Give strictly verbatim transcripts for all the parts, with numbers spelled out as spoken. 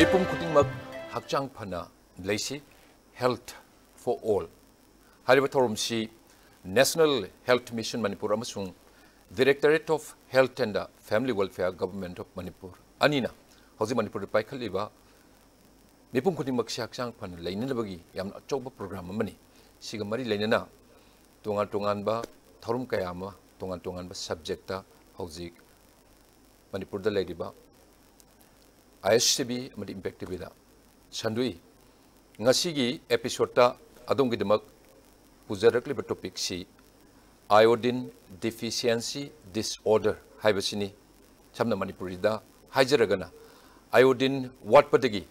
ꯃꯤꯄꯨꯝ ꯈꯨꯗꯤꯡꯃꯛ ꯍꯛꯆꯥꯡ ꯐꯅ ꯂꯩꯁꯤ꯫ Health for all ꯍꯥꯏꯔꯤꯕ ꯊꯧꯔꯝꯁꯤ National Health Mission ꯃꯅꯤꯄꯨꯔ ꯑꯃꯁꯨꯡ Directorate of Health and Family Welfare, Government of Manipur ꯑꯅꯤꯅ ꯍꯧꯖꯤꯛ ꯃꯅꯤꯄꯨꯔꯗ ꯄꯥꯏꯈꯠꯂꯤꯕ ꯃꯤꯄꯨꯝ ꯈꯨꯗꯤꯡꯃꯛꯁꯤ ꯍꯛꯆꯥꯡ ꯐꯅ ꯂꯩꯅꯅꯕꯒꯤ ꯌꯥꯝꯅ ꯑꯆꯧꯕ program ꯑꯃꯅꯤ꯫ ꯁꯤꯒ ꯃꯔꯤ ꯂꯩꯅꯅ ꯇꯣꯉꯥꯟ ꯇꯣꯉꯥꯟꯕ ꯊꯧꯔꯝ ꯀꯌꯥ ꯑꯃ ꯇꯣꯉꯥꯟ ꯇꯣꯉꯥꯟꯕ subjectꯇ ꯍꯧꯖꯤꯛ ꯃꯅꯤꯄꯨꯔꯗ ꯂꯩꯔꯤꯕ I S C B ꯑꯃꯗꯤ Impact TVꯗ ꯁꯟꯗꯣꯛꯏ꯫ ꯉꯁꯤꯒꯤ episodeꯇ ꯑꯗꯣꯝꯒꯤꯗꯃꯛ ꯄꯨꯖꯔꯛꯂꯤꯕ topicꯁꯤ iodine deficiency disorder ꯍꯥꯏꯕꯁꯤꯅꯤ꯫ ꯁꯝꯅ ꯃꯅꯤꯄꯨꯔꯤꯗ ꯍꯥꯏꯖꯔꯒꯅ, iodine ꯋꯥꯠꯄꯗꯒꯤ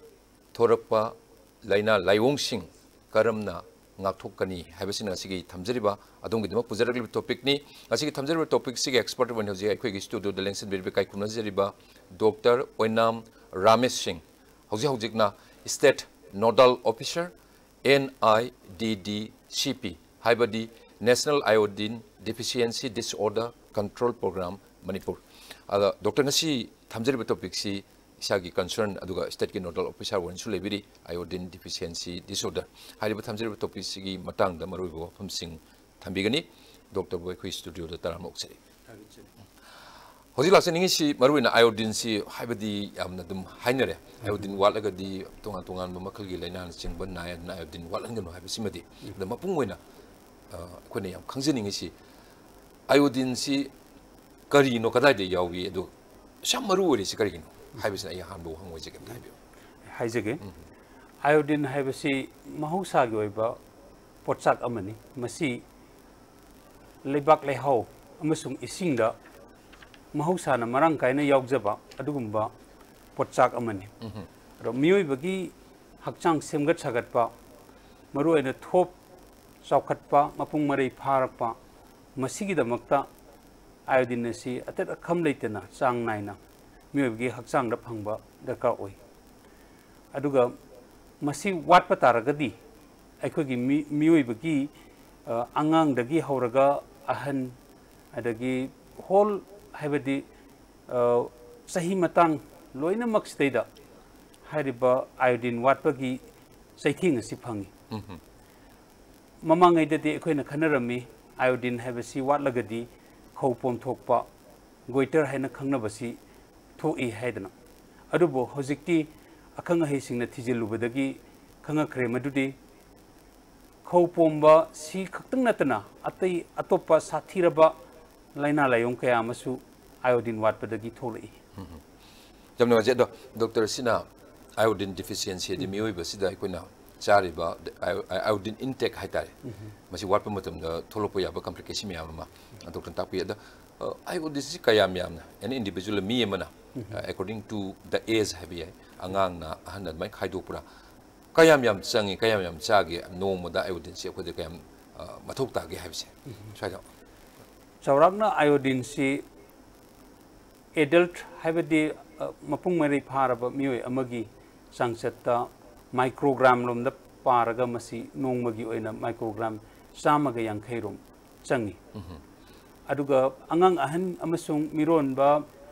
ꯊꯣꯔꯛꯄ ꯂꯥꯏꯅꯥ ꯂꯥꯏꯑꯣꯡꯁꯤꯡ ꯀꯔꯝꯅ ꯉꯥꯛꯊꯣꯛꯀꯅꯤ ꯍꯥꯏꯕꯁꯤꯅ ꯉꯁꯤꯒꯤ ꯊꯝꯖꯔꯤꯕ, ꯑꯗꯣꯝꯒꯤꯗꯃꯛ ꯄꯨꯖꯔꯛꯂꯤꯕ topicꯅꯤ꯫ ꯉꯁꯤꯒꯤ ꯊꯝꯖꯔꯤꯕ topicꯁꯤꯒꯤ expert ꯑꯣꯏꯅ ꯍꯧꯖꯤꯛ ꯑꯩꯈꯣꯏꯒꯤ studioꯗ ꯂꯦꯡꯁꯤꯟꯕꯤꯔꯤꯕ, ꯏꯀꯥꯏ ꯈꯨꯝꯅꯖꯔꯤꯕ Doctor ꯑꯣꯏꯅꯥꯝ ꯔꯥꯃꯦꯁ ꯁꯤꯡ, ꯍꯧꯖꯤꯛ ꯍꯧꯖꯤꯛꯅ State Nodal Officer, N I D D C P, ꯍꯥꯏꯕꯗꯤ National Iodine Deficiency Disorder Control Program, Manipur. ꯑꯗ, doctor, ꯉꯁꯤ ꯊꯝꯖꯔꯤꯕ topicꯁꯤ ꯏꯁꯥꯒꯤ concern ꯑꯗꯨꯒ stateꯀꯤ nodal officer ꯑꯣꯏꯅꯁꯨ ꯂꯩꯕꯤꯔꯤ, iodine deficiency disorder ꯍꯥꯏꯔꯤꯕ ꯊꯝꯖꯔꯤꯕ topicꯁꯤꯒꯤ ꯃꯇꯥꯡꯗ ꯃꯔꯨꯑꯣꯏꯕ ꯋꯥꯐꯝꯁꯤꯡ ꯊꯝꯕꯤꯒꯅꯤ꯫ Doctorꯕꯨ ꯑꯩꯈꯣꯏ studioꯗ ꯇꯔꯥꯝꯅ ꯑꯣꯛꯆꯔꯤ꯫ ꯍꯧꯖꯤꯛ ꯂꯥꯛꯆꯅꯤꯡꯉꯤꯁꯤ ꯃꯔꯨꯑꯣꯏꯅ iodineꯁꯤ, ꯍꯥꯏꯕꯗꯤ ꯌꯥꯝꯅ ꯑꯗꯨꯝ ꯍꯥꯏꯅꯔꯦ, iodine ꯋꯥꯠꯂꯒꯗꯤ ꯇꯣꯉꯥꯟ ꯇꯣꯉꯥꯟꯕ ꯃꯈꯜꯒꯤ ꯂꯥꯏꯅꯥꯅꯆꯤꯡꯕ ꯅꯥꯏ, ꯑꯗꯨꯅ iodine ꯋꯥꯠꯍꯟꯒꯅꯨ ꯍꯥꯏꯕꯁꯤꯃꯗꯤ꯫ ꯑꯗ ꯃꯄꯨꯡ ꯑꯣꯏꯅ, ꯑ, ꯑꯩꯈꯣꯏꯅ ꯌꯥꯝ ꯈꯪꯖꯅꯤꯡꯉꯤꯁꯤ, iodeneꯁꯤ ꯀꯔꯤꯅꯣ, ꯀꯗꯥꯏꯗ ꯌꯥꯎꯏ, ꯑꯗꯨ ꯌꯥꯝ ꯃꯔꯨ ꯑꯣꯏꯔꯤꯁꯤ ꯀꯔꯤꯒꯤꯅꯣ ꯍꯥꯏꯕꯁꯤꯅ ꯑꯩ ꯑꯍꯥꯟꯕ ꯋꯥꯍꯪ ꯑꯣꯏꯖꯒꯦ, ꯑꯝꯇ ꯍꯥꯏꯕꯤꯌꯨ꯫ ꯍꯥꯏꯖꯒꯦ꯫ ꯎꯝ꯫ Iodine ꯍꯥꯏꯕꯁꯤ ꯃꯍꯧꯁꯥꯒꯤ ꯑꯣꯏꯕ ꯄꯣꯠꯁꯛ ꯑꯃꯅꯤ꯫ ꯃꯁꯤ ꯂꯩꯕꯥꯛ ꯂꯩꯍꯥꯎ ꯑꯃꯁꯨꯡ ꯏꯁꯤꯡꯗ ꯃꯍꯧꯁꯥꯅ ꯃꯔꯥꯡ ꯀꯥꯏꯅ ꯌꯥꯎꯖꯕ ꯑꯗꯨꯒꯨꯝꯕ ꯄꯣꯠꯁꯛ ꯑꯃꯅꯤ꯫ ꯎꯝ꯫ ꯑꯗꯣ ꯃꯤꯑꯣꯏꯕꯒꯤ ꯍꯛꯆꯥꯡ ꯁꯦꯝꯒꯠ ꯁꯥꯒꯠꯄ, ꯃꯔꯨꯑꯣꯏꯅ ꯊꯣꯞ ꯆꯥꯎꯈꯠꯄ, ꯃꯄꯨꯡ ꯃꯔꯩ ꯐꯥꯔꯛꯄ, ꯃꯁꯤꯒꯤꯗꯃꯛꯇ iodine ꯑꯁꯤ ꯑꯇꯦꯠ ꯑꯈꯝ ꯂꯩꯇꯅ ꯆꯥꯡ ꯅꯥꯏꯅ ꯃꯤꯑꯣꯏꯕꯒꯤ ꯍꯛꯆꯥꯡꯗ ꯐꯪꯕ ꯗꯔꯀꯥꯔ ꯑꯣꯏ꯫ ꯑꯗꯨꯒ ꯃꯁꯤ ꯋꯥꯠꯄ ꯇꯥꯔꯒꯗꯤ ꯑꯩꯈꯣꯏꯒꯤ ꯃꯤ-, ꯃꯤꯑꯣꯏꯕꯒꯤ, ꯑ, ꯑꯉꯥꯡꯗꯒꯤ ꯍꯧꯔꯒ ꯑꯍꯟ, ꯑꯗꯒꯤ whole, ꯍꯥꯏꯕꯗꯤ, ꯑ, ꯆꯍꯤ ꯃꯇꯥꯡ ꯂꯣꯏꯅꯃꯛꯁꯤꯗꯩꯗ ꯍꯥꯏꯔꯤꯕ ꯑꯥꯏꯑꯣꯗꯤꯟ ꯋꯥꯠꯄꯒꯤ ꯆꯩꯊꯦꯡ ꯑꯁꯤ ꯐꯪꯉꯤ꯫ ꯎꯝ ꯍꯝ꯫ ꯃꯃꯥꯡꯉꯩꯗꯗꯤ ꯑꯩꯈꯣꯏꯅ ꯈꯟꯅꯔꯝꯃꯤ, ꯑꯥꯏꯑꯣꯗꯤꯟ ꯍꯥꯏꯕꯁꯤ ꯋꯥꯠꯂꯒꯗꯤ ꯈꯧ ꯄꯣꯝꯊꯣꯛꯄ, ꯒꯣꯏꯇꯔ ꯍꯥꯏꯅ ꯈꯪꯅꯕꯁꯤ ꯊꯣꯛꯏ ꯍꯥꯏꯗꯅ꯫ ꯑꯗꯨꯕꯨ ꯍꯧꯖꯤꯛꯇꯤ ꯑꯈꯪ ꯑꯍꯩꯁꯤꯡꯅ ꯊꯤꯖꯤꯜꯂꯨꯕꯗꯒꯤ ꯈꯪꯉꯛꯈ꯭ꯔꯦ ꯃꯗꯨꯗꯤ ꯈꯧ ꯄꯣꯝꯕ ꯁꯤ ꯈꯛꯇꯪ ꯅꯠꯇꯅ ꯑꯇꯩ ꯑꯇꯣꯞꯄ ꯁꯥꯊꯤꯔꯕ ꯂꯥꯏꯅꯥ ꯂꯥꯏꯌꯣꯡ ꯀꯌꯥ ꯑꯃꯁꯨ ꯑꯥꯏꯑꯣꯗꯤꯟ ꯋꯥꯠꯄꯗꯒꯤ ꯊꯣꯛꯂꯛꯏ꯫ ꯌꯥꯝ ꯅꯨꯡꯉꯥꯏꯖꯩ꯫ ꯑꯗꯣ ꯗꯣꯛꯇꯔ, ꯁꯤꯅ ꯑꯥꯏꯑꯣꯗꯤꯟ ꯗꯤꯐꯤꯁꯤꯌꯦꯟꯁꯤ ꯍꯥꯏꯗꯤ ꯃꯤꯑꯣꯏꯕꯁꯤꯗ ꯑꯩꯈꯣꯏꯅ ꯆꯥꯔꯤꯕ ꯑꯥꯏꯑꯣꯗꯤꯟ ꯏꯟꯇꯦꯛ ꯍꯥꯏꯇꯥꯔꯦ, ꯃꯁꯤ ꯋꯥꯠꯄ ꯃꯇꯝꯗ ꯊꯣꯛꯂꯛꯄ ꯌꯥꯕ ꯀꯝꯄ꯭ꯂꯤꯀꯦꯁꯟ ꯃꯌꯥꯝ ꯑꯃ ꯗꯣꯛꯇꯔꯅ ꯇꯥꯛꯄꯤ꯫ ꯑꯗꯣ ꯑꯥꯏꯑꯣꯗꯤꯟꯁꯤ ꯀꯌꯥꯝ ꯌꯥꯝꯅ ꯑꯦꯅꯤ ꯏꯟꯗꯤꯚꯤꯖꯨꯋꯦꯜ ꯃꯤ ꯑꯃꯅ, according to the age ꯍꯥꯏꯕ ꯌꯥꯏ, ꯑꯉꯥꯡꯅ ꯑꯍꯟꯅ ꯑꯗꯨꯃꯥꯏꯅ ꯈꯥꯏꯗꯣꯛꯄ꯭ꯔꯥ? ꯀꯌꯥꯝ ꯌꯥꯝ ꯆꯪꯉꯤ, ꯀꯌꯥꯝ ꯌꯥꯝ ꯆꯥꯒꯦ, ꯅꯣꯡꯃꯗ ꯑꯥꯏꯑꯣꯗꯤꯟꯁꯤ ꯑꯩꯈꯣꯏꯗ ꯀꯌꯥꯝ ꯑ, ꯃꯊꯧ ꯇꯥꯒꯦ ꯍꯥꯏꯕꯁꯦ ꯁ꯭ꯋꯥꯏꯗ꯫ ꯆꯥꯎꯔꯥꯛꯅ ꯑꯥꯏꯑꯣꯗꯤꯟꯁꯤ ꯑꯦꯗꯜꯠ ꯍꯥꯏꯕꯗꯤ, ꯑ, ꯃꯄꯨꯡ ꯃꯔꯩ ꯐꯥꯔꯕ ꯃꯤꯑꯣꯏ ꯑꯃꯒꯤ ꯆꯥꯡꯆꯠꯇ ꯃꯥꯏꯀ꯭ꯔꯣꯒ꯭ꯔꯥꯝ ꯂꯣꯝꯗ ꯄꯥꯔꯒ ꯃꯁꯤ ꯅꯣꯡꯃꯒꯤ ꯑꯣꯏꯅ ꯃꯥꯏꯀ꯭ꯔꯣꯒ꯭ꯔꯥꯝ ꯆꯥꯝꯃꯒ ꯌꯥꯡꯈꯩ ꯔꯣꯝ ꯆꯪꯉꯤ꯫ ꯑꯗꯨꯒ ꯑꯉꯥꯡ ꯑꯍꯟ ꯑꯃꯁꯨꯡ ꯃꯤꯔꯣꯟꯕ,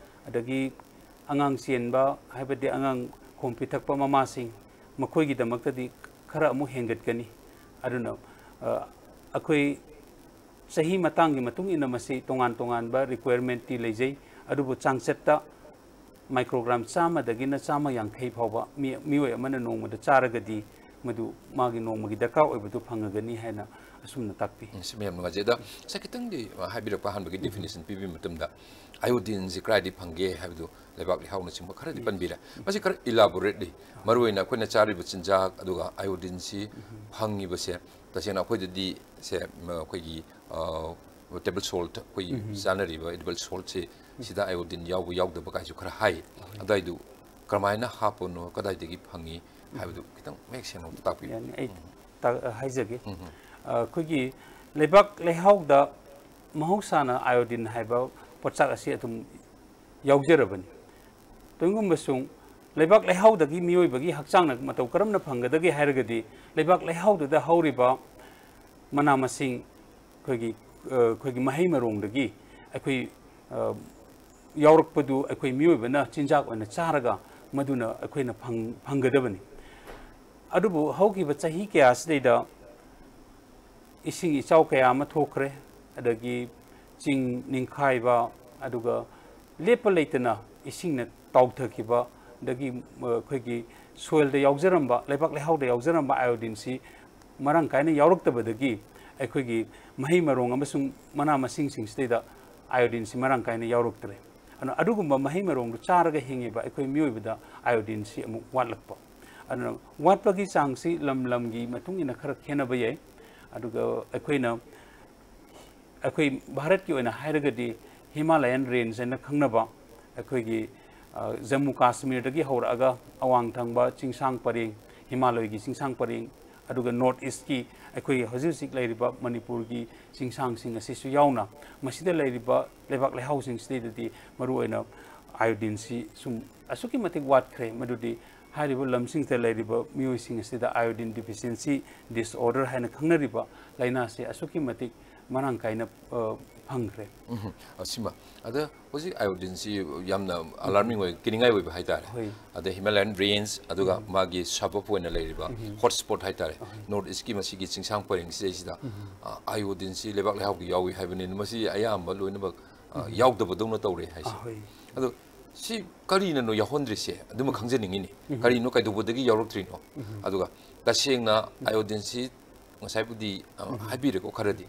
ꯑꯗꯒꯤ ꯑꯉꯥꯡ ꯆꯦꯟꯕ, ꯍꯥꯏꯕꯗꯤ ꯑꯉꯥꯡ ꯈꯣꯝ ꯄꯤꯊꯛꯄ ꯃꯃꯥꯁꯤꯡ, ꯃꯈꯣꯏꯒꯤꯗꯃꯛꯇꯗꯤ ꯈꯔ ꯑꯃꯨꯛ ꯍꯦꯟꯒꯠꯀꯅꯤ꯫ ꯑꯗꯨꯅ, ꯑ, ꯑꯩꯈꯣꯏ ꯆꯍꯤ ꯃꯇꯥꯡꯒꯤ ꯃꯇꯨꯡ ꯏꯟꯅ ꯃꯁꯤ ꯇꯣꯉꯥꯟ ꯇꯣꯉꯥꯟꯕ ꯔꯤꯀ꯭ꯋꯥꯌꯔꯃꯦꯟꯠꯇꯤ ꯂꯩꯖꯩ, ꯑꯗꯨꯕꯨ ꯆꯥꯡꯆꯠꯇ ꯃꯥꯏꯀ꯭ꯔꯣꯒ꯭ꯔꯥꯝ ꯆꯥꯝꯃꯗꯒꯤꯅ ꯆꯥꯝꯃ ꯌꯥꯡꯈꯩ ꯐꯥꯎꯕ ꯃꯤ-, ꯃꯤꯑꯣꯏ ꯑꯃꯅ ꯅꯣꯡꯃꯗ ꯆꯥꯔꯒꯗꯤ ꯃꯗꯨ ꯃꯥꯒꯤ ꯅꯣꯡꯃꯒꯤ ꯗꯔꯀꯥꯔ ꯑꯣꯏꯕꯗꯨ ꯐꯪꯉꯒꯅꯤ ꯍꯥꯏꯅ ꯑꯁꯨꯝꯅ ꯇꯥꯛꯄꯤ꯫ ꯎꯝ, ꯁꯤ ꯌꯥꯝ ꯅꯨꯡꯉꯥꯏꯖꯩ꯫ ꯑꯗ ꯉꯁꯥꯏ ꯈꯤꯇꯪꯗꯤ, ꯑ, ꯍꯥꯏꯕꯤꯔꯛꯄ, ꯑꯍꯥꯟꯕꯒꯤ ꯗꯦꯐꯤꯅꯤꯁꯟ ꯄꯤꯕꯤꯕ ꯃꯇꯝꯗ ꯑꯥꯏꯑꯣꯗꯤꯟꯁꯤ ꯀꯗꯥꯏꯗꯒꯤ ꯐꯪꯒꯦ ꯍꯥꯏꯕꯗꯨ, ꯂꯩꯕꯥꯛ ꯂꯩꯍꯥꯎꯅꯆꯤꯡꯕ ꯈꯔꯗꯤ ꯄꯟꯕꯤꯔꯦ꯫ ꯃꯁꯤ ꯈꯔ ꯏꯂꯥꯕꯣꯔꯦꯠꯂꯤ, ꯃꯔꯨꯑꯣꯏꯅ ꯑꯩꯈꯣꯏꯅ ꯆꯥꯔꯤꯕ ꯆꯤꯟꯖꯥꯛ ꯑꯗꯨꯒ ꯑꯥꯏꯑꯣꯗꯤꯟꯁꯤ ꯐꯪꯉꯤꯕꯁꯦ ꯇꯁꯦꯡꯅ ꯑꯩꯈꯣꯏꯗꯗꯤ ꯁꯦ, ꯃ-, ꯑꯩꯈꯣꯏꯒꯤ, ꯑ, ꯇꯦꯕꯜ ꯁꯣꯜꯠ, ꯑꯩꯈꯣꯏ ꯆꯥꯅꯔꯤꯕ ꯑꯦꯗꯤꯕꯜ ꯁꯣꯜꯠꯁꯤ, ꯁꯤꯗ ꯑꯥꯏꯑꯣꯗꯤꯟ ꯌꯥꯎꯕ ꯌꯥꯎꯗꯕ ꯀꯥꯏꯁꯨ ꯈꯔ ꯍꯥꯏ꯫ ꯑꯗꯨꯋꯥꯏꯗꯨ ꯀꯔꯝꯍꯥꯏꯅ ꯍꯥꯞꯄꯅꯣ, ꯀꯗꯥꯏꯗꯒꯤ ꯐꯪꯉꯤ ꯍꯥꯏꯕꯗꯨ ꯈꯤꯇꯪ ꯃꯌꯦꯛ ꯁꯦꯡꯅ ꯑꯝꯇ ꯇꯥꯛꯄꯤꯌꯨ꯫ ꯌꯥꯅꯤ, ꯑꯩ ꯇꯥ-, ꯍꯥꯏꯖꯒꯦ꯫ ꯑ, ꯑꯩꯈꯣꯏꯒꯤ ꯂꯩꯕꯥꯛ ꯂꯩꯍꯥꯎꯗ ꯃꯍꯧꯁꯥꯅ ꯑꯥꯏꯑꯣꯗꯤꯟ ꯍꯥꯏꯕ ꯄꯣꯠꯁꯛ ꯑꯁꯤ ꯑꯗꯨꯝ ꯌꯥꯎꯖꯔꯕꯅꯤ꯫ ꯇꯧꯏꯒꯨꯝꯕꯁꯨꯡ ꯂꯩꯕꯥꯛ ꯂꯩꯍꯥꯎꯗꯒꯤ ꯃꯤꯑꯣꯏꯕꯒꯤ ꯍꯛꯆꯥꯡꯅ ꯃꯇꯧ ꯀꯔꯝꯅ ꯐꯪꯒꯗꯒꯦ ꯍꯥꯏꯔꯒꯗꯤ, ꯂꯩꯕꯥꯛ ꯂꯩꯍꯥꯎꯗꯨꯗ ꯍꯧꯔꯤꯕ ꯃꯅꯥ ꯃꯁꯤꯡ, ꯑꯩꯈꯣꯏꯒꯤ, ꯑ, ꯑꯩꯈꯣꯏꯒꯤ ꯃꯍꯩ ꯃꯔꯣꯡꯗꯒꯤ ꯑꯩꯈꯣꯏ, ꯑ, ꯌꯥꯎꯔꯛꯄꯗꯨ ꯑꯩꯈꯣꯏ ꯃꯤꯑꯣꯏꯕꯅ ꯆꯤꯟꯖꯥꯛ ꯑꯣꯏꯅ ꯆꯥꯔꯒ ꯃꯗꯨꯅ ꯑꯩꯈꯣꯏꯅ ꯐꯪ-, ꯐꯪꯒꯗꯕꯅꯤ꯫ ꯑꯗꯨꯕꯨ ꯍꯧꯈꯤꯕ ꯆꯍꯤ ꯀꯌꯥꯁꯤꯗꯩꯗ ꯏꯁꯤꯡ ꯏꯆꯥꯎ ꯀꯌꯥ ꯑꯃ ꯊꯣꯛꯈ꯭ꯔꯦ, ꯑꯗꯒꯤ ꯆꯤꯡ ꯅꯤꯡꯈꯥꯏꯕ, ꯑꯗꯨꯒ ꯂꯦꯞꯄ ꯂꯩꯇꯅ ꯏꯁꯤꯡꯅ ꯇꯥꯎꯊꯈꯤꯕ, ꯑꯗꯒꯤ, ꯑ, ꯑꯩꯈꯣꯏꯒꯤ soilꯗ ꯌꯥꯎꯖꯔꯝꯕ, ꯂꯩꯕꯥꯛ ꯂꯩꯍꯥꯎꯗ ꯌꯥꯎꯖꯔꯝꯕ iodineꯁꯤ ꯃꯔꯥꯡ ꯀꯥꯏꯅ ꯌꯥꯎꯔꯛꯇꯕꯗꯒꯤ ꯑꯩꯈꯣꯏꯒꯤ ꯃꯍꯩ ꯃꯔꯣꯡ ꯑꯃꯁꯨꯡ ꯃꯅꯥ ꯃꯁꯤꯡꯁꯤꯡꯁꯤꯗꯩꯗ iodineꯁꯤ ꯃꯔꯥꯡ ꯀꯥꯏꯅ ꯌꯥꯎꯔꯛꯇ꯭ꯔꯦ꯫ ꯑꯗꯨꯅ ꯑꯗꯨꯒꯨꯝꯕ ꯃꯍꯩ ꯃꯔꯣꯡꯗꯨ ꯆꯥꯔꯒ ꯍꯤꯡꯉꯤꯕ ꯑꯩꯈꯣꯏ ꯃꯤꯑꯣꯏꯕꯗ iodineꯁꯤ ꯑꯃꯨꯛ ꯋꯥꯠꯂꯛꯄ꯫ ꯑꯗꯨꯅ ꯋꯥꯠꯄꯒꯤ ꯆꯥꯡꯁꯤ ꯂꯝ ꯂꯝꯒꯤ ꯃꯇꯨꯡ ꯏꯟꯅ ꯈꯔ ꯈꯦꯠꯅꯕ ꯌꯥꯏ꯫ ꯑꯗꯨꯒ ꯑꯩꯈꯣꯏꯅ, ꯑꯩꯈꯣꯏ ꯚꯥꯔꯠꯀꯤ ꯑꯣꯏꯅ ꯍꯥꯏꯔꯒꯗꯤ Himalayan range ꯍꯥꯏꯅ ꯈꯪꯅꯕ ꯑꯩꯈꯣꯏꯒꯤ, ꯑ, ꯖꯝꯃꯨ ꯀꯥꯁꯃꯤꯔꯗꯒꯤ ꯍꯧꯔꯛꯑꯒ ꯑꯋꯥꯡ ꯊꯪꯕ ꯆꯤꯡꯁꯥꯡ ꯄꯔꯦꯡ, ꯍꯤꯃꯥꯂꯣꯏꯒꯤ ꯆꯤꯡꯁꯥꯡ ꯄꯔꯦꯡ, ꯑꯗꯨꯒ North Eastꯀꯤ ꯑꯩꯈꯣꯏ ꯍꯧꯖꯤꯛ ꯍꯧꯖꯤꯛ ꯂꯩꯔꯤꯕ ꯃꯅꯤꯄꯨꯔꯒꯤ ꯆꯤꯡꯁꯥꯡꯁꯤꯡ ꯑꯁꯤꯁꯨ ꯌꯥꯎꯅ, ꯃꯁꯤꯗ ꯂꯩꯔꯤꯕ ꯂꯩꯕꯥꯛ ꯂꯩꯍꯥꯎꯁꯤꯡꯁꯤꯗꯩꯗꯗꯤ ꯃꯔꯨꯑꯣꯏꯅ iodineꯁꯤ ꯁꯨꯝ ꯑꯁꯨꯛꯀꯤ ꯃꯇꯤꯛ ꯋꯥꯠꯈ꯭ꯔꯦ, ꯃꯗꯨꯗꯤ ꯍꯥꯏꯔꯤꯕ ꯂꯝꯁꯤꯡꯁꯤꯗ ꯂꯩꯔꯤꯕ ꯃꯤꯑꯣꯏꯁꯤꯡ ꯑꯁꯤꯗ iodine deficiency disorder ꯍꯥꯏꯅ ꯈꯪꯅꯔꯤꯕ ꯂꯥꯏꯅꯥꯁꯤ ꯑꯁꯨꯛꯀꯤ ꯃꯇꯤꯛ ꯃꯔꯥꯡ ꯀꯥꯏꯅ, ꯑ, ꯐꯪꯈ꯭ꯔꯦ꯫ ꯎꯝ, ꯑꯁꯤꯃ꯫ ꯑꯗ ꯍꯧꯖꯤꯛ iodineꯁꯤ ꯌꯥꯝꯅ alarming ꯑꯣꯏ, ꯀꯤꯅꯤꯡꯉꯥꯏ ꯑꯣꯏꯕ ꯍꯥꯏꯇꯥꯔꯦ꯫ ꯍꯣꯏ꯫ ꯑꯗ Himalayan range, ꯑꯗꯨꯒ ꯃꯥꯒꯤ suburb ꯑꯣꯏꯅ ꯂꯩꯔꯤꯕ hotspot ꯍꯥꯏꯇꯥꯔꯦ, North Eastꯀꯤ ꯃꯁꯤꯒꯤ ꯆꯤꯡꯁꯥꯡ ꯄꯔꯦꯡ ꯁꯤꯗꯩꯁꯤꯗ, ꯑ, iodineꯁꯤ ꯂꯩꯕꯥꯛ ꯂꯩꯍꯥꯎꯒꯤ ꯌꯥꯎꯏ ꯍꯥꯏꯕꯅꯤꯅ, ꯃꯁꯤ ꯑꯌꯥꯝꯕ ꯂꯣꯏꯅꯃꯛ, ꯑ, ꯌꯥꯎꯗꯕꯗꯧꯅ ꯇꯧꯔꯦ ꯍꯥꯏꯁꯦ꯫ ꯑ, ꯍꯣꯏ꯫ ꯑꯗꯣ ꯁꯤ ꯀꯔꯤꯅꯅꯣ ꯌꯥꯎꯍꯟꯗ꯭ꯔꯤꯁꯦ? ꯑꯗꯨꯃ ꯈꯪꯖꯅꯤꯡꯉꯤꯅꯤ꯫ ꯀꯔꯤꯅꯣ, ꯀꯩꯗꯧꯕꯗꯒꯤ ꯌꯥꯎꯔꯛꯇ꯭ꯔꯤꯅꯣ? ꯑꯗꯨꯒ ꯇꯁꯦꯡꯅ iodineꯁꯤ ꯉꯁꯥꯏꯕꯨꯗꯤ, ꯑ, ꯍꯥꯏꯕꯤꯔꯦꯀꯣ ꯈꯔꯗꯤ꯫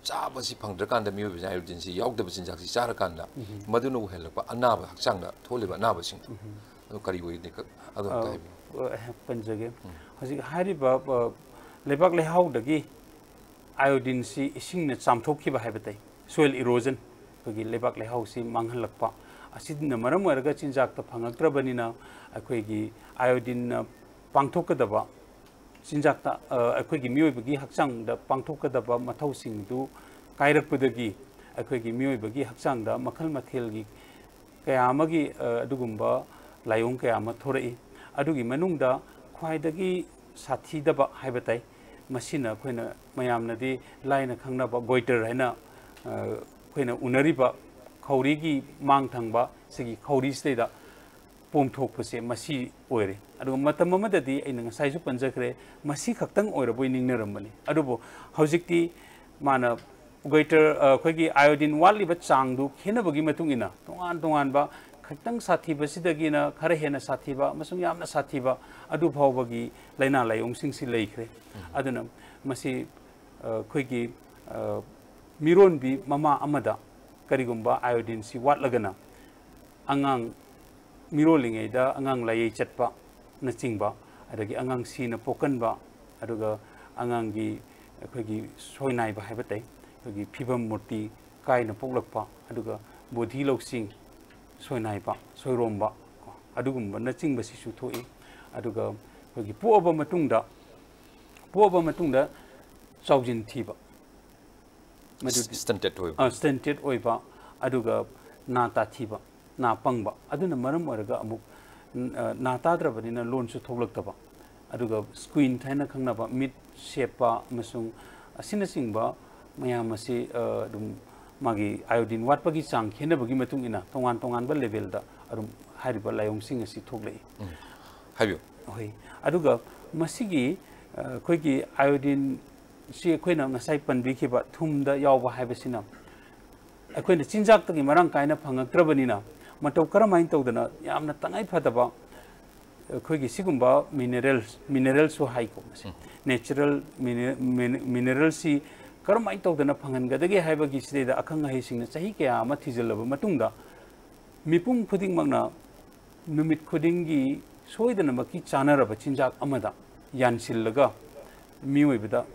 ꯆꯥꯕꯁꯤ ꯐꯪꯗ꯭ꯔꯀꯥꯟꯗ ꯃꯤꯑꯣꯏꯕꯁꯤꯅ iodineꯁꯤ ꯌꯥꯎꯗꯕ ꯆꯤꯟꯖꯥꯛꯁꯤ ꯆꯥꯔꯀꯥꯟꯗ ꯃꯗꯨꯅ ꯑꯣꯏꯍꯜꯂꯛꯄ ꯑꯅꯥꯕ, ꯍꯛꯆꯥꯡꯗ ꯊꯣꯛꯍꯜꯂꯤꯕ ꯑꯅꯥꯕꯁꯤꯡꯗꯣ꯫ ꯑꯗꯨ ꯀꯔꯤ ꯑꯣꯏꯒꯅꯤ? ꯑꯗꯨ ꯑꯝꯇ ꯑ, ꯍꯥꯏꯕꯤꯌꯨ꯫ ꯑ, ꯄꯟꯖꯒꯦ꯫ ꯍꯧꯖꯤꯛ ꯍꯥꯏꯔꯤꯕ, ꯑ, ꯂꯩꯕꯥꯛ ꯂꯩꯍꯥꯎꯗꯒꯤ iodineꯁꯤ ꯏꯁꯤꯡꯅ ꯆꯥꯝꯊꯣꯛꯈꯤꯕ ꯍꯥꯏꯕ ꯇꯥꯏ, soil erosion, ꯑꯩꯈꯣꯏꯒꯤ ꯂꯩꯕꯥꯛ ꯂꯩꯍꯥꯎꯁꯤ ꯃꯥꯡꯍꯜꯂꯛꯄ꯫ ꯑꯁꯤꯅ ꯃꯔꯝ ꯑꯣꯏꯔꯒ ꯆꯤꯟꯖꯥꯛꯇ ꯐꯪꯉꯛꯇ꯭ꯔꯕꯅꯤꯅ ꯑꯩꯈꯣꯏꯒꯤ iodineꯅ ꯄꯥꯡꯊꯣꯛꯀꯗꯕ ꯆꯤꯟꯖꯥꯛꯇ, ꯑ, ꯑꯩꯈꯣꯏꯒꯤ ꯃꯤꯑꯣꯏꯕꯒꯤ ꯍꯛꯆꯥꯡꯗ ꯄꯥꯡꯊꯣꯛꯀꯗꯕ ꯃꯊꯧꯁꯤꯡꯗꯨ ꯀꯥꯏꯔꯛꯄꯗꯒꯤ ꯑꯩꯈꯣꯏꯒꯤ ꯃꯤꯑꯣꯏꯕꯒꯤ ꯍꯛꯆꯥꯡꯗ ꯃꯈꯜ ꯃꯊꯦꯜꯒꯤ ꯀꯌꯥ ꯑꯃꯒꯤ, ꯑ, ꯑꯗꯨꯒꯨꯝꯕ ꯂꯥꯏꯑꯣꯡ ꯀꯌꯥ ꯑꯃ ꯊꯣꯔꯛꯏ꯫ ꯑꯗꯨꯒꯤ ꯃꯅꯨꯡꯗ ꯈ꯭ꯋꯥꯏꯗꯒꯤ ꯁꯥꯊꯤꯗꯕ ꯍꯥꯏꯕ ꯇꯥꯏ, ꯃꯁꯤꯅ ꯑꯩꯈꯣꯏꯅ ꯃꯌꯥꯝꯅꯗꯤ ꯂꯥꯏꯅ ꯈꯪꯅꯕ goiter ꯍꯥꯏꯅ, ꯑ, ꯑꯩꯈꯣꯏꯅ ꯎꯅꯔꯤꯕ ꯈꯧꯔꯤꯒꯤ ꯃꯥꯡ ꯊꯪꯕ ꯁꯤꯒꯤ ꯈꯧꯔꯤꯁꯤꯗꯩꯗ ꯄꯣꯝꯊꯣꯛꯄꯁꯦ ꯃꯁꯤ ꯑꯣꯏꯔꯦ꯫ ꯑꯗꯨꯒ ꯃꯇꯝ ꯑꯃꯗꯗꯤ ꯑꯩꯅ ꯉꯁꯥꯏꯁꯨ ꯄꯟꯖꯈ꯭ꯔꯦ, ꯃꯁꯤ ꯈꯛꯇꯪ ꯑꯣꯏꯔꯕꯣꯏ ꯅꯤꯡꯅꯔꯝꯕꯅꯤ꯫ ꯑꯗꯨꯕꯨ ꯍꯧꯖꯤꯛꯇꯤ ꯃꯥꯅ ꯎꯒꯩꯇꯔ, ꯑ, ꯑꯩꯈꯣꯏꯒꯤ ꯑꯥꯏꯑꯣꯗꯤꯟ ꯋꯥꯠꯂꯤꯕ ꯆꯥꯡꯗꯨ ꯈꯦꯠꯅꯕꯒꯤ ꯃꯇꯨꯡ ꯏꯟꯅ ꯇꯣꯉꯥꯟ ꯇꯣꯉꯥꯟꯕ, ꯈꯤꯇꯪ ꯁꯥꯊꯤꯕꯁꯤꯗꯒꯤꯅ ꯈꯔ ꯍꯦꯟꯅ ꯁꯥꯊꯤꯕ ꯑꯃꯁꯨꯡ ꯌꯥꯝꯅ ꯁꯥꯊꯤꯕ ꯑꯗꯨ ꯐꯥꯎꯕꯒꯤ ꯂꯥꯏꯅꯥ ꯂꯥꯏꯑꯣꯡꯁꯤꯡꯁꯤ ꯂꯩꯈ꯭ꯔꯦ꯫ ꯑꯗꯨꯅ ꯃꯁꯤ, ꯑ, ꯑꯩꯈꯣꯏꯒꯤ, ꯑ, ꯃꯤꯔꯣꯟꯕꯤ ꯃꯃꯥ ꯑꯃꯗ ꯀꯔꯤꯒꯨꯝꯕ ꯑꯥꯏꯑꯣꯗꯤꯟꯁꯤ ꯋꯥꯠꯂꯒꯅ ꯑꯉꯥꯡ ꯃꯤꯔꯣꯜꯂꯤꯉꯩꯗ ꯑꯉꯥꯡ ꯂꯥꯏꯌꯩ ꯆꯠꯄꯅꯆꯤꯡꯕ, ꯑꯗꯒꯤ ꯑꯉꯥꯡ ꯁꯤꯅ ꯄꯣꯛꯀꯟꯕ, ꯑꯗꯨꯒ ꯑꯉꯥꯡꯒꯤ ꯑꯩꯈꯣꯏꯒꯤ ꯁꯣꯏꯅꯥꯏꯕ ꯍꯥꯏꯕ ꯇꯥꯏ, ꯑꯩꯈꯣꯏꯒꯤ ꯐꯤꯕꯝ ꯃꯨꯔꯇꯤ ꯀꯥꯏꯅ ꯄꯣꯛꯂꯛꯄ, ꯑꯗꯨꯒ ꯕꯣꯗꯤ ꯂꯧꯁꯤꯡ ꯁꯣꯏꯅꯥꯏꯕ, ꯁꯣꯏꯔꯣꯝꯕ, ꯀꯣ, ꯑꯗꯨꯒꯨꯝꯕꯅꯆꯤꯡꯕꯁꯤꯁꯨ ꯊꯣꯛꯏ꯫ ꯑꯗꯨꯒ ꯑꯩꯈꯣꯏꯒꯤ ꯄꯣꯛꯑꯕ ꯃꯇꯨꯡꯗ, ꯄꯣꯛꯑꯕ ꯃꯇꯨꯡꯗ ꯆꯥꯎꯖꯤꯟ ꯊꯤꯕ, ꯃꯗꯨꯗꯤ stunted ꯑꯣꯏꯕ꯫ ꯑ, stunted ꯑꯣꯏꯕ, ꯑꯗꯨꯒ ꯅꯥ ꯇꯥꯊꯤꯕ, ꯅꯥ ꯄꯪꯕ, ꯑꯗꯨꯅ ꯃꯔꯝ ꯑꯣꯏꯔꯒ ꯑꯃꯨꯛ, ꯎꯝ, ꯑ, ꯅꯥ ꯇꯥꯗ꯭ꯔꯕꯅꯤꯅ ꯂꯣꯟꯁꯨ ꯊꯣꯛꯂꯛꯇꯕ, ꯑꯗꯨꯒ squint ꯍꯥꯏꯅ ꯈꯪꯅꯕ ꯃꯤꯠ ꯁꯦꯞꯄ ꯑꯃꯁꯨꯡ ꯑꯁꯤꯅꯆꯤꯡꯕ ꯃꯌꯥꯝ ꯑꯁꯤ, ꯑ, ꯑꯗꯨꯝ ꯃꯥꯒꯤ ꯑꯥꯏꯑꯣꯗꯤꯟ ꯋꯥꯠꯄꯒꯤ ꯆꯥꯡ ꯈꯦꯠꯅꯕꯒꯤ ꯃꯇꯨꯡ ꯏꯟꯅ ꯇꯣꯉꯥꯟ ꯇꯣꯉꯥꯟꯕ ꯂꯦꯚꯦꯜꯗ ꯑꯗꯨꯝ ꯍꯥꯏꯔꯤꯕ ꯂꯥꯏꯑꯣꯡꯁꯤꯡ ꯑꯁꯤ ꯊꯣꯛꯂꯛꯏ꯫ ꯎꯝ꯫ ꯍꯥꯏꯕꯤꯌꯨ꯫ ꯍꯣꯏ, ꯑꯗꯨꯒ ꯃꯁꯤꯒꯤ, ꯑ, ꯑꯩꯈꯣꯏꯒꯤ ꯑꯥꯏꯑꯣꯗꯤꯟꯁꯤ ꯑꯩꯈꯣꯏꯅ ꯉꯁꯥꯏ ꯄꯟꯕꯤꯈꯤꯕ ꯊꯨꯝꯗ ꯌꯥꯎꯕ ꯍꯥꯏꯕꯁꯤꯅ ꯑꯩꯈꯣꯏꯅ ꯆꯤꯟꯖꯥꯛꯇꯒꯤ ꯃꯔꯥꯡ ꯀꯥꯏꯅ ꯐꯪꯉꯛꯇ꯭ꯔꯕꯅꯤꯅ ꯃꯇꯧ ꯀꯔꯝꯍꯥꯏꯅ ꯇꯧꯗꯅ ꯌꯥꯝꯅ ꯇꯉꯥꯏ ꯐꯗꯕ ꯑꯩꯈꯣꯏꯒꯤ ꯁꯤꯒꯨꯝꯕ ꯃꯤꯅꯔꯦꯜ, ꯃꯤꯅꯔꯦꯜꯁꯨ ꯍꯥꯏꯀꯣ ꯃꯁꯤ, ꯎꯝ꯫ ꯅꯦꯆꯔꯦꯜ ꯃꯤꯅ-, ꯃꯤꯅ-, ꯃꯤꯅꯔꯦꯜꯁꯤ ꯀꯔꯝꯍꯥꯏꯅ ꯇꯧꯗꯅ ꯐꯪꯍꯟꯒꯗꯒꯦ ꯍꯥꯏꯕꯒꯤ ꯁꯤꯗꯩꯗ ꯑꯈꯪ ꯑꯍꯩꯁꯤꯡꯅ ꯆꯍꯤ ꯀꯌꯥ ꯑꯃ ꯊꯤꯖꯤꯜꯂꯕ ꯃꯇꯨꯡꯗ ꯃꯤꯄꯨꯝ ꯈꯨꯗꯤꯡꯃꯛꯅ ꯅꯨꯃꯤꯠ ꯈꯨꯗꯤꯡꯒꯤ ꯁꯣꯏꯗꯅꯃꯛꯀꯤ ꯆꯥꯅꯔꯕ ꯆꯤꯟꯖꯥꯛ ꯑꯃꯗ ꯌꯥꯟꯁꯤꯜꯂꯒ ꯃꯤꯑꯣꯏꯕꯗ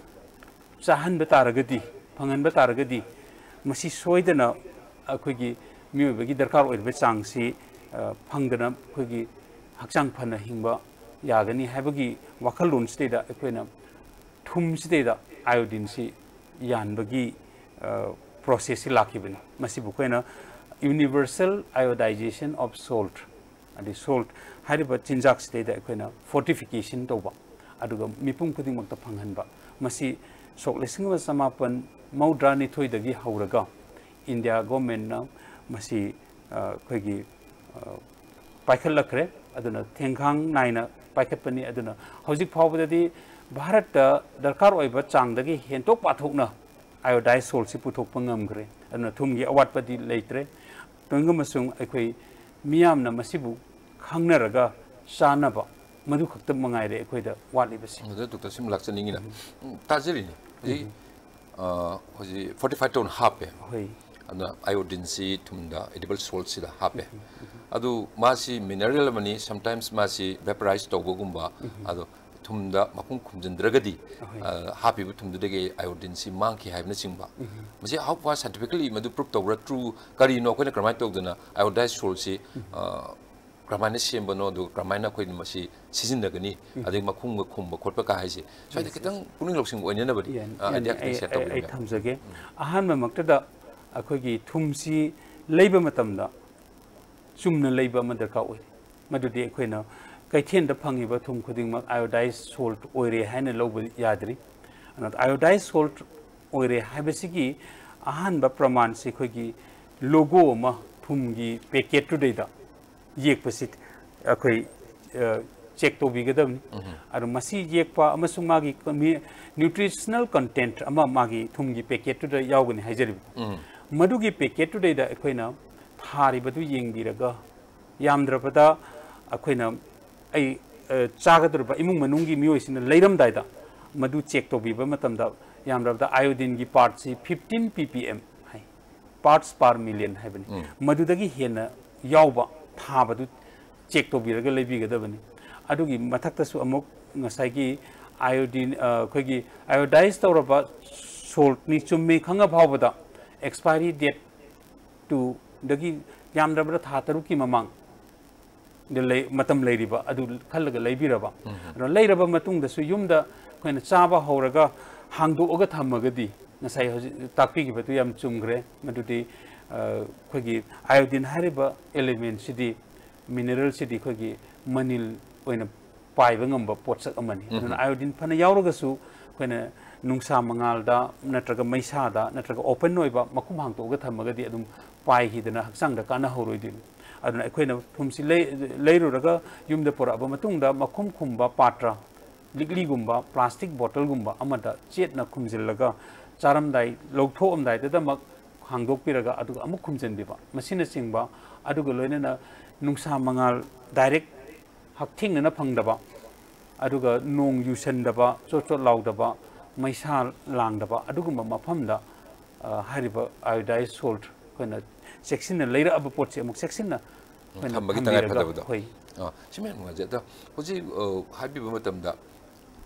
ꯆꯥꯍꯟꯕ ꯇꯥꯔꯒꯗꯤ, ꯐꯪꯍꯟꯕ ꯇꯥꯔꯒꯗꯤ, ꯃꯁꯤ ꯁꯣꯏꯗꯅ ꯑꯩꯈꯣꯏꯒꯤ ꯃꯤꯑꯣꯏꯕꯒꯤ ꯗꯔꯀꯥꯔ ꯑꯣꯏꯔꯤꯕ ꯆꯥꯡꯁꯤ, ꯑ, ꯐꯪꯗꯅ ꯑꯩꯈꯣꯏꯒꯤ ꯍꯛꯆꯥꯡ ꯐꯅ ꯍꯤꯡꯕ ꯌꯥꯒꯅꯤ ꯍꯥꯏꯕꯒꯤ ꯋꯥꯈꯜꯂꯣꯟꯁꯤꯗꯩꯗ ꯑꯩꯈꯣꯏꯅ ꯊꯨꯝꯁꯤꯗꯩꯗ ꯑꯥꯏꯑꯣꯗꯤꯟꯁꯤ ꯌꯥꯟꯕꯒꯤ, ꯑ, ꯄ꯭ꯔꯣꯁꯦꯁꯁꯤ ꯂꯥꯛꯈꯤꯕꯅꯤ꯫ ꯃꯁꯤꯕꯨ ꯑꯩꯈꯣꯏꯅ universal iodization of salt, ꯑꯗꯩ salt ꯍꯥꯏꯔꯤꯕ ꯆꯤꯟꯖꯥꯛꯁꯤꯗꯩꯗ ꯑꯩꯈꯣꯏꯅ fortification ꯇꯧꯕ, ꯑꯗꯨꯒ ꯃꯤꯄꯨꯝ ꯈꯨꯗꯤꯡꯃꯛꯇ ꯐꯪꯍꯟꯕ, ꯃꯁꯤ ꯁꯣꯛ ꯂꯤꯁꯤꯡ ꯑꯃ ꯆꯃꯥꯄꯟ ꯃꯧꯗ꯭ꯔꯥ ꯅꯤꯊꯣꯏꯗꯒꯤ ꯍꯧꯔꯒ ꯏꯟꯗꯤꯌꯥ ꯒꯣꯔꯃꯦꯟꯅ ꯃꯁꯤ, ꯑ, ꯑꯩꯈꯣꯏꯒꯤ, ꯑ, ꯄꯥꯏꯈꯠꯂꯛꯈ꯭ꯔꯦ꯫ ꯑꯗꯨꯅ ꯊꯦꯡꯈꯥꯡ ꯅꯥꯏꯅ ꯄꯥꯏꯈꯠꯄꯅꯤ꯫ ꯑꯗꯨꯅ ꯍꯧꯖꯤꯛ ꯐꯥꯎꯕꯗꯗꯤ ꯚꯥꯔꯠꯇ ꯗꯔꯀꯥꯔ ꯑꯣꯏꯕ ꯆꯥꯡꯗꯒꯤ ꯍꯦꯟꯇꯣꯛ ꯄꯥꯊꯣꯛꯅ iodized saltꯁꯤ ꯄꯨꯊꯣꯛꯄ ꯉꯝꯈ꯭ꯔꯦ꯫ ꯑꯗꯨꯅ ꯊꯨꯝꯒꯤ ꯑꯋꯥꯠꯄꯗꯤ ꯂꯩꯇ꯭ꯔꯦ꯫ ꯇꯣꯏꯅ ꯑꯃꯁꯨꯡ ꯑꯩꯈꯣꯏ ꯃꯤꯌꯥꯝꯅ ꯃꯁꯤꯕꯨ ꯈꯪꯅꯔꯒ ꯆꯥꯅꯕ, ꯃꯗꯨ ꯈꯛꯇ ꯃꯉꯥꯏꯔꯦ ꯑꯩꯈꯣꯏꯗ ꯋꯥꯠꯂꯤꯕꯁꯤ꯫ ꯑꯗꯨꯗ ꯗꯣꯛꯇꯔ ꯁꯨꯝ ꯂꯥꯛꯆꯅꯤꯡꯉꯤꯅ, ꯎꯝ, ꯇꯥꯖꯔꯤꯅꯦ꯫ ꯍꯧꯖꯤꯛ, ꯑ, ꯍꯧꯖꯤꯛ fortified tone ꯍꯥꯞꯄꯦ꯫ ꯍꯣꯏ꯫ ꯑꯗꯨꯅ iodineꯁꯤ ꯊꯨꯝꯗ, edible saltꯁꯤꯗ ꯍꯥꯞꯄꯦ꯫ ꯑꯗꯨ ꯃꯥꯁꯤ mineral ꯑꯃꯅꯤ, sometimes ꯃꯥꯁꯤ vaporize ꯇꯧꯕꯒꯨꯝꯕ, ꯑꯗꯣ ꯊꯨꯝꯗ ꯃꯈꯨꯝ ꯈꯨꯝꯖꯤꯟꯗ꯭ꯔꯒꯗꯤ, ꯍꯣꯏ꯫ ꯑ, ꯍꯥꯞꯄꯤꯕ ꯊꯨꯝꯗꯨꯗꯒꯤ iodineꯁꯤ ꯃꯥꯡꯈꯤ ꯍꯥꯏꯕꯅꯆꯤꯡꯕ꯫ ꯃꯁꯤ how far scientifically ꯃꯗꯨ prove ꯇꯧꯕ꯭ꯔꯥ, true ꯀꯔꯤꯅꯣ, ꯑꯩꯈꯣꯏꯅ ꯀꯔꯝꯍꯥꯏꯅ ꯇꯧꯗꯅ iodized saltꯁꯤ, ꯑ, ꯀꯔꯝꯍꯥꯏꯅ ꯁꯦꯝꯕꯅꯣ, ꯑꯗꯨꯒ ꯀꯔꯝꯍꯥꯏꯅ ꯑꯩꯈꯣꯏꯅ ꯃꯁꯤ ꯁꯤꯖꯤꯟꯅꯒꯅꯤ, ꯑꯗꯩ ꯃꯈꯨꯝꯒ ꯈꯨꯝꯕ ꯈꯣꯠꯄ ꯀꯥ ꯍꯥꯏꯁꯦ, ꯁ꯭ꯋꯥꯏꯗ ꯈꯤꯇꯪ ꯄꯨꯛꯅꯤꯡ ꯂꯧꯁꯤꯡ ꯑꯣꯏꯅꯅꯕꯗꯤ, ꯌꯥꯅꯤ, ꯑ, ꯌꯥꯅꯤ꯫ idea ꯈꯤꯇꯪ ꯑꯩ, share ꯑꯩ, ꯑꯩ ꯇꯧꯕꯤꯔꯝꯃꯦ꯫ ꯊꯝꯖꯒꯦ꯫ ꯑꯍꯥꯟꯕꯃꯛꯇꯗ ꯑꯩꯈꯣꯏꯒꯤ ꯊꯨꯝꯁꯤ ꯂꯩꯕ ꯃꯇꯝꯗ ꯆꯨꯝꯅ ꯂꯩꯕ ꯑꯃ ꯗꯔꯀꯥꯔ ꯑꯣꯏ꯫ ꯃꯗꯨꯗꯤ ꯑꯩꯈꯣꯏꯅ ꯀꯩꯊꯦꯜꯗ ꯐꯪꯉꯤꯕ ꯊꯨꯝ ꯈꯨꯗꯤꯡꯃꯛ iodized salt ꯑꯣꯏꯔꯦ ꯍꯥꯏꯅ ꯂꯧꯕ ꯌꯥꯗ꯭ꯔꯤ꯫ ꯑꯗꯨꯅ iodized salt ꯑꯣꯏꯔꯦ ꯍꯥꯏꯕꯁꯤꯒꯤ ꯑꯍꯥꯟꯕ ꯄ꯭ꯔꯃꯥꯟꯁꯤ ꯑꯩꯈꯣꯏꯒꯤ logo ꯑꯃ ꯊꯨꯝꯒꯤ packetꯇꯨꯗꯩꯗ ꯌꯦꯛꯄꯁꯤ ꯑꯩꯈꯣꯏ, ꯑ, check ꯇꯧꯕꯤꯒꯗꯕꯅꯤ꯫ ꯑꯗꯣ ꯃꯁꯤ ꯌꯦꯛꯄ ꯑꯃꯁꯨꯡ ꯃꯥꯒꯤ ꯀꯃꯤ-, nutritional content ꯑꯃ ꯃꯥꯒꯤ ꯊꯨꯝꯒꯤ packetꯇꯨꯗ ꯌꯥꯎꯒꯅꯤ ꯍꯥꯏꯖꯔꯤꯕ꯫ ꯃꯗꯨꯒꯤ packetꯇꯨꯗꯩꯗ ꯑꯩꯈꯣꯏꯅ ꯊꯥꯔꯤꯕꯗꯨ ꯌꯦꯡꯕꯤꯔꯒ, ꯌꯥꯝꯗ꯭ꯔꯕꯗ ꯑꯩꯈꯣꯏꯅ, ꯑꯩ, ꯑ, ꯆꯥꯒꯗꯧꯔꯤꯕ ꯏꯃꯨꯡ ꯃꯅꯨꯡꯒꯤ ꯃꯤꯑꯣꯏꯁꯤꯡꯅ ꯂꯩꯔꯝꯗꯥꯏꯗ ꯃꯗꯨ check ꯇꯧꯕꯤꯕ ꯃꯇꯝꯗ, ꯌꯥꯝꯗ꯭ꯔꯕꯗ iodineꯒꯤ partꯁꯤ fifteen ppm ꯍꯥꯏ, parts per million ꯍꯥꯏꯕꯅꯤ꯫ ꯃꯗꯨꯗꯒꯤ ꯍꯦꯟꯅ ꯌꯥꯎꯕ ꯊꯥꯕꯗꯨ check ꯇꯧꯕꯤꯔꯒ ꯂꯩꯕꯤꯒꯗꯕꯅꯤ꯫ ꯑꯗꯨꯒꯤ ꯃꯊꯛꯇꯁꯨ ꯑꯃꯨꯛ ꯉꯁꯥꯏꯒꯤ iodine, ꯑ, ꯑꯩꯈꯣꯏꯒꯤ iodize ꯇꯧꯔꯕ saltꯅꯤ ꯆꯨꯝꯃꯤ ꯈꯪꯉ ꯐꯥꯎꯕꯗ expiry date ꯇꯨꯗꯒꯤ ꯌꯥꯝꯗ꯭ꯔꯕꯗ ꯊꯥ ꯇꯔꯨꯛꯀꯤ ꯃꯃꯥꯡ ꯗ ꯂꯩ-, ꯃꯇꯝ ꯂꯩꯔꯤꯕ ꯑꯗꯨ ꯈꯜꯂꯒ ꯂꯩꯕꯤꯔꯕ꯫ ꯑꯗꯣ ꯂꯩꯔꯕ ꯃꯇꯨꯡꯗꯁꯨ ꯌꯨꯝꯗ ꯑꯩꯈꯣꯏꯅ ꯆꯥꯕ ꯍꯧꯔꯒ ꯍꯥꯡꯗꯣꯛꯑꯒ ꯊꯝꯃꯒꯗꯤ, ꯉꯁꯥꯏ ꯍꯧꯖꯤꯛ ꯇꯥꯛꯄꯤꯈꯤꯕꯗꯨ ꯌꯥꯝ ꯆꯨꯝꯈ꯭ꯔꯦ꯫ ꯃꯗꯨꯗꯤ, ꯑ, ꯑꯩꯈꯣꯏꯒꯤ iodine ꯍꯥꯏꯔꯤꯕ elementꯁꯤꯗꯤ, mineralꯁꯤꯗꯤ ꯑꯩꯈꯣꯏꯒꯤ ꯃꯅꯤꯜ ꯑꯣꯏꯅ ꯄꯥꯏꯕ ꯉꯝꯕ ꯄꯣꯠꯁꯛ ꯑꯃꯅꯤ꯫ ꯑꯗꯨꯅ iodine ꯐꯅ ꯌꯥꯎꯔꯒꯁꯨ ꯑꯩꯈꯣꯏꯅ ꯅꯨꯡꯁꯥ ꯃꯉꯥꯜꯗ ꯅꯠꯇ꯭ꯔꯒ ꯃꯩꯁꯥꯗ ꯅꯠꯇ꯭ꯔꯒ open ꯑꯣꯏꯕ ꯃꯈꯨꯝ ꯍꯥꯡꯗꯣꯛꯑꯒ ꯊꯝꯃꯒꯗꯤ ꯑꯗꯨꯝ ꯄꯥꯏꯈꯤꯗꯅ ꯍꯛꯆꯥꯡꯗ ꯀꯥꯟꯅꯍꯧꯔꯣꯏꯗꯣꯏꯅꯤ꯫ ꯑꯗꯨꯅ ꯑꯩꯈꯣꯏꯅ ꯊꯨꯝꯁꯤ ꯂꯩ-, ꯂꯩꯔꯨꯔꯒ ꯌꯨꯝꯗ ꯄꯨꯔꯛꯑꯕ ꯃꯇꯨꯡꯗ ꯃꯈꯨꯝ ꯈꯨꯝꯕ ꯄꯥꯇ꯭ꯔ, ꯂꯤꯛꯂꯤꯒꯨꯝꯕ, ꯄ꯭ꯂꯥꯁꯇꯤꯛ ꯕꯣꯇꯜꯒꯨꯝꯕ ꯑꯃꯗ ꯆꯦꯠꯅ ꯈꯨꯝꯖꯤꯜꯂꯒ ꯆꯥꯔꯝꯗꯥꯏ, ꯂꯧꯊꯣꯛꯑꯝꯗꯥꯏꯗꯨꯗꯃꯛ ꯍꯥꯡꯗꯣꯛꯄꯤꯔꯒ ꯑꯗꯨꯒ ꯑꯃꯨꯛ ꯈꯨꯝꯖꯤꯟꯕꯤꯕ, ꯃꯁꯤꯅꯆꯤꯡꯕ, ꯑꯗꯨꯒ ꯂꯣꯏꯅꯅ ꯅꯨꯡꯁꯥ ꯃꯉꯥꯜ ꯗꯥꯏꯔꯦꯛ ꯍꯛꯊꯦꯡꯅꯅ ꯐꯪꯗꯕ, ꯑꯗꯨꯒ ꯅꯣꯡ ꯌꯨꯁꯟꯗꯕ, ꯆꯣꯠ ꯆꯣꯠ ꯂꯥꯎꯗꯕ, ꯃꯩꯁꯥ ꯂꯥꯡꯗꯕ ꯑꯗꯨꯒꯨꯝꯕ ꯃꯐꯝꯗ, ꯑ, ꯍꯥꯏꯔꯤꯕ iodized salt ꯑꯩꯈꯣꯏꯅ ꯆꯦꯛꯁꯤꯟꯅ ꯂꯩꯔꯛꯑꯕ ꯄꯣꯠꯁꯦ ꯑꯃꯨꯛ ꯆꯦꯛꯁꯤꯟꯅ ꯑꯩꯈꯣꯏꯅ ꯊꯝꯕꯒꯤ ꯊꯝꯕꯤꯔꯒ, ꯇꯉꯥꯏꯐꯗꯕꯗꯣ꯫ ꯍꯣꯏ꯫ ꯑ, ꯁꯤ ꯃꯌꯥꯝ ꯅꯨꯡꯉꯥꯏꯖꯩ꯫ ꯑꯗꯣ ꯍꯧꯖꯤꯛ, ꯑ, ꯍꯥꯏꯕꯤꯕ ꯃꯇꯝꯗ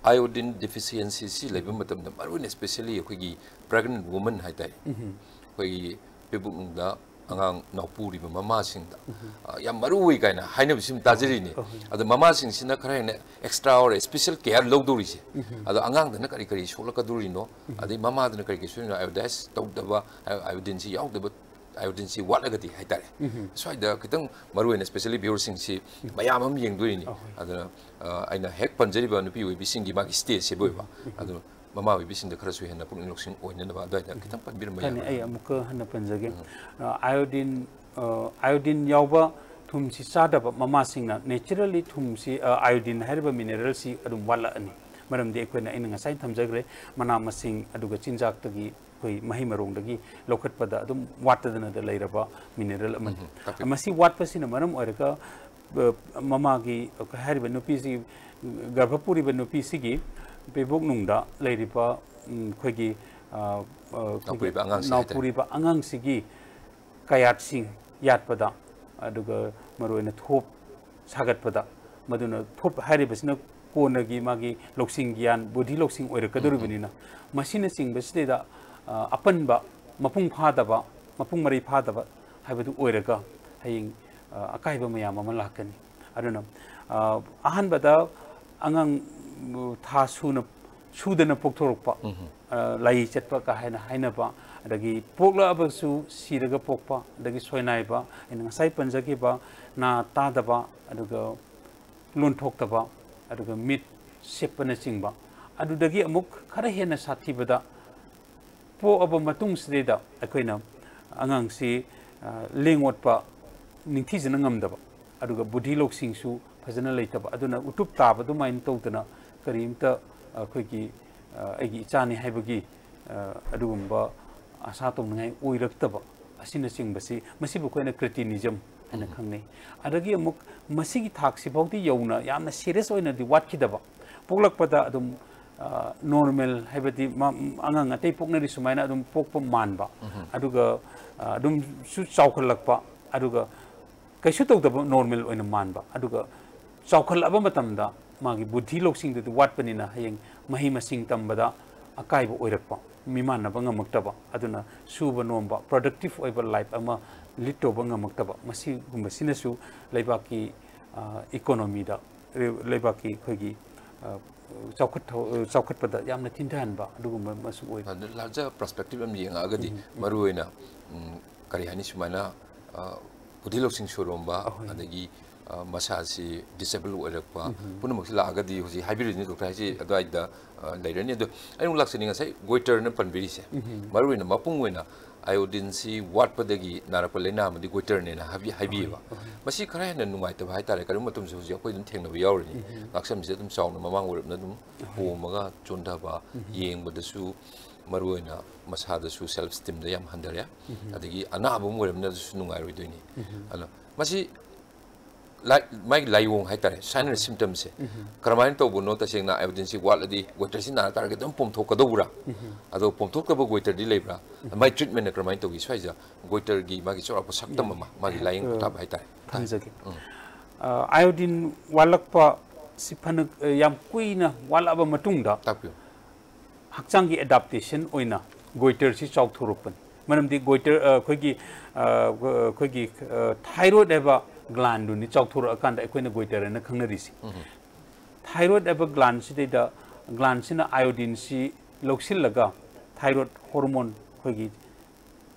iodine deficiency ꯁꯤ ꯂꯩꯕ ꯃꯇꯝꯗ, ꯃꯔꯨꯑꯣꯏꯅ especially ꯑꯩꯈꯣꯏꯒꯤ pregnant woman ꯍꯥꯏꯇꯥꯔꯦ, ꯑꯩꯈꯣꯏꯒꯤ ꯄꯤꯕꯨꯛꯅꯨꯡꯗ ꯑꯉꯥꯡ ꯅꯥꯎꯄꯨꯔꯤꯕ ꯃꯃꯥꯁꯤꯡꯗ, ꯑ, ꯌꯥꯝ ꯃꯔꯨ ꯑꯣꯏ ꯀꯥꯏꯅ ꯍꯥꯏꯅꯕꯁꯤ ꯑꯗꯨꯝ ꯇꯥꯖꯔꯤꯅꯤ꯫ ꯑꯗꯣ ꯃꯃꯥꯁꯤꯡꯁꯤꯅ ꯈꯔ ꯍꯦꯟꯅ extra or special care ꯂꯧꯗꯧꯔꯤꯁꯦ꯫ ꯑꯗꯣ ꯑꯉꯥꯡꯗꯅ ꯀꯔꯤ ꯀꯔꯤ ꯁꯣꯛꯂꯛꯀꯗꯧꯔꯤꯅꯣ, ꯑꯗꯩ ꯃꯃꯥꯗꯅ ꯀꯔꯤ ꯀꯔꯤ ꯁꯣꯛꯏꯅꯣ, iodized ꯇꯧꯗꯕ, ꯍꯥꯏ-, iodine ꯁꯤ ꯌꯥꯎꯗꯕ, iodine ꯁꯤ ꯋꯥꯠꯂꯒꯗꯤ ꯍꯥꯏꯇꯥꯔꯦ꯫ ꯁ꯭ꯋꯥꯏꯗ ꯈꯤꯇꯪ ꯃꯔꯨꯑꯣꯏꯅ especially viewerꯁꯤꯡꯁꯤ ꯃꯌꯥꯝ ꯑꯃ ꯌꯦꯡꯗꯣꯏꯅꯤ꯫ ꯑꯗꯨꯅ, ꯑ, ꯑꯩꯅ ꯍꯦꯛ ꯄꯟꯖꯔꯤꯕ ꯅꯨꯄꯤ ꯑꯣꯏꯕꯤꯁꯤꯡꯒꯤ ꯃꯥꯒꯤ stageꯁꯤꯕꯨ ꯑꯣꯏꯕ꯫ ꯑꯗꯨ ꯃꯃꯥ ꯑꯣꯏꯕꯤꯁꯤꯡꯗ ꯈꯔꯁꯨ ꯍꯦꯟꯅ ꯄꯨꯛꯅꯤꯡ ꯂꯧꯁꯤꯡ ꯑꯣꯏꯅꯅꯕ ꯑꯗꯨꯋꯥꯏꯗ ꯈꯤꯇꯪ ꯄꯟꯕꯤꯔꯝꯕ ꯊꯥꯏꯅ ꯌꯥꯒꯗ꯭ꯔꯥ? ꯑꯩ ꯑꯃꯨꯛꯀ ꯍꯟꯅ ꯄꯟꯖꯒꯦ꯫ ꯑ, iodine, ꯑ, iodine ꯌꯥꯎꯕ ꯊꯨꯝꯁꯤ ꯆꯥꯗꯕ ꯃꯃꯥꯁꯤꯡꯅ naturally ꯊꯨꯝꯁꯤ, ꯑ, iodine ꯍꯥꯏꯔꯤꯕ mineralꯁꯤ ꯑꯗꯨꯝ ꯋꯥꯠꯂꯛꯑꯅꯤ꯫ ꯃꯔꯝꯗꯤ ꯑꯩꯈꯣꯏꯅ, ꯑꯩꯅ ꯉꯁꯥꯏ ꯊꯝꯖꯈ꯭ꯔꯦ, ꯃꯅꯥ ꯃꯁꯤꯡ ꯑꯗꯨꯒ ꯆꯤꯟꯖꯥꯛꯇꯒꯤ ꯑꯩꯈꯣꯏ ꯃꯍꯩ ꯃꯔꯣꯡꯗꯒꯤ ꯂꯧꯈꯠꯄꯗ ꯑꯗꯨꯝ ꯋꯥꯠꯇꯗꯅꯗ ꯂꯩꯔꯕ mineral ꯑꯃꯅꯤ꯫ ꯎꯝ, ꯇꯥꯛꯄꯤꯌꯨ꯫ ꯃꯁꯤ ꯋꯥꯠꯄꯁꯤꯅ ꯃꯔꯝ ꯑꯣꯏꯔꯒ, ꯑ, ꯃꯃꯥꯒꯤ, ꯍꯥꯏꯔꯤꯕ ꯅꯨꯄꯤꯁꯤ, ꯒꯔꯚ ꯄꯨꯔꯤꯕ ꯅꯨꯄꯤꯁꯤꯒꯤ ꯄꯤꯕꯨꯛꯅꯨꯡꯗ ꯂꯩꯔꯤꯕ, ꯎꯝ, ꯑꯩꯈꯣꯏꯒꯤ, ꯑ, ꯑ, ꯑꯩꯈꯣꯏꯒꯤ ꯅꯥꯎꯄꯨꯔꯤꯕ ꯑꯉꯥꯡꯁꯦ ꯍꯥꯏꯇꯥꯔꯦ꯫ ꯅꯥꯎꯄꯨꯔꯤꯕ ꯑꯉꯥꯡꯁꯤꯒꯤ ꯀꯌꯥꯠꯁꯤꯡ ꯌꯥꯠꯄꯗ, ꯑꯗꯨꯒ ꯃꯔꯨꯑꯣꯏꯅ ꯊꯣꯞ ꯁꯥꯒꯠꯄꯗ, ꯃꯗꯨꯅ ꯊꯣꯞ ꯍꯥꯏꯔꯤꯕꯁꯤꯅ ꯀꯣꯟꯅꯒꯤ ꯃꯥꯒꯤ ꯂꯧꯁꯤꯡ ꯒ꯭ꯌꯥꯟ, ꯕꯨꯙꯤ ꯂꯧꯁꯤꯡ ꯑꯣꯏꯔꯛꯀꯗꯧꯔꯤꯕꯅꯤꯅ, ꯃꯁꯤꯅꯆꯤꯡꯕꯁꯤꯗꯩꯗ, ꯑ, ꯑꯄꯟꯕ, ꯃꯄꯨꯡ ꯐꯥꯗꯕ, ꯃꯄꯨꯡ ꯃꯔꯩ ꯐꯥꯗꯕ ꯍꯥꯏꯕꯗꯨ ꯑꯣꯏꯔꯒ ꯍꯌꯦꯡ, ꯑ, ꯑꯀꯥꯏꯕ ꯃꯌꯥꯝ ꯑꯃ ꯂꯥꯛꯀꯅꯤ꯫ ꯑꯗꯨꯅ, ꯑ, ꯑꯍꯥꯟꯕꯗ ꯑꯉꯥꯡ, ꯎ, ꯊꯥ ꯁꯨꯅ, ꯁꯨꯗꯅ ꯄꯣꯛꯊꯣꯔꯛꯄ, ꯑ, ꯂꯥꯏ ꯆꯠꯄ ꯀꯥ ꯍꯥꯏꯅ ꯍꯥꯏꯅꯕ, ꯑꯗꯒꯤ ꯄꯣꯛꯂꯛꯑꯕꯁꯨ ꯁꯤꯔꯒ ꯄꯣꯛꯄ, ꯑꯗꯒꯤ ꯁꯣꯏꯅꯥꯏꯕ, ꯑꯩꯅ ꯉꯁꯥꯏ ꯄꯟꯖꯈꯤꯕ ꯅꯥ ꯇꯥꯗꯕ, ꯑꯗꯨꯒ ꯂꯣꯟꯊꯣꯛꯇꯕ, ꯑꯗꯨꯒ ꯃꯤꯠ ꯁꯦꯞꯄꯅꯆꯤꯡꯕ, ꯑꯗꯨꯗꯒꯤ ꯑꯃꯨꯛ ꯈꯔ ꯍꯦꯟꯅ ꯁꯥꯊꯤꯕꯗ ꯄꯣꯛꯑꯕ ꯃꯇꯨꯡꯁꯤꯗꯩꯗ ꯑꯩꯈꯣꯏꯅ ꯑꯉꯥꯡꯁꯤ, ꯑ, ꯂꯦꯡ ꯑꯣꯠꯄ, ꯅꯤꯡꯊꯤꯖꯅ ꯉꯝꯗꯕ, ꯑꯗꯨꯒ ꯕꯨꯙꯤ ꯂꯧꯁꯤꯡꯁꯨ ꯐꯖꯅ ꯂꯩꯇꯕ, ꯑꯗꯨꯅ ꯎꯇꯨꯞ ꯇꯥꯕ ꯑꯗꯨꯃꯥꯏꯅ ꯇꯧꯗꯅ ꯀꯔꯤꯝꯇ ꯑꯩꯈꯣꯏꯒꯤ ꯑꯩꯒꯤ ꯏꯆꯥꯅꯤ ꯍꯥꯏꯕꯒꯤ ꯑꯗꯨꯒꯨꯝꯕ ꯑꯁꯥ ꯇꯧꯅꯤꯡꯉꯥꯏ ꯑꯣꯏꯔꯛꯇꯕ ꯑꯁꯤꯅꯆꯤꯡꯕꯁꯤ, ꯃꯁꯤꯕꯨ ꯑꯩꯈꯣꯏꯅ ꯀ꯭ꯔꯤꯇꯤꯅꯤꯖꯝ ꯍꯥꯏꯅ ꯈꯪꯅꯩ꯫ ꯑꯗꯒꯤ ꯑꯃꯨꯛ ꯃꯁꯤꯒꯤ ꯊꯥꯛꯁꯤꯐꯥꯎꯗꯤ ꯌꯧꯅ ꯌꯥꯝꯅ ꯁꯤꯔꯤꯌꯁ ꯑꯣꯏꯅꯗꯤ ꯋꯥꯠꯈꯤꯗꯕ, ꯄꯣꯛꯂꯛꯄꯗ ꯑꯗꯨꯝ ꯅꯣꯔꯃꯦꯜ ꯍꯥꯏꯕꯗꯤ ꯑꯉꯥꯡ ꯑꯇꯩ ꯄꯣꯛꯅꯔꯤ ꯁꯨꯃꯥꯏꯅ ꯑꯗꯨꯝ ꯄꯣꯛꯄ ꯃꯥꯟꯕ, ꯑꯗꯨꯒ ꯑꯗꯨꯝꯁꯨ ꯆꯥꯎꯈꯠꯂꯛꯄ, ꯑꯗꯨꯒ ꯀꯩꯁꯨ ꯇꯧꯗꯕ ꯅꯣꯔꯃꯦꯜ ꯑꯣꯏꯅ ꯃꯥꯟꯕ, ꯑꯗꯨꯒ ꯆꯥꯎꯈꯠꯂꯛꯑꯕ ꯃꯇꯝꯗ ꯃꯥꯒꯤ ꯕꯨꯙꯤ ꯂꯧꯁꯤꯡꯗꯨꯗꯤ ꯋꯥꯠꯄꯅꯤꯅ ꯍꯌꯦꯡ ꯃꯍꯩ ꯃꯁꯤꯡ ꯇꯝꯕꯗ ꯑꯀꯥꯏꯕ ꯑꯣꯏꯔꯛꯄ, ꯃꯤꯃꯥꯟꯅꯕ ꯉꯝꯃꯛꯇꯕ, ꯑꯗꯨꯅ ꯁꯨꯕ ꯅꯣꯝꯕ, ꯄ꯭ꯔꯗꯛꯇꯤꯞ ꯑꯣꯏꯕ ꯂꯥꯏꯐ ꯑꯃ ꯂꯤꯗ ꯇꯧꯕ ꯉꯝꯃꯛꯇꯕ, ꯃꯁꯤꯒꯨꯝꯕꯁꯤꯅꯁꯨ ꯂꯩꯕꯥꯛꯀꯤ ꯏꯀꯣꯅꯣꯃꯤꯗ, ꯂꯩꯕꯥꯛꯀꯤ ꯑꯩꯈꯣꯏꯒꯤ ꯆꯥꯎꯈꯠ ꯆꯥꯎꯈꯠꯄꯗ ꯌꯥꯝꯅ ꯊꯤꯟꯊꯍꯟꯕ ꯑꯗꯨꯒꯨꯝꯕ ꯑꯃꯁꯨ ꯑꯣꯏ꯫ ꯂꯥꯔꯖꯔ ꯄꯔꯁꯄꯦꯛꯇꯤꯞ ꯑꯃ ꯌꯦꯡꯉꯛꯑꯒꯗꯤ, ꯃꯔꯨꯑꯣꯏꯅ ꯀꯔꯤ ꯍꯥꯏꯅꯤ, ꯁꯨꯃꯥꯏꯅ ꯕꯨꯙꯤ ꯂꯧꯁꯤꯡ ꯁꯣꯏꯔꯣꯝꯕ, ꯑꯗꯒꯤ ꯃꯁꯥꯁꯤ ꯗꯤꯁꯦꯕꯜ ꯑꯣꯏꯔꯛꯄ, ꯄꯨꯝꯅꯃꯛꯁꯤ ꯂꯥꯛꯑꯒꯗꯤ ꯍꯧꯖꯤꯛ ꯍꯥꯏꯕꯤꯔꯤꯗꯨꯅꯤ ꯗꯣꯛꯇꯔ ꯍꯥꯏꯁꯤ ꯑꯗꯨꯋꯥꯏꯗ ꯂꯩꯔꯅꯤ꯫ ꯑꯗꯣ ꯑꯩꯅ ꯑꯃꯨꯛ ꯂꯥꯛꯆꯅꯤꯡꯉꯦ, ꯉꯁꯥꯏ ꯒꯣꯏꯇꯔꯅ ꯄꯟꯕꯤꯔꯤꯁꯦ, ꯃꯔꯨꯑꯣꯏꯅ ꯃꯄꯨꯡ ꯑꯣꯏꯅ ꯑꯥꯏꯑꯣꯗꯤꯟꯁꯤ ꯋꯥꯠꯄꯗꯒꯤ ꯅꯥꯔꯛꯄ ꯂꯥꯏꯅꯥ ꯑꯃꯗꯤ ꯒꯣꯏꯇꯔꯅꯦꯅ ꯍꯥꯏꯕꯤ-, ꯍꯥꯏꯕꯤꯌꯦꯕ꯫ ꯃꯁꯤ ꯈꯔ ꯍꯦꯟꯅ ꯅꯨꯡꯉꯥꯏꯇꯕ ꯍꯥꯏꯇꯥꯔꯦ꯫ ꯀꯔꯤꯒꯨꯝꯕ ꯃꯇꯝꯗ ꯍꯧꯖꯤꯛ ꯑꯩꯈꯣꯏ ꯑꯗꯨꯝ ꯊꯦꯡꯅꯕ ꯌꯥꯎꯔꯤꯅꯤ꯫ ꯉꯥꯛꯁꯝꯁꯦ ꯑꯗꯨꯝ ꯆꯥꯎꯅ ꯃꯃꯥꯡ ꯑꯣꯏꯔꯞꯅ ꯑꯗꯨꯝ ꯄꯣꯝꯃꯒ ꯆꯣꯟꯊꯕ, ꯌꯦꯡꯕꯗꯁꯨ ꯃꯔꯨꯑꯣꯏꯅ ꯃꯁꯥꯗꯁꯨ ꯁꯦꯜꯐ ꯏꯁꯇꯤꯝꯗ ꯌꯥꯝ ꯍꯟꯊꯔꯦ꯫ ꯑꯗꯒꯤ ꯑꯅꯥꯕ ꯑꯃ ꯑꯣꯏꯔꯝꯅꯁꯨ ꯅꯨꯡꯉꯥꯏꯔꯣꯏꯗꯣꯏꯅꯤ꯫ ꯑꯗꯣ ꯃꯁꯤ ꯂꯥꯏ-, ꯃꯥꯒꯤ ꯂꯥꯏꯑꯣꯡ ꯍꯥꯏꯇꯥꯔꯦ, ꯁꯥꯏꯟ ꯑꯦꯟ ꯁꯤꯝꯇꯝꯁꯦ ꯀꯔꯝꯍꯥꯏꯅ ꯇꯧꯕꯅꯣ? ꯇꯁꯦꯡꯅ ꯑꯥꯏꯑꯣꯗꯤꯟꯁꯤ ꯋꯥꯠꯂꯗꯤ ꯒꯣꯏꯇꯔꯁꯤ ꯅꯥꯔꯛ ꯇꯥꯔꯒꯗꯤ ꯑꯗꯨꯝ ꯄꯣꯝꯊꯣꯛꯀꯗꯧꯕ꯭ꯔꯥ? ꯑꯗꯣ ꯄꯣꯝꯊꯣꯛꯇꯕ ꯒꯣꯏꯇꯔꯗꯤ ꯂꯩꯕ꯭ꯔꯥ? ꯃꯥꯏ ꯇ꯭ꯔꯤꯠꯃꯦꯟꯅ ꯀꯔꯝꯍꯥꯏꯅ ꯇꯧꯏ? ꯁ꯭ꯋꯥꯏꯁꯤꯗ ꯒꯣꯏꯇꯔꯒꯤ ꯃꯥꯒꯤ ꯆꯥꯎꯔꯥꯛꯄ ꯁꯛꯇꯝ ꯑꯃ, ꯃꯥꯒꯤ ꯂꯥꯏꯌꯦꯡ ꯄꯊꯥꯞ ꯍꯥꯏꯇꯥꯔꯦ꯫ ꯊꯝꯖꯒꯦ꯫ ꯑꯥꯏꯑꯣꯗꯤꯟ ꯋꯥꯠꯂꯛꯄ ꯁꯤ ꯐꯅ ꯌꯥꯝ ꯀꯨꯏꯅ ꯋꯥꯠꯂꯛꯑꯕ ꯃꯇꯨꯡꯗ ꯇꯥꯛꯄꯤꯌꯨ꯫ ꯍꯛꯆꯥꯡꯒꯤ ꯑꯦꯗꯥꯞꯇꯦꯁꯟ ꯑꯣꯏꯅ ꯒꯣꯏꯇꯔꯁꯤ ꯆꯥꯎꯊꯣꯔꯛꯄꯅꯤ꯫ ꯃꯔꯝꯗꯤ ꯒꯣꯏꯇꯔ, ꯑ, ꯑꯩꯈꯣꯏꯒꯤ, ꯑ, ꯑꯩꯈꯣꯏꯒꯤ, ꯑ, ꯊꯥꯏꯔꯣꯏꯗ ꯍꯥꯏꯕ ꯒ꯭ꯂꯥꯟꯗꯨꯅꯤ ꯆꯥꯎꯊꯣꯔꯛꯑꯀꯥꯟꯗ ꯑꯩꯈꯣꯏꯅ ꯒꯣꯏꯇꯔ ꯍꯥꯏꯅ ꯈꯪꯅꯔꯤꯁꯤ꯫ ꯊꯥꯏꯔꯣꯏꯗ ꯍꯥꯏꯕ ꯒ꯭ꯂꯥꯟꯁꯤꯗꯩꯗ, ꯒ꯭ꯂꯥꯟꯁꯤꯅ ꯑꯥꯏꯑꯣꯗꯤꯟꯁꯤ ꯂꯧꯁꯤꯜꯂꯒ ꯊꯥꯏꯔꯣꯏꯗ ꯍꯣꯔꯃꯣꯟ, ꯑꯩꯈꯣꯏꯒꯤ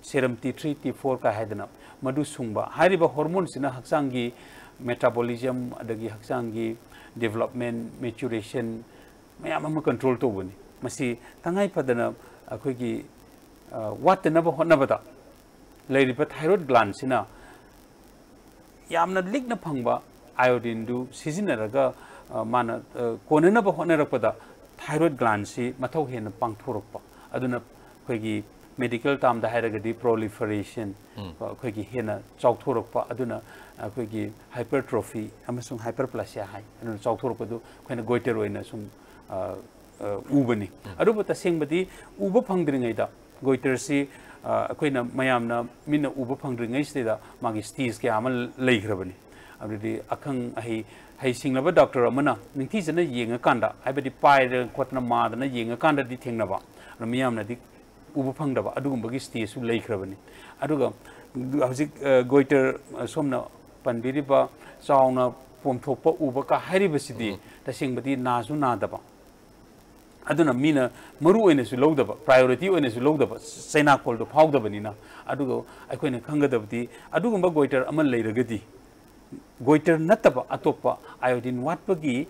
ꯁꯦꯔꯝ ꯇꯤ ꯊ꯭ꯔꯤ, ꯇꯤ ꯐꯣꯔ ꯀꯥꯏ ꯍꯥꯏꯗꯅ ꯃꯗꯨ ꯁꯨꯡꯕ꯫ ꯍꯥꯏꯔꯤꯕ ꯍꯣꯔꯃꯣꯟꯁꯤꯅ ꯍꯛꯆꯥꯡꯒꯤ ꯃꯦꯇꯥꯕꯣꯂꯤꯖꯝ, ꯑꯗꯒꯤ ꯍꯛꯆꯥꯡꯒꯤ ꯗꯤꯕꯂꯞꯃꯦꯟ, ꯃꯦꯆꯨꯔꯦꯁꯟ ꯃꯌꯥꯝ ꯑꯃ ꯀꯟꯇ꯭ꯔꯣꯜ ꯇꯧꯕꯅꯤ꯫ ꯃꯁꯤ ꯇꯉꯥꯏ ꯐꯗꯅ ꯑꯩꯈꯣꯏꯒꯤ, ꯑ, ꯋꯥꯠꯇꯅꯕ ꯍꯣꯠꯅꯕꯗ ꯂꯩꯔꯤꯕ ꯊꯥꯏꯔꯣꯏꯗ ꯒ꯭ꯂꯥꯟꯁꯤꯅ ꯌꯥꯝꯅ ꯂꯤꯛꯅ ꯐꯪꯕ ꯑꯥꯏꯑꯣꯗꯤꯟꯗꯨ ꯁꯤꯖꯤꯟꯅꯔꯒ, ꯑ, ꯃꯥꯅ, ꯑ, ꯀꯣꯟꯅꯅꯕ ꯍꯣꯠꯅꯔꯛꯄꯗ ꯊꯥꯏꯔꯣꯏꯗ ꯒ꯭ꯂꯥꯟꯁꯤ ꯃꯊꯧ ꯍꯦꯟꯅ ꯄꯥꯡꯊꯣꯔꯛꯄ꯫ ꯑꯗꯨꯅ ꯑꯩꯈꯣꯏꯒꯤ ꯃꯦꯗꯤꯀꯦꯜ ꯇꯥꯝꯗ ꯍꯥꯏꯔꯒꯗꯤ ꯄ꯭ꯔꯣꯂꯤꯐꯔꯦꯁꯟ, ꯑꯩꯈꯣꯏꯒꯤ ꯍꯦꯟꯅ ꯆꯥꯎꯊꯣꯔꯛꯄ, ꯑꯗꯨꯅ ꯑꯩꯈꯣꯏꯒꯤ ꯍꯥꯏꯄꯔꯇ꯭ꯔꯣꯐꯤ ꯑꯃꯁꯨꯡ ꯍꯥꯏꯄꯔꯄ꯭ꯂꯥꯁꯤꯌꯥ ꯍꯥꯏ꯫ ꯑꯗꯨꯅ ꯆꯥꯎꯊꯣꯔꯛꯄꯗꯨ ꯑꯩꯈꯣꯏꯅ ꯒꯣꯏꯇꯔ ꯑꯣꯏꯅ ꯁꯨꯝ, ꯑ, ꯑ, ꯎꯕꯅꯤ꯫ ꯑꯗꯨꯕꯨ ꯇꯁꯦꯡꯕꯗꯤ ꯎꯕ ꯐꯪꯗ꯭ꯔꯤꯉꯩꯗ ꯒꯣꯏꯇꯔꯁꯤ, ꯑ, ꯑꯩꯈꯣꯏꯅ ꯃꯌꯥꯝꯅ ꯃꯤꯠꯅ ꯎꯕ ꯐꯪꯗ꯭ꯔꯤꯉꯩꯁꯤꯗ ꯃꯥꯒꯤ ꯁ꯭ꯇꯦꯖ ꯀꯌꯥ ꯑꯃ ꯂꯩꯈ꯭ꯔꯕꯅꯤ꯫ ꯑꯗꯨꯗꯤ ꯑꯈꯪ ꯑꯍꯩ, ꯍꯩꯁꯤꯡꯂꯕ ꯗꯣꯛꯇꯔ ꯑꯃꯅ ꯅꯤꯡꯊꯤꯖꯅ ꯌꯦꯡꯉꯀꯥꯟꯗ, ꯍꯥꯏꯕꯗꯤ ꯄꯥꯏꯗꯅ ꯈꯣꯠꯇꯅ ꯃꯥꯗꯅ ꯌꯦꯡꯉꯀꯥꯟꯗꯗꯤ ꯊꯦꯡꯅꯕ, ꯑꯗꯣ ꯃꯤꯌꯥꯝꯅꯗꯤ ꯎꯕ ꯐꯪꯗꯕ ꯑꯗꯨꯒꯨꯝꯕꯒꯤ ꯁ꯭ꯇꯦꯖꯁꯨ ꯂꯩꯈ꯭ꯔꯕꯅꯤ꯫ ꯑꯗꯨꯒ ꯍꯧꯖꯤꯛ, ꯑ, ꯒꯣꯏꯇꯔ, ꯑ, ꯁꯣꯝꯅ ꯄꯟꯕꯤꯔꯤꯕ ꯆꯥꯎꯅ ꯄꯣꯝꯊꯣꯛꯄ ꯎꯕ ꯀ ꯍꯥꯏꯔꯤꯕꯁꯤꯗꯤ ꯎꯝ꯫ ꯇꯁꯦꯡꯕꯗꯤ ꯅꯥꯁꯨ ꯅꯥꯗꯕ, ꯑꯗꯨꯅ ꯃꯤꯅ ꯃꯔꯨ ꯑꯣꯏꯅꯁꯨ ꯂꯧꯗꯕ, ꯄ꯭ꯔꯥꯏꯌꯣꯔꯤꯇꯤ ꯑꯣꯏꯅꯁꯨ ꯂꯧꯗꯕ, ꯆꯩꯅꯥꯈꯣꯜꯗꯣ ꯐꯥꯎꯗꯕꯅꯤꯅ꯫ ꯑꯗꯨꯒ ꯑꯩꯈꯣꯏꯅ ꯈꯪꯒꯗꯕꯗꯤ ꯑꯗꯨꯒꯨꯝꯕ ꯒꯣꯏꯇꯔ ꯑꯃ ꯂꯩꯔꯒꯗꯤ ꯒꯣꯏꯇꯔ ꯅꯠꯇꯕ ꯑꯇꯣꯞꯄ ꯑꯥꯏꯑꯣꯗꯤꯟ ꯋꯥꯠꯄꯒꯤ,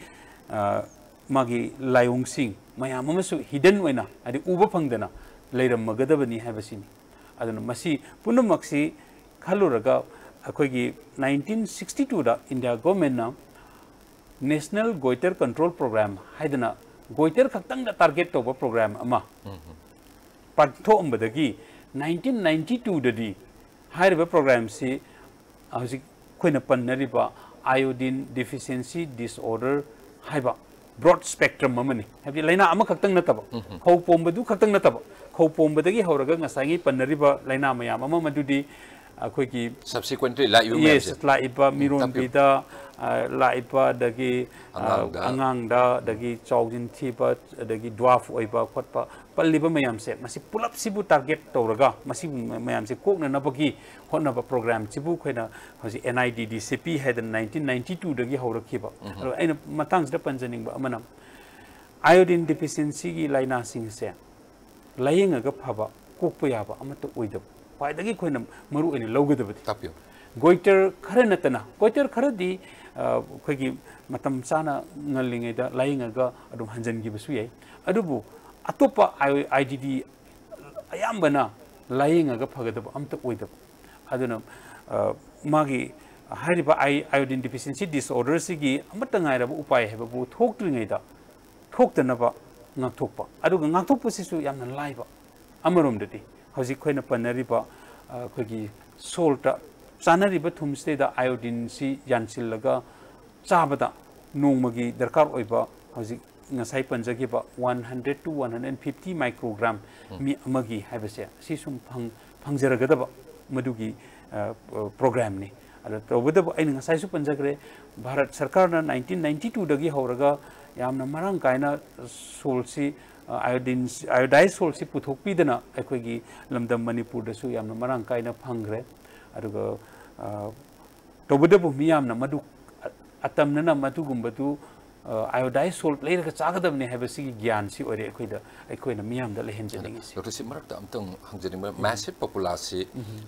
ꯑ, ꯃꯥꯒꯤ ꯂꯥꯏꯑꯣꯡꯁꯤꯡ ꯃꯌꯥꯝ ꯑꯃꯁꯨ ꯍꯤꯗꯟ ꯑꯣꯏꯅ, ꯍꯥꯏꯗꯤ ꯎꯕ ꯐꯪꯗꯅ ꯂꯩꯔꯝꯃꯒꯗꯕꯅꯤ ꯍꯥꯏꯕꯁꯤꯅꯤ꯫ ꯑꯗꯨꯅ ꯃꯁꯤ ꯄꯨꯝꯅꯃꯛꯁꯤ ꯈꯜꯂꯨꯔꯒ ꯑꯩꯈꯣꯏꯒꯤ ꯅꯥꯏꯟꯇꯤꯟ ꯁꯤꯛꯁꯇꯤ ꯇꯨꯗ ꯏꯟꯗꯤꯌꯥ ꯒꯣꯔꯃꯦꯟꯅ ꯅꯦꯁꯅꯦꯜ ꯒꯣꯏꯇꯔ ꯀꯟꯇ꯭ꯔꯣꯜ ꯄ꯭ꯔꯣꯒ꯭ꯔꯥꯝ ꯍꯥꯏꯗꯅ ꯒꯣꯏꯇꯔ ꯈꯛꯇꯪꯗ ꯇꯥꯔꯒꯦꯠ ꯇꯧꯕ ꯄ꯭ꯔꯣꯒ꯭ꯔꯥꯝ ꯑꯃ ꯄꯥꯡꯊꯣꯛꯑꯝꯕꯗꯒꯤ ꯅꯥꯏꯟꯇꯤꯟ ꯅꯥꯏꯟꯇꯤ ꯇꯨꯗꯗꯤ ꯍꯥꯏꯔꯤꯕ ꯄ꯭ꯔꯣꯒ꯭ꯔꯥꯝꯁꯤ ꯍꯧꯖꯤꯛ ꯑꯩꯈꯣꯏꯅ ꯄꯟꯅꯔꯤꯕ ꯑꯥꯏꯑꯣꯗꯤꯟ ꯗꯤꯐꯤꯁꯤꯌꯦꯟꯁꯤ ꯗꯤꯁꯑꯣꯔꯗꯔ ꯍꯥꯏꯕ ꯕ꯭ꯔꯣꯗ ꯁ꯭ꯄꯦꯛꯇ꯭ꯔꯝ ꯑꯃꯅꯤ꯫ ꯍꯥꯏꯕꯗꯤ ꯂꯥꯏꯅꯥ ꯑꯃꯈꯛꯇꯪ ꯅꯠꯇꯕ, ꯎꯝ꯫ ꯈꯧ ꯄꯣꯝꯕꯗꯨ ꯈꯛꯇꯪ ꯅꯠꯇꯕ, ꯈꯧ ꯄꯣꯝꯕꯗꯒꯤ ꯍꯧꯔꯒ ꯉꯁꯥꯏꯒꯤ ꯄꯟꯅꯔꯤꯕ ꯂꯥꯏꯅꯥ ꯃꯌꯥꯝ ꯑꯃ, ꯃꯗꯨꯗꯤ ꯑꯩꯈꯣꯏꯒꯤ Subsequently ꯂꯥꯛꯏꯕ ꯌꯦꯁ, ꯃꯌꯥꯝꯁꯦ꯫ ꯂꯥꯛꯏꯕ ꯎꯝ, ꯇꯥꯛꯄꯤꯌꯨ꯫ ꯃꯤꯔꯣꯟꯕꯤꯗ, ꯑ, ꯂꯥꯛꯏꯕ, ꯑꯗꯒꯤ, ꯑ, ꯑꯉꯥꯡꯗ꯫ ꯑꯉꯥꯡꯗ, ꯑꯗꯒꯤ ꯆꯥꯎꯖꯤꯟ ꯊꯤꯕ, ꯑꯗꯒꯤ ꯗ꯭ꯋꯥꯔꯐ ꯑꯣꯏꯕ ꯈꯣꯠꯄ, ꯄꯜꯂꯤꯕ ꯃꯌꯥꯝꯁꯦ, ꯃꯁꯤ ꯄꯨꯂꯞꯁꯤꯕꯨ ꯇꯥꯔꯒꯦꯠ ꯇꯧꯔꯒ ꯃꯁꯤꯒꯨꯝꯕ ꯃꯌꯥꯝꯁꯦ ꯀꯣꯛꯅꯅꯕꯒꯤ ꯍꯣꯠꯅꯕ ꯄ꯭ꯔꯣꯒ꯭ꯔꯥꯝꯁꯤꯕꯨ ꯑꯩꯈꯣꯏꯅ ꯍꯧꯖꯤꯛ ꯑꯦꯟ ꯑꯥꯏ ꯗꯤ ꯗꯤ ꯁꯤ ꯄꯤ ꯍꯥꯏꯗꯅ ꯅꯥꯏꯟꯇꯤꯟ ꯅꯥꯏꯟꯇꯤ ꯇꯨꯗꯒꯤ ꯍꯧꯔꯛꯈꯤꯕ꯫ ꯎꯝ꯫ ꯑꯗꯣ ꯑꯩꯅ ꯃꯇꯥꯡꯁꯤꯗ ꯄꯟꯖꯅꯤꯡꯕ ꯑꯃꯅ, ꯑꯥꯏꯑꯣꯗꯤꯟ ꯗꯤꯐꯤꯁꯤꯌꯦꯟꯁꯤꯒꯤ ꯂꯥꯏꯅꯥꯁꯤꯡꯁꯦ ꯂꯥꯏꯌꯦꯡꯉꯒ ꯐꯕ, ꯀꯣꯛꯄ ꯌꯥꯕ ꯑꯃꯠꯇ ꯑꯣꯏꯗꯕ, ꯈ꯭ꯋꯥꯏꯗꯒꯤ ꯑꯩꯈꯣꯏꯅ ꯃꯔꯨ ꯑꯣꯏꯅ ꯂꯧꯒꯗꯕꯗꯤ꯫ ꯇꯥꯛꯄꯤꯌꯨ꯫ ꯒꯣꯏꯇꯔ ꯈꯔ ꯅꯠꯇꯅ, ꯒꯣꯏꯇꯔ ꯈꯔꯗꯤ, ꯑ, ꯑꯩꯈꯣꯏꯒꯤ ꯃꯇꯝ ꯆꯥꯅ ꯉꯜꯂꯤꯉꯩꯗ ꯂꯥꯏꯌꯦꯡꯉꯒ ꯑꯗꯨꯝ ꯍꯟꯖꯤꯟꯈꯤꯕꯁꯨ ꯌꯥꯏ꯫ ꯑꯗꯨꯕꯨ ꯑꯇꯣꯞꯄ ꯑꯥꯏ ꯗꯤ ꯗꯤ ꯑꯌꯥꯝꯕꯅ ꯂꯥꯏꯌꯦꯡꯉꯒ ꯐꯒꯗꯕ ꯑꯝꯇ ꯑꯣꯏꯗꯕ꯫ ꯑꯗꯨꯅ, ꯑ, ꯃꯥꯒꯤ, ꯍꯥꯏꯔꯤꯕ ꯑꯥꯏ ꯑꯥꯏꯑꯣꯗꯤꯟ ꯗꯤꯐꯤꯁꯤꯌꯦꯟꯁꯤ ꯗꯤꯁꯑꯣꯔꯗꯔꯁꯤꯒꯤ ꯑꯃꯠꯇ ꯉꯥꯏꯔꯕ ꯎꯄꯥꯏ ꯍꯥꯏꯕꯕꯨ ꯊꯣꯛꯇ꯭ꯔꯤꯉꯩꯗ ꯊꯣꯛꯇꯅꯕ ꯉꯥꯛꯊꯣꯛꯄ꯫ ꯑꯗꯨꯒ ꯉꯥꯛꯊꯣꯛꯄꯁꯤꯁꯨ ꯌꯥꯝꯅ ꯂꯥꯏꯕ꯫ ꯑꯃꯔꯣꯝꯗꯗꯤ ꯍꯧꯖꯤꯛ ꯑꯩꯈꯣꯏꯅ ꯄꯟꯅꯔꯤꯕ ꯑ, ꯑꯩꯈꯣꯏꯒꯤ ꯁꯣꯜꯠꯇ ꯆꯥꯅꯔꯤꯕ ꯊꯨꯝꯁꯤꯗꯩꯗ ꯑꯥꯏꯑꯣꯗꯤꯟꯁꯤ ꯌꯥꯟꯁꯤꯜꯂꯒ ꯆꯥꯕꯗ ꯅꯣꯡꯃꯒꯤ ꯗꯔꯀꯥꯔ ꯑꯣꯏꯕ ꯍꯧꯖꯤꯛ ꯉꯁꯥꯏ ꯄꯟꯖꯈꯤꯕ one hundred two one hundred fifty microgram ꯃꯤ ꯑꯃꯒꯤ ꯍꯥꯏꯕꯁꯦ ꯁꯤ ꯁꯨꯝ ꯐꯪ ꯐꯪꯖꯔꯒꯗꯕ ꯃꯗꯨꯒꯤ ꯑ, ꯑ, ꯄ꯭ꯔꯣꯒ꯭ꯔꯥꯝꯅꯤ꯫ ꯑꯗ ꯇꯧꯕꯇꯕꯨ ꯑꯩꯅ ꯉꯁꯥꯏꯁꯨ ꯄꯟꯖꯈ꯭ꯔꯦ, ꯚꯥꯔꯠ ꯁꯔꯀꯥꯔꯅ ꯅꯥꯏꯟꯇꯤꯟ ꯅꯥꯏꯟꯇꯤ ꯇꯨꯗꯒꯤ ꯍꯧꯔꯒ ꯌꯥꯝꯅ ꯃꯔꯥꯡ ꯀꯥꯏꯅ ꯁꯣꯜꯁꯤ, ꯑ, ꯑꯥꯏꯑꯣꯗꯤꯟ, ꯑꯥꯏꯑꯣꯗꯥꯏꯖ ꯁꯣꯜꯁꯤ ꯄꯨꯊꯣꯛꯄꯤꯗꯅ ꯑꯩꯈꯣꯏꯒꯤ ꯂꯝꯗꯝ ꯃꯅꯤꯄꯨꯔꯗꯁꯨ ꯌꯥꯝꯅ ꯃꯔꯥꯡ ꯀꯥꯏꯅ ꯐꯪꯈ꯭ꯔꯦ꯫ ꯑꯗꯨꯒ ꯑ, ꯇꯧꯕꯇꯕꯨ ꯃꯤꯌꯥꯝꯅ ꯃꯗꯨ ꯑ-, ꯑꯇꯝꯅꯅ ꯃꯗꯨꯒꯨꯝꯕꯗꯨ ꯑ, ꯑꯥꯏꯑꯣꯗꯥꯏꯖ ꯁꯣꯜꯠ ꯂꯩꯔꯒ ꯆꯥꯒꯗꯕꯅꯤ ꯍꯥꯏꯕꯁꯤꯒꯤ ꯒ꯭ꯌꯥꯟꯁꯤ ꯑꯣꯏꯔꯦ ꯑꯩꯈꯣꯏꯗ, ꯑꯩꯈꯣꯏꯅ ꯃꯤꯌꯥꯝꯗ ꯂꯩꯍꯟꯖꯅꯤꯡꯉꯤꯁꯤ꯫ ꯗꯣꯛꯇꯔ ꯁꯤ ꯃꯔꯛꯇ ꯑꯝꯇꯪ ꯍꯪꯖꯅꯤꯡꯕ, ꯃꯦꯁꯤꯞ ꯄꯣꯄꯨꯂꯥꯁꯤ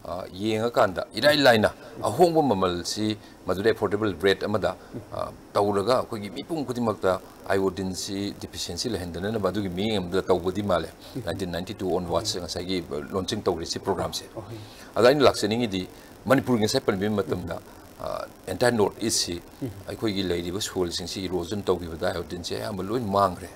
ꯑ, ꯌꯦꯡꯉꯀꯥꯟꯗ ꯏꯔꯥꯏ ꯂꯥꯏꯅ ꯑꯍꯣꯡꯕ ꯃꯃꯜꯁꯤ ꯃꯗꯨꯗ ꯑꯦꯐꯣꯔꯗꯦꯕꯜ ꯔꯦꯠ ꯑꯃꯗ ꯑ, ꯇꯧꯔꯒ ꯑꯩꯈꯣꯏꯒꯤ ꯃꯤꯄꯨꯝ ꯈꯨꯗꯤꯡꯃꯛꯇ ꯑꯥꯏꯑꯣꯗꯤꯟꯁꯤ ꯗꯤꯐꯤꯁꯤꯌꯦꯟꯁꯤ ꯂꯩꯍꯟꯗꯅꯅꯕ ꯑꯗꯨꯒꯤ ꯃꯤꯠꯌꯦꯡ ꯑꯃꯗ ꯇꯧꯕꯗꯤ ꯃꯥꯜꯂꯦ꯫ ꯅꯥꯏꯟꯇꯤꯟ ꯅꯥꯏꯟꯇꯤ ꯇꯨ ꯑꯣꯟꯋꯥꯔꯗꯁ ꯉꯁꯥꯏꯒꯤ ꯂꯣꯟꯆꯤꯡ ꯇꯧꯔꯤꯁꯤ ꯄ꯭ꯔꯣꯒ꯭ꯔꯥꯝꯁꯦ꯫ ꯑꯗ ꯑꯩꯅ ꯂꯥꯛꯆꯅꯤꯡꯉꯤꯗꯤ ꯃꯅꯤꯄꯨꯔꯒꯤ ꯉꯁꯥꯏ ꯄꯟꯕꯤꯕ ꯃꯇꯝꯗ ꯑꯦꯟꯇꯥꯌꯔ ꯅꯣꯔꯠ ꯏꯁꯁꯤ ꯑꯩꯈꯣꯏꯒꯤ ꯂꯩꯔꯤꯕ ꯁꯣꯏꯜꯁꯤꯡꯁꯤ ꯏꯔꯣꯖꯟ ꯇꯧꯈꯤꯕꯗ ꯑꯥꯏꯑꯣꯗꯤꯟꯁꯦ ꯑꯌꯥꯝꯕ ꯂꯣꯏ ꯃꯥꯡꯈ꯭ꯔꯦ꯫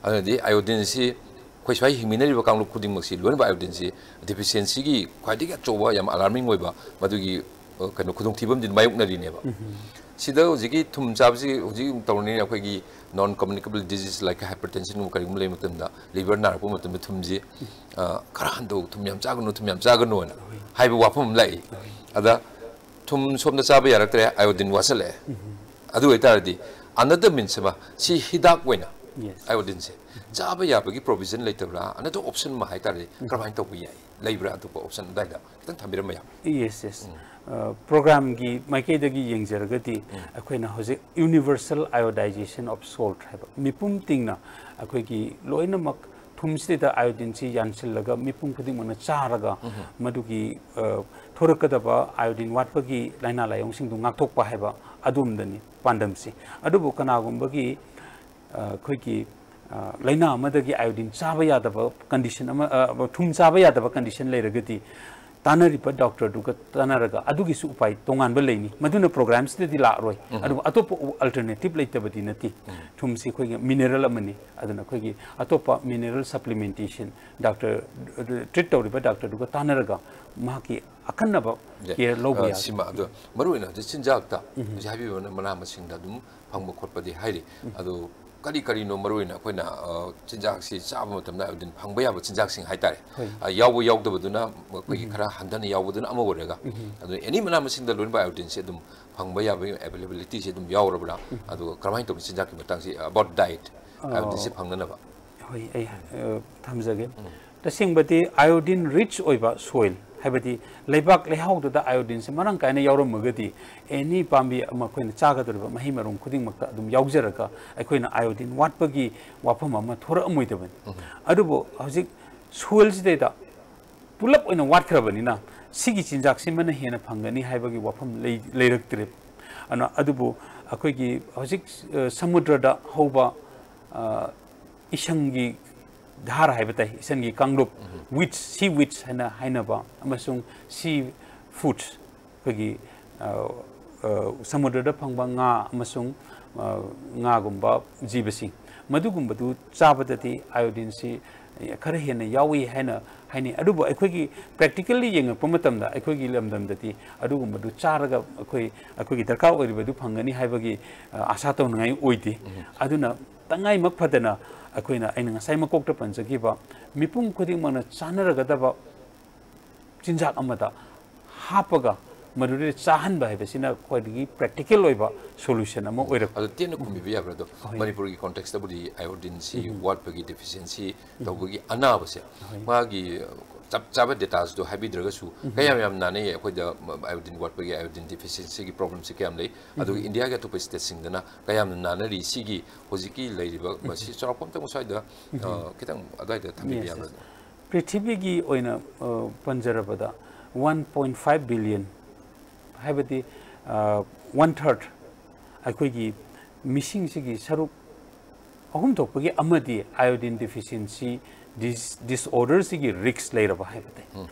ꯑꯗꯨꯅꯗꯤ ꯑꯥꯏꯑꯣꯗꯤꯟꯁꯤ ꯑꯩꯈꯣꯏ ꯁ꯭ꯋꯥꯏ ꯍꯤꯡꯃꯤꯟꯅꯔꯤꯕ ꯀꯥꯡꯂꯨꯞ ꯈꯨꯗꯤꯡꯃꯛꯁꯤ ꯂꯣꯏꯅꯃꯛ ꯑꯥꯏꯑꯣꯗꯤꯟꯁꯤ ꯗꯤꯐꯤꯁꯤꯌꯦꯟꯁꯤꯒꯤ ꯈ꯭ꯋꯥꯏꯗꯒꯤ ꯑꯆꯧꯕ ꯌꯥꯝ ꯑꯂꯥꯔꯃꯤꯡ ꯑꯣꯏꯕ ꯃꯗꯨꯒꯤ ꯑ, ꯀꯩꯅꯣ ꯈꯨꯗꯣꯡꯊꯤꯕ ꯑꯃꯗꯤ ꯃꯥꯌꯣꯛꯅꯔꯤꯅꯦꯕ꯫ ꯁꯤꯗ ꯍꯧꯖꯤꯛꯀꯤ ꯊꯨꯝ ꯆꯥꯕꯁꯤ ꯍꯧꯖꯤꯛ ꯇꯧꯔꯤꯅꯤ ꯑꯩꯈꯣꯏꯒꯤ ꯅꯣꯟ ꯀꯝꯃ꯭ꯌꯨꯅꯤꯀꯦꯕꯜ ꯗꯤꯖꯤꯁ ꯂꯥꯏꯛ ꯍꯥꯏꯄꯔꯇꯦꯟꯁꯟꯒꯨꯝꯕ ꯀꯔꯤꯒꯨꯝꯕ ꯂꯩꯕ ꯃꯇꯝꯗ ꯂꯤꯚꯔ ꯅꯥꯔꯛꯄ ꯃꯇꯝꯗ ꯊꯨꯝꯁꯤ ꯑ, ꯈꯔ ꯍꯟꯊꯧ, ꯊꯨꯝ ꯌꯥꯝ ꯆꯥꯒꯅꯨ, ꯊꯨꯝ ꯌꯥꯝ ꯆꯥꯒꯅꯨꯅ ꯍꯥꯏꯕ ꯋꯥꯐꯝ ꯑꯃ ꯂꯥꯛꯏ꯫ ꯑꯗ ꯊꯨꯝ ꯁꯣꯝꯗ ꯆꯥꯕ ꯌꯥꯔꯛꯇ꯭ꯔꯦ, ꯑꯥꯏꯑꯣꯗꯤꯟ ꯋꯥꯠꯁꯜꯂꯛꯑꯦ꯫ ꯑꯗꯨ ꯑꯣꯏꯇꯥꯔꯗꯤ ꯑꯅꯗꯔ ꯃꯤꯟꯁ ꯑꯃ, ꯁꯤ ꯍꯤꯗꯥꯛ ꯑꯣꯏꯅ Yes. ꯑꯥꯏꯑꯣꯗꯤꯟꯁꯦ ꯆꯥꯕ ꯌꯥꯕꯒꯤ ꯄ꯭ꯔꯣꯚꯤꯖꯟ ꯂꯩꯇꯕ꯭ꯔꯥ? ꯑꯅꯗꯔ ꯑꯣꯞꯁꯟ ꯑꯃ ꯍꯥꯏꯇꯥꯔꯗꯤ ꯀꯔꯝꯍꯥꯏꯅ ꯇꯧꯕ ꯌꯥꯏ? ꯂꯩꯕ꯭ꯔꯥ ꯑꯇꯣꯞꯄ ꯑꯣꯞꯁꯟ ꯑꯗꯨꯋꯥꯏꯗ? ꯈꯤꯇꯪ ꯊꯝꯕꯤꯔꯝꯕ ꯌꯥꯕ꯭ꯔꯥ? Yes, yes. ꯄ꯭ꯔꯣꯒ꯭ꯔꯥꯝꯒꯤ ꯃꯥꯏꯀꯩꯗꯒꯤ ꯌꯦꯡꯖꯔꯒꯗꯤ ꯑꯩꯈꯣꯏꯅ ꯍꯧꯖꯤꯛ ꯌꯨꯅꯤꯚꯔꯁꯦꯜ ꯑꯥꯏꯑꯣꯗꯥꯏꯖꯦꯁꯟ ꯑꯣꯐ ꯁꯣꯜꯠ ꯍꯥꯏꯕ ꯃꯤꯄꯨꯝ ꯇꯤꯡꯅ ꯑꯩꯈꯣꯏꯒꯤ ꯂꯣꯏꯅꯃꯛ ꯊꯨꯝꯁꯤꯗ ꯑꯥꯏꯑꯣꯗꯤꯟꯁꯤ ꯌꯥꯟꯁꯤꯜꯂꯒ ꯃꯤꯄꯨꯝ ꯈꯨꯗꯤꯡꯃꯛꯅ ꯆꯥꯔꯒ ꯃꯗꯨꯒꯤ ꯑ, ꯊꯣꯔꯛꯀꯗꯕ ꯑꯥꯏꯑꯣꯗꯤꯟ ꯋꯥꯠꯄꯒꯤ ꯂꯥꯏꯅꯥ ꯂꯥꯏꯑꯣꯡꯁꯤꯡꯗꯨ ꯉꯥꯛꯊꯣꯛꯄ ꯍꯥꯏꯕ ꯑꯗꯣꯝꯗꯅꯤ ꯄꯥꯟꯗꯝꯁꯤ꯫ ꯑꯗꯨꯕꯨ ꯀꯅꯥꯒꯨꯝꯕꯒꯤ ꯑ, ꯑꯩꯈꯣꯏꯒꯤ ꯑ, ꯂꯥꯏꯅꯥ ꯑꯃꯗꯒꯤ ꯑꯥꯏꯑꯣꯗꯤꯟ ꯆꯥꯕ ꯌꯥꯗꯕ ꯀꯟꯗꯤꯁꯟ ꯑꯃ, ꯑ, ꯊꯨꯝ ꯆꯥꯕ ꯌꯥꯗꯕ ꯀꯟꯗꯤꯁꯟ ꯂꯩꯔꯒꯗꯤ ꯇꯥꯟꯅꯔꯤꯕ ꯗꯣꯛꯇꯔꯗꯨꯒ ꯇꯥꯟꯅꯔꯒ ꯑꯗꯨꯒꯤꯁꯨ ꯎꯄꯥꯏ ꯇꯣꯉꯥꯟꯕ ꯂꯩꯅꯤ꯫ ꯃꯗꯨꯅ ꯄ꯭ꯔꯣꯒ꯭ꯔꯥꯝꯁꯤꯗꯗꯤ ꯂꯥꯛꯑꯔꯣꯏ꯫ ꯑꯗꯨꯕꯨ ꯑꯇꯣꯞꯄ ꯑꯜꯇꯔꯅꯦꯇꯤꯞ ꯂꯩꯇꯕꯗꯤ ꯅꯠꯇꯦ꯫ ꯊꯨꯝꯁꯤ ꯑꯩꯈꯣꯏꯒꯤ ꯃꯤꯅꯔꯦꯜ ꯑꯃꯅꯤ꯫ ꯑꯗꯨꯅ ꯑꯩꯈꯣꯏꯒꯤ ꯑꯇꯣꯞꯄ ꯃꯤꯅꯔꯦꯜ ꯁꯄ꯭ꯂꯤꯃꯦꯟꯇꯦꯁꯟ ꯗꯥꯛꯇꯔ, ꯇ꯭ꯔꯤꯠ ꯇꯧꯔꯤꯕ ꯗꯥꯛꯇꯔꯗꯨꯒ ꯇꯥꯟꯅꯔꯒ ꯃꯍꯥꯛꯀꯤ ꯑꯀꯟꯅꯕ ꯌꯥꯏ꯫ ꯀꯦꯌꯔ ꯂꯧꯕ ꯑ, ꯌꯥꯏ꯫ ꯁꯤꯃ ꯑꯗꯣ ꯃꯔꯨꯑꯣꯏꯅ ꯍꯧꯖꯤꯛ ꯆꯤꯟꯖꯥꯛꯇ ꯍꯧꯖꯤꯛ ꯍꯥꯏꯕꯤꯕꯅ ꯃꯅꯥ ꯃꯁꯤꯡꯗ ꯑꯗꯨꯝ ꯐꯪꯕ ꯈꯣꯠꯄꯗꯤ ꯍꯥꯏꯔꯤ꯫ ꯑꯗꯣ ꯀꯔꯤ ꯀꯔꯤꯅꯣ ꯃꯔꯨꯑꯣꯏꯅ ꯑꯩꯈꯣꯏꯅ, ꯑ, ꯆꯤꯟꯖꯥꯛꯁꯤ ꯆꯥꯕ ꯃꯇꯝꯗ ꯑꯥꯏꯑꯣꯗꯤꯟ ꯐꯪꯕ ꯌꯥꯕ ꯆꯤꯟꯖꯥꯛꯁꯤꯡ ꯍꯥꯏꯇꯥꯔꯦ? ꯍꯣꯏ꯫ ꯑ, ꯌꯥꯎꯕ ꯌꯥꯎꯗꯕꯗꯨꯅ ꯑꯩꯈꯣꯏꯒꯤ ꯈꯔ ꯍꯟꯊꯅ ꯌꯥꯎꯕꯗꯨꯅ ꯑꯃ ꯑꯣꯏꯔꯒ, ꯑꯗꯨ ꯑꯦꯅꯤ ꯃꯅꯥ ꯃꯁꯤꯡꯗ ꯂꯣꯏꯅꯃꯛ ꯑꯥꯏꯑꯣꯗꯤꯟꯁꯤ ꯑꯗꯨꯝ ꯐꯪꯕ ꯌꯥꯕꯒꯤ ꯑꯦꯕꯤꯂꯦꯕꯤꯂꯤꯇꯤꯁꯤ ꯑꯗꯨꯝ ꯌꯥꯎꯔꯕ꯭ꯔꯥ? ꯑꯗꯨꯒ ꯀꯔꯝꯍꯥꯏꯅ ꯇꯧꯕ ꯆꯤꯟꯖꯥꯛꯀꯤ ꯃꯇꯥꯡꯁꯤ, about diet, ꯑꯥꯏꯑꯣꯗꯤꯟꯁꯤ ꯐꯪꯅꯅꯕ? ꯍꯣꯏ, ꯑꯩ, ꯑ, ꯊꯝꯖꯒꯦ꯫ ꯇꯁꯦꯡꯕꯗꯤ ꯑꯥꯏꯑꯣꯗꯤꯟ ꯔꯤꯆ ꯑꯣꯏꯕ ꯁꯣꯏꯜ, ꯍꯥꯏꯕꯗꯤ ꯂꯩꯕꯥꯛ ꯂꯩꯍꯥꯎꯗꯨꯗ ꯑꯥꯏꯑꯣꯗꯤꯟꯁꯤ ꯃꯔꯥꯡ ꯀꯥꯏꯅ ꯌꯥꯎꯔꯝꯃꯒꯗꯤ ꯑꯦꯅꯤ ꯄꯥꯝꯕꯤ ꯑꯃ ꯑꯩꯈꯣꯏꯅ ꯆꯥꯒꯗꯧꯔꯤꯕ ꯃꯍꯩ ꯃꯔꯣꯡ ꯈꯨꯗꯤꯡꯃꯛꯇ ꯑꯗꯨꯝ ꯌꯥꯎꯖꯔꯒ ꯑꯩꯈꯣꯏꯅ ꯑꯥꯏꯑꯣꯗꯤꯟ ꯋꯥꯠꯄꯒꯤ ꯋꯥꯐꯝ ꯑꯃ ꯊꯣꯔꯛꯑꯝꯃꯣꯏꯗꯕꯅꯤ꯫ ꯑꯗꯨꯕꯨ ꯍꯧꯖꯤꯛ ꯁꯣꯏꯜꯁꯤꯗꯩꯗ ꯄꯨꯂꯞ ꯑꯣꯏꯅ ꯋꯥꯠꯈ꯭ꯔꯕꯅꯤꯅ ꯁꯤꯒꯤ ꯆꯤꯟꯖꯥꯛꯁꯤꯃꯅ ꯍꯦꯟꯅ ꯐꯪꯒꯅꯤ ꯍꯥꯏꯕꯒꯤ ꯋꯥꯐꯝ ꯂꯩ-, ꯂꯩꯔꯛꯇ꯭ꯔꯦ꯫ ꯑꯗꯨꯅ ꯑꯗꯨꯕꯨ ꯑꯩꯈꯣꯏꯒꯤ ꯍꯧꯖꯤꯛ, ꯑ, ꯁꯃꯨꯗ꯭ꯔꯗ ꯍꯧꯕ, ꯑ, ꯏꯁꯪꯒꯤ ꯙꯥꯔ ꯍꯥꯏꯕ ꯇꯥꯏ, ꯏꯁꯪꯒꯤ ꯀꯥꯡꯂꯨꯞ, ꯋꯤꯠꯁ, ꯁꯤ ꯋꯤꯠꯁ ꯍꯥꯏꯅ ꯍꯥꯏꯅꯕ, ꯑꯃꯁꯨꯡ ꯁꯤ ꯐꯨꯗꯁ, ꯑꯩꯈꯣꯏꯒꯤ, ꯑ, ꯑ, ꯁꯃꯨꯗ꯭ꯔꯗ ꯐꯪꯕ ꯉꯥ ꯑꯃꯁꯨꯡ, ꯑ, ꯉꯥꯒꯨꯝꯕ ꯖꯤꯕꯁꯤꯡ, ꯃꯗꯨꯒꯨꯝꯕꯗꯨ ꯆꯥꯕꯗꯗꯤ ꯑꯥꯏꯑꯣꯗꯤꯟꯁꯤ ꯈꯔ ꯍꯦꯟꯅ ꯌꯥꯎꯏ ꯍꯥꯏꯅ ꯍꯥꯏꯅꯩ꯫ ꯑꯗꯨꯕꯨ ꯑꯩꯈꯣꯏꯒꯤ ꯄ꯭ꯔꯦꯛꯇꯤꯀꯦꯜꯂꯤ ꯌꯦꯡꯉꯛꯄ ꯃꯇꯝꯗ ꯑꯩꯈꯣꯏꯒꯤ ꯂꯝꯗꯝꯗꯗꯤ ꯑꯗꯨꯒꯨꯝꯕꯗꯨ ꯆꯥꯔꯒ ꯑꯩꯈꯣꯏ, ꯑꯩꯈꯣꯏꯒꯤ ꯗꯔꯀꯥꯔ ꯑꯣꯏꯔꯤꯕꯗꯨ ꯐꯪꯒꯅꯤ ꯍꯥꯏꯕꯒꯤ, ꯑ, ꯑꯥꯁꯥ ꯇꯧꯅꯤꯡꯉꯥꯏ ꯑꯣꯏꯗꯦ꯫ ꯑꯗꯨꯅ ꯇꯉꯥꯏꯃꯛ ꯐꯗꯅ ꯑꯩꯈꯣꯏꯅ, ꯑꯩꯅ ꯉꯁꯥꯏ ꯃꯀꯣꯛꯇ ꯄꯟꯖꯈꯤꯕ, ꯃꯤꯄꯨꯝ ꯈꯨꯗꯤꯡꯃꯛꯅ ꯆꯥꯅꯔꯒꯗꯕ ꯆꯤꯟꯖꯥꯛ ꯑꯃꯗ ꯍꯥꯞꯄꯒ ꯃꯗꯨꯗ ꯆꯥꯍꯟꯕ ꯍꯥꯏꯕꯁꯤꯅ ꯈ꯭ꯋꯥꯏꯗꯒꯤ ꯄ꯭ꯔꯦꯛꯇꯤꯀꯦꯜ ꯑꯣꯏꯕ ꯁꯣꯂꯨꯁꯟ ꯑꯃ ꯑꯣꯏꯔꯛꯄ꯫ ꯑꯗꯣ ꯇꯦꯟꯅ ꯈꯨꯝꯕꯤꯕ ꯌꯥꯕ꯭ꯔꯥ? ꯑꯗꯣ ꯍꯣꯏ꯫ ꯃꯅꯤꯄꯨꯔꯒꯤ ꯀꯣꯟꯇꯦꯛꯁꯇꯕꯨꯗꯤ ꯑꯥꯏꯑꯣꯗꯤꯟꯁꯤ ꯋꯥꯠꯄꯒꯤ ꯗꯤꯐꯤꯁꯤꯌꯦꯟꯁꯤ ꯇꯧꯕꯒꯤ ꯑꯅꯥꯕꯁꯦ, ꯍꯣꯏ꯫ ꯃꯥꯒꯤ ꯆꯞ ꯆꯥꯕ ꯗꯦꯇꯥꯁꯗꯣ ꯍꯥꯏꯕꯤꯗ꯭ꯔꯒꯁꯨ ꯀꯌꯥꯝ ꯌꯥꯝ ꯅꯥꯅꯩ ꯑꯩꯈꯣꯏꯗ, ꯃ-, ꯑꯥꯏꯑꯣꯗꯤꯟ ꯋꯥꯠꯄꯒꯤ, ꯑꯥꯏꯑꯣꯗꯤꯟ ꯗꯤꯐꯤꯁꯤꯌꯦꯟꯁꯤꯒꯤ ꯄ꯭ꯔꯣꯕ꯭ꯂꯦꯝꯁꯤ ꯀꯌꯥꯝ ꯂꯩ, ꯑꯗꯨꯒ ꯏꯟꯗꯤꯌꯥꯒꯤ ꯑꯇꯣꯞꯄ ꯁ꯭ꯇꯦꯠꯁꯤꯡꯗꯅ ꯀꯌꯥꯝꯅ ꯅꯥꯅꯔꯤ? ꯁꯤꯒꯤ ꯍꯧꯖꯤꯛꯀꯤ ꯂꯩꯔꯤꯕ ꯃꯁꯤ ꯆꯥꯎꯔꯥꯛꯄ ꯑꯝꯇꯪ ꯁ꯭ꯋꯥꯏꯗ, ꯑ, ꯈꯤꯇꯪ ꯑꯗꯨꯋꯥꯏꯗ ꯊꯝꯕꯤꯕ ꯌꯥꯕ꯭ꯔꯥ? ꯄ꯭ꯔꯤꯊꯤꯕꯤꯒꯤ ꯑꯣꯏꯅ, ꯑ, ꯄꯟꯖꯔꯕꯗ one point five billion, ꯍꯥꯏꯕꯗꯤ, ꯑ, one third, ꯑꯩꯈꯣꯏꯒꯤ ꯃꯤꯁꯤꯡꯁꯤꯒꯤ ꯁꯔꯨꯛ ꯑꯍꯨꯝ ꯊꯣꯛꯄꯒꯤ ꯑꯃꯗꯤ ꯑꯥꯏꯑꯣꯗꯤꯟ ꯗꯤꯐꯤꯁꯤꯌꯦꯟꯁꯤ ꯗꯤꯁ ꯗꯤꯁꯑꯣꯔꯗꯔꯁꯤꯒꯤ ꯔꯤꯛꯁ ꯂꯩꯔꯕ ꯍꯥꯏꯕ ꯇꯥꯏ꯫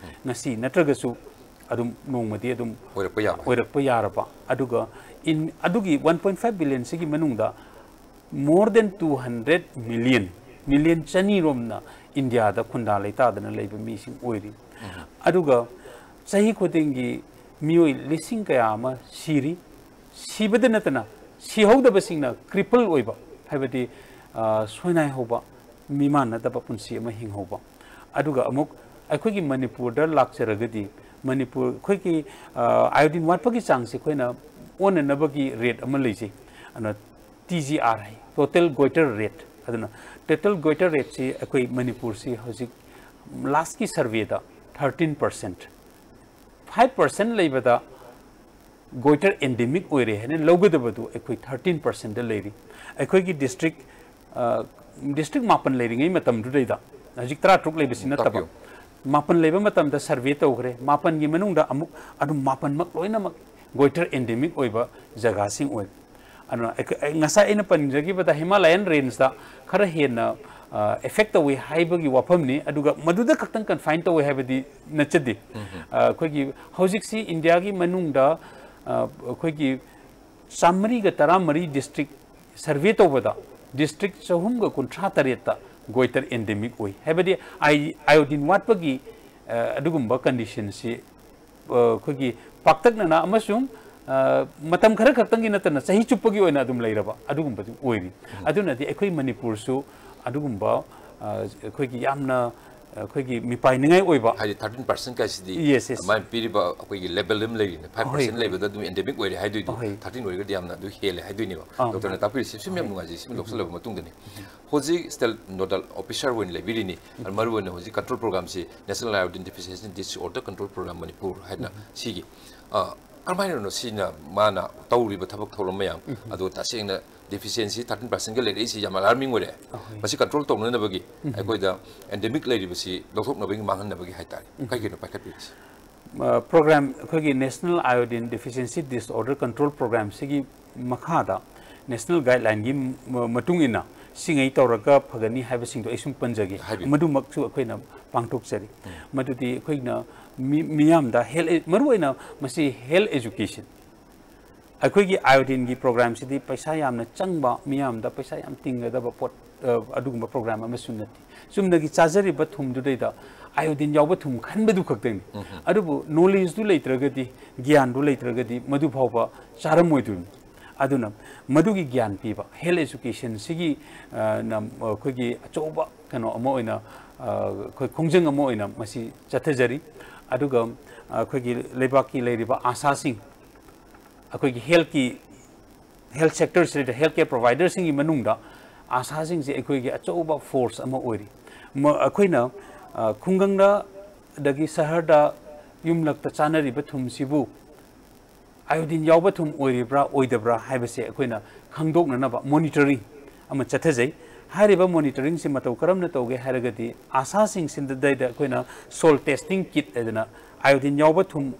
ꯉꯁꯤ ꯅꯠꯇ꯭ꯔꯒꯁꯨ ꯑꯗꯨꯝ ꯅꯣꯡꯃꯗꯤ ꯑꯗꯨꯝ ꯑꯣꯏꯔꯛꯄ ꯌꯥꯕ꯫ ꯑꯣꯏꯔꯛꯄ ꯌꯥꯔꯕ꯫ ꯑꯗꯨꯒ ꯏꯟ ꯑꯗꯨꯒꯤ ꯋꯥꯟ ꯄꯣꯏꯟ ꯐꯥꯏꯚ ꯕꯤꯂꯤꯌꯟꯁꯤꯒꯤ ꯃꯅꯨꯡꯗ more than two hundred million, million ꯆꯅꯤꯔꯣꯝꯅ ꯏꯟꯗꯤꯌꯥꯗ ꯈꯨꯟꯗꯥ ꯂꯩꯇꯥꯗꯅ ꯂꯩꯕ ꯃꯤꯁꯤꯡ ꯑꯣꯏꯔꯤ꯫ ꯑꯗꯨꯒ ꯆꯍꯤ ꯈꯨꯗꯤꯡꯒꯤ ꯃꯤꯑꯣꯏ ꯂꯤꯁꯤꯡ ꯀꯌꯥ ꯑꯃ ꯁꯤꯔꯤ꯫ ꯁꯤꯕꯗ ꯅꯠꯇꯅ ꯁꯤꯍꯧꯗꯕꯁꯤꯡꯅ ꯀ꯭ꯔꯤꯄꯜ ꯑꯣꯏꯕ, ꯍꯥꯏꯕꯗꯤ, ꯑ, ꯁꯣꯏꯅꯥꯏ ꯍꯧꯕ, ꯃꯤꯃꯥꯟꯅꯗꯕ ꯄꯨꯟꯁꯤ ꯑꯃ ꯍꯤꯡꯍꯧꯕ꯫ ꯑꯗꯨꯒ ꯑꯃꯨꯛ ꯑꯩꯈꯣꯏꯒꯤ ꯃꯅꯤꯄꯨꯔꯗ ꯂꯥꯛꯆꯔꯒꯗꯤ, ꯃꯅꯤꯄꯨꯔ ꯑꯩꯈꯣꯏꯒꯤ, ꯑ, ꯑꯥꯏꯑꯣꯗꯤꯟ ꯋꯥꯠꯄꯒꯤ ꯆꯥꯡꯁꯦ ꯑꯩꯈꯣꯏꯅ ꯑꯣꯟꯅꯅꯕꯒꯤ ꯔꯦꯠ ꯑꯃ ꯂꯩꯖꯩ꯫ ꯑꯗꯨꯅ ꯇꯤ ꯖꯤ ꯑꯥꯔ ꯍꯥꯏ, ꯇꯣꯇꯦꯜ ꯒꯣꯏꯇꯔ ꯔꯦꯠ꯫ ꯑꯗꯨꯅ ꯇꯣꯇꯦꯜ ꯒꯣꯏꯇꯔ ꯔꯦꯠꯁꯤ ꯑꯩꯈꯣꯏ ꯃꯅꯤꯄꯨꯔꯁꯤ ꯍꯧꯖꯤꯛ ꯂꯥꯁꯀꯤ ꯁꯔꯚꯦꯗ ꯊꯥꯔꯇꯤꯟ ꯄꯥꯔꯁꯦꯟꯠ, ꯐꯥꯏꯚ ꯄꯥꯔꯁꯦꯟꯠ ꯂꯩꯕꯗ ꯒꯣꯏꯇꯔ ꯑꯦꯟꯗꯦꯃꯤꯛ ꯑꯣꯏꯔꯦ ꯍꯥꯏꯅ ꯂꯧꯒꯗꯕꯗꯨ ꯑꯩꯈꯣꯏ ꯊꯥꯔꯇꯤꯟ ꯄꯥꯔꯁꯦꯟꯠꯇ ꯂꯩꯔꯤ꯫ ꯑꯩꯈꯣꯏꯒꯤ ꯗꯤꯁꯇ꯭ꯔꯤꯛ, ꯑ, ꯗꯤꯁꯇ꯭ꯔꯤꯛ ꯃꯥꯄꯟ ꯂꯩꯔꯤꯉꯩ ꯃꯇꯝꯗꯨꯗꯩꯗ, ꯍꯧꯖꯤꯛ ꯇꯔꯥꯇꯔꯨꯛ ꯂꯩꯕꯁꯤ ꯅꯠꯇꯕ, ꯇꯥꯛꯄꯤꯌꯨ꯫ ꯃꯥꯄꯟ ꯂꯩꯕ ꯃꯇꯝꯗ ꯁꯔꯚꯦ ꯇꯧꯈ꯭ꯔꯦ꯫ ꯃꯥꯄꯟꯒꯤ ꯃꯅꯨꯡꯗ ꯑꯃꯨꯛ ꯑꯗꯨꯝ ꯃꯥꯄꯟꯃꯛ ꯂꯣꯏꯅꯃꯛ ꯒꯣꯏꯇꯔ ꯑꯦꯟꯗꯦꯃꯤꯛ ꯑꯣꯏꯕ ꯖꯒꯥꯁꯤꯡ ꯑꯣꯏ꯫ ꯑꯗꯨꯅ ꯑꯩꯈꯣꯏ, ꯑꯩ ꯉꯁꯥꯏ ꯑꯩꯅ ꯄꯟꯖꯈꯤꯕꯗ ꯍꯤꯃꯥꯂꯌꯟ ꯔꯦꯟꯖꯇ ꯈꯔ ꯍꯦꯟꯅ, ꯑ, ꯑꯦꯐꯦꯛ ꯇꯧꯏ ꯍꯥꯏꯕꯒꯤ ꯋꯥꯐꯝꯅꯤ, ꯑꯗꯨꯒ ꯃꯗꯨꯗ ꯈꯛꯇꯪ ꯀꯟꯐꯥꯏꯟ ꯇꯧꯏ ꯍꯥꯏꯕꯗꯤ ꯅꯠꯆꯗꯦ꯫ ꯑ, ꯑꯩꯈꯣꯏꯒꯤ ꯍꯧꯖꯤꯛꯁꯤ ꯏꯟꯗꯤꯌꯥꯒꯤ ꯃꯅꯨꯡꯗ, ꯑ, ꯑꯩꯈꯣꯏꯒꯤ ꯆꯥꯃꯔꯤꯒ ꯇꯔꯥꯃꯔꯤ ꯗꯤꯁꯇ꯭ꯔꯤꯛ ꯁꯔꯚꯦ ꯇꯧꯕꯗ ꯗꯤꯁꯇ꯭ꯔꯤꯛ ꯆꯍꯨꯝꯒ ꯀꯨꯟꯊ꯭ꯔꯥ ꯇꯔꯦꯠꯇ ꯒꯣꯏꯇꯔ ꯑꯦꯟꯗꯦꯃꯤꯛ ꯑꯣꯏ꯫ ꯍꯥꯏꯕꯗꯤ ꯑꯥꯏ-, ꯑꯥꯏꯑꯣꯗꯤꯟ ꯋꯥꯠꯄꯒꯤ, ꯑ, ꯑꯗꯨꯒꯨꯝꯕ ꯀꯟꯗꯤꯁꯟꯁꯤ, ꯑ, ꯑꯩꯈꯣꯏꯒꯤ ꯄꯥꯛꯇꯛꯅꯅ ꯑꯃꯁꯨꯡ, ꯑ, ꯃꯇꯝ ꯈꯔ ꯈꯛꯇꯪꯒꯤ ꯅꯠꯇꯅ ꯆꯍꯤ ꯆꯨꯞꯄꯒꯤ ꯑꯣꯏꯅ ꯑꯗꯨꯝ ꯂꯩꯔꯕ ꯑꯗꯨꯒꯨꯝꯕꯗꯨ ꯑꯣꯏꯔꯤ꯫ ꯑꯗꯨꯅꯗꯤ ꯑꯩꯈꯣꯏ ꯃꯅꯤꯄꯨꯔꯁꯨ ꯑꯗꯨꯒꯨꯝꯕ, ꯑ, ꯑꯩꯈꯣꯏꯒꯤ ꯌꯥꯝꯅ, ꯑ, ꯑꯩꯈꯣꯏꯒꯤ ꯃꯤꯄꯥꯏꯅꯤꯡꯉꯥꯏ ꯑꯣꯏꯕ, ꯍꯥꯏꯗꯤ ꯊꯥꯔꯇꯤꯟ ꯄꯥꯔꯁꯦꯟꯠ ꯀꯥꯏꯁꯤꯗꯤ Yes, yes. ꯑꯗꯨꯃꯥꯏꯅ ꯄꯤꯔꯤꯕ ꯑꯩꯈꯣꯏꯒꯤ ꯂꯦꯕꯦꯜ ꯑꯃ ꯂꯩꯔꯤꯅꯦ꯫ ꯐꯥꯏꯚ ꯄꯥꯔꯁꯦꯟꯠ ꯍꯣꯏ, ꯍꯣꯏ꯫ ꯂꯩꯕꯗ ꯑꯗꯨꯝ ꯑꯦꯟꯗꯦꯃꯤꯛ ꯑꯣꯏꯔꯦ ꯍꯥꯏꯗꯣꯏꯗꯣ, ꯍꯣꯏ꯫ ꯊꯥꯔꯇꯤꯟ ꯑꯣꯏꯔꯒꯗꯤ ꯌꯥꯝꯅ ꯑꯗꯨ ꯍꯦꯜꯂꯦ ꯍꯥꯏꯗꯣꯏꯅꯦꯕ꯫ ꯑꯥ꯫ ꯗꯣꯛꯇꯔꯅ ꯇꯥꯛꯄꯤꯔꯤꯁꯤ ꯁꯨꯝ ꯌꯥꯝ ꯅꯨꯡꯉꯥꯏꯖꯩ꯫ ꯁꯤꯝ ꯂꯧꯁꯜꯂꯕ ꯃꯇꯨꯡꯗꯅꯤ꯫ ꯍꯧꯖꯤꯛ ꯁ꯭ꯇꯦꯠ ꯅꯣꯗꯜ ꯑꯣꯐꯤꯁꯥꯔ ꯑꯣꯏꯅ ꯂꯩꯕꯤꯔꯤꯅꯤ꯫ ꯃꯔꯨꯑꯣꯏꯅ ꯍꯧꯖꯤꯛ ꯀꯟꯇ꯭ꯔꯣꯜ ꯄ꯭ꯔꯣꯒ꯭ꯔꯥꯝꯁꯤ National Iodine Deficiency Disorder Control Program Manipur ꯍꯥꯏꯅ ꯁꯤꯒꯤ, ꯑ, ꯀꯔꯝꯍꯥꯏꯅꯅꯣ ꯁꯤꯅ ꯃꯥꯅ ꯇꯧꯔꯤꯕ ꯊꯕꯛ ꯊꯧꯔꯝ ꯃꯌꯥꯝ ꯑꯗꯣ ꯇꯁꯦꯡꯅ ꯗꯦꯐꯤꯁꯤꯌꯦꯟꯁꯤ ꯊꯥꯔꯇꯤꯟ ꯄꯥꯔꯁꯦꯟꯒ ꯂꯩꯔꯛꯏꯁꯤ ꯌꯥꯝ ꯑꯂꯥꯔꯃꯤꯡ ꯑꯣꯏꯔꯦ꯫ ꯃꯁꯤ ꯀꯟꯇ꯭ꯔꯣꯜ ꯇꯧꯅꯅꯕꯒꯤ ꯑꯩꯈꯣꯏꯗ ꯑꯦꯟꯗꯦꯃꯤꯛ ꯂꯩꯔꯤꯕꯁꯤ ꯂꯧꯊꯣꯛꯅꯕꯒꯤ, ꯃꯥꯡꯍꯟꯅꯕꯒꯤ ꯍꯥꯏꯇꯥꯔꯦ꯫ ꯀꯩꯒꯤꯅꯣ ꯄꯥꯏꯈꯠꯄꯤꯔꯤꯁꯤ? ꯑ, ꯄ꯭ꯔꯣꯒ꯭ꯔꯥꯝ, ꯑꯩꯈꯣꯏꯒꯤ National Iodine Deficiency Disorder Control Program ꯁꯤꯒꯤ ꯃꯈꯥꯗ ꯅꯦꯁꯅꯦꯜ ꯒꯥꯏꯗꯂꯥꯏꯟꯒꯤ ꯃ-, ꯃꯇꯨꯡ ꯏꯟꯅ ꯁꯤꯉꯩ ꯇꯧꯔꯒ ꯐꯒꯅꯤ ꯍꯥꯏꯕꯁꯤꯡꯗꯣ ꯑꯩ ꯁꯨꯝ ꯄꯟꯖꯒꯦ꯫ ꯍꯥꯏꯕꯤꯌꯨ꯫ ꯃꯗꯨꯃꯛꯁꯨ ꯑꯩꯈꯣꯏꯅ ꯄꯥꯡꯊꯣꯛꯆꯔꯤ꯫ ꯃꯗꯨꯗꯤ ꯑꯩꯈꯣꯏꯅ ꯃꯤ-, ꯃꯤꯌꯥꯝꯗ health, ꯃꯔꯨꯑꯣꯏꯅ ꯃꯁꯤ health education, ꯑꯩꯈꯣꯏꯒꯤ iodine ꯒꯤ program ꯁꯤꯗꯤ ꯄꯩꯁꯥ ꯌꯥꯝꯅ ꯆꯪꯕ, ꯃꯤꯌꯥꯝꯗ ꯄꯩꯁꯥ ꯌꯥꯝ ꯇꯤꯡꯒꯗꯕ ꯄꯣꯠ, ꯑ, ꯑꯗꯨꯒꯨꯝꯕ program ꯑꯃꯁꯨ ꯅꯠꯇꯦ꯫ ꯆꯨꯝꯅꯒꯤ ꯆꯥꯖꯔꯤꯕ ꯊꯨꯝꯗꯨꯗꯩꯗ iodine ꯌꯥꯎꯕ ꯊꯨꯝ ꯈꯟꯕꯗꯨ ꯈꯛꯇꯪꯅꯤ꯫ ꯑꯗꯨꯕꯨ knowledge ꯗꯨ ꯂꯩꯇ꯭ꯔꯒꯗꯤ, ꯒ꯭ꯌꯥꯟꯗꯨ ꯂꯩꯇ꯭ꯔꯒꯗꯤ ꯃꯗꯨ ꯐꯥꯎꯕ ꯆꯥꯔꯝꯃꯣꯏꯗꯣꯏꯅꯤ꯫ ꯑꯗꯨꯅ ꯃꯗꯨꯒꯤ ꯒ꯭ꯌꯥꯟ ꯄꯤꯕ, health education ꯁꯤꯒꯤ, ꯑ, ꯅ-, ꯑꯩꯈꯣꯏꯒꯤ ꯑꯆꯧꯕ ꯀꯩꯅꯣ ꯑꯃ ꯑꯣꯏꯅ, ꯑ, ꯑꯩꯈꯣꯏ ꯈꯣꯡꯖꯪ ꯑꯃ ꯑꯣꯏꯅ ꯃꯁꯤ ꯆꯠꯊꯖꯔꯤ꯫ ꯑꯗꯨꯒ, ꯑ, ꯑꯩꯈꯣꯏꯒꯤ ꯂꯩꯕꯥꯛꯀꯤ ꯂꯩꯔꯤꯕ ꯑꯥꯁꯥꯁꯤꯡ, ꯑꯩꯈꯣꯏꯒꯤ health ꯀꯤ, health sector ꯁꯤꯗ health care provider ꯁꯤꯡꯒꯤ ꯃꯅꯨꯡꯗ ꯑꯥꯁꯥꯁꯤꯡꯁꯦ ꯑꯩꯈꯣꯏꯒꯤ ꯑꯆꯧꯕ force ꯑꯃ ꯑꯣꯏꯔꯤ꯫ ꯃ-, ꯑꯩꯈꯣꯏꯅ, ꯑ, ꯈꯨꯡꯒꯪꯗ ꯑꯗꯒꯤ ꯁꯍꯔꯗ ꯌꯨꯝꯂꯛꯇ ꯆꯥꯅꯔꯤꯕ ꯊꯨꯝꯁꯤꯕꯨ iodine ꯌꯥꯎꯕ ꯊꯨꯝ ꯑꯣꯏꯔꯤꯕ꯭ꯔꯥ ꯑꯣꯏꯗꯕ꯭ꯔꯥ ꯍꯥꯏꯕꯁꯦ ꯑꯩꯈꯣꯏꯅ ꯈꯪꯗꯣꯛꯅꯅꯕ monitoring ꯑꯃ ꯆꯠꯊꯖꯩ꯫ ꯍꯥꯏꯔꯤꯕ monitoring ꯁꯤ ꯃꯇꯧ ꯀꯔꯝꯅ ꯇꯧꯒꯦ ꯍꯥꯏꯔꯒꯗꯤ, ꯑꯥꯁꯥꯁꯤꯡꯁꯤꯗꯩꯗ ꯑꯩꯈꯣꯏꯅ soil testing kit ꯍꯥꯏꯗꯅ iodine ꯌꯥꯎꯕ ꯊꯨꯝ,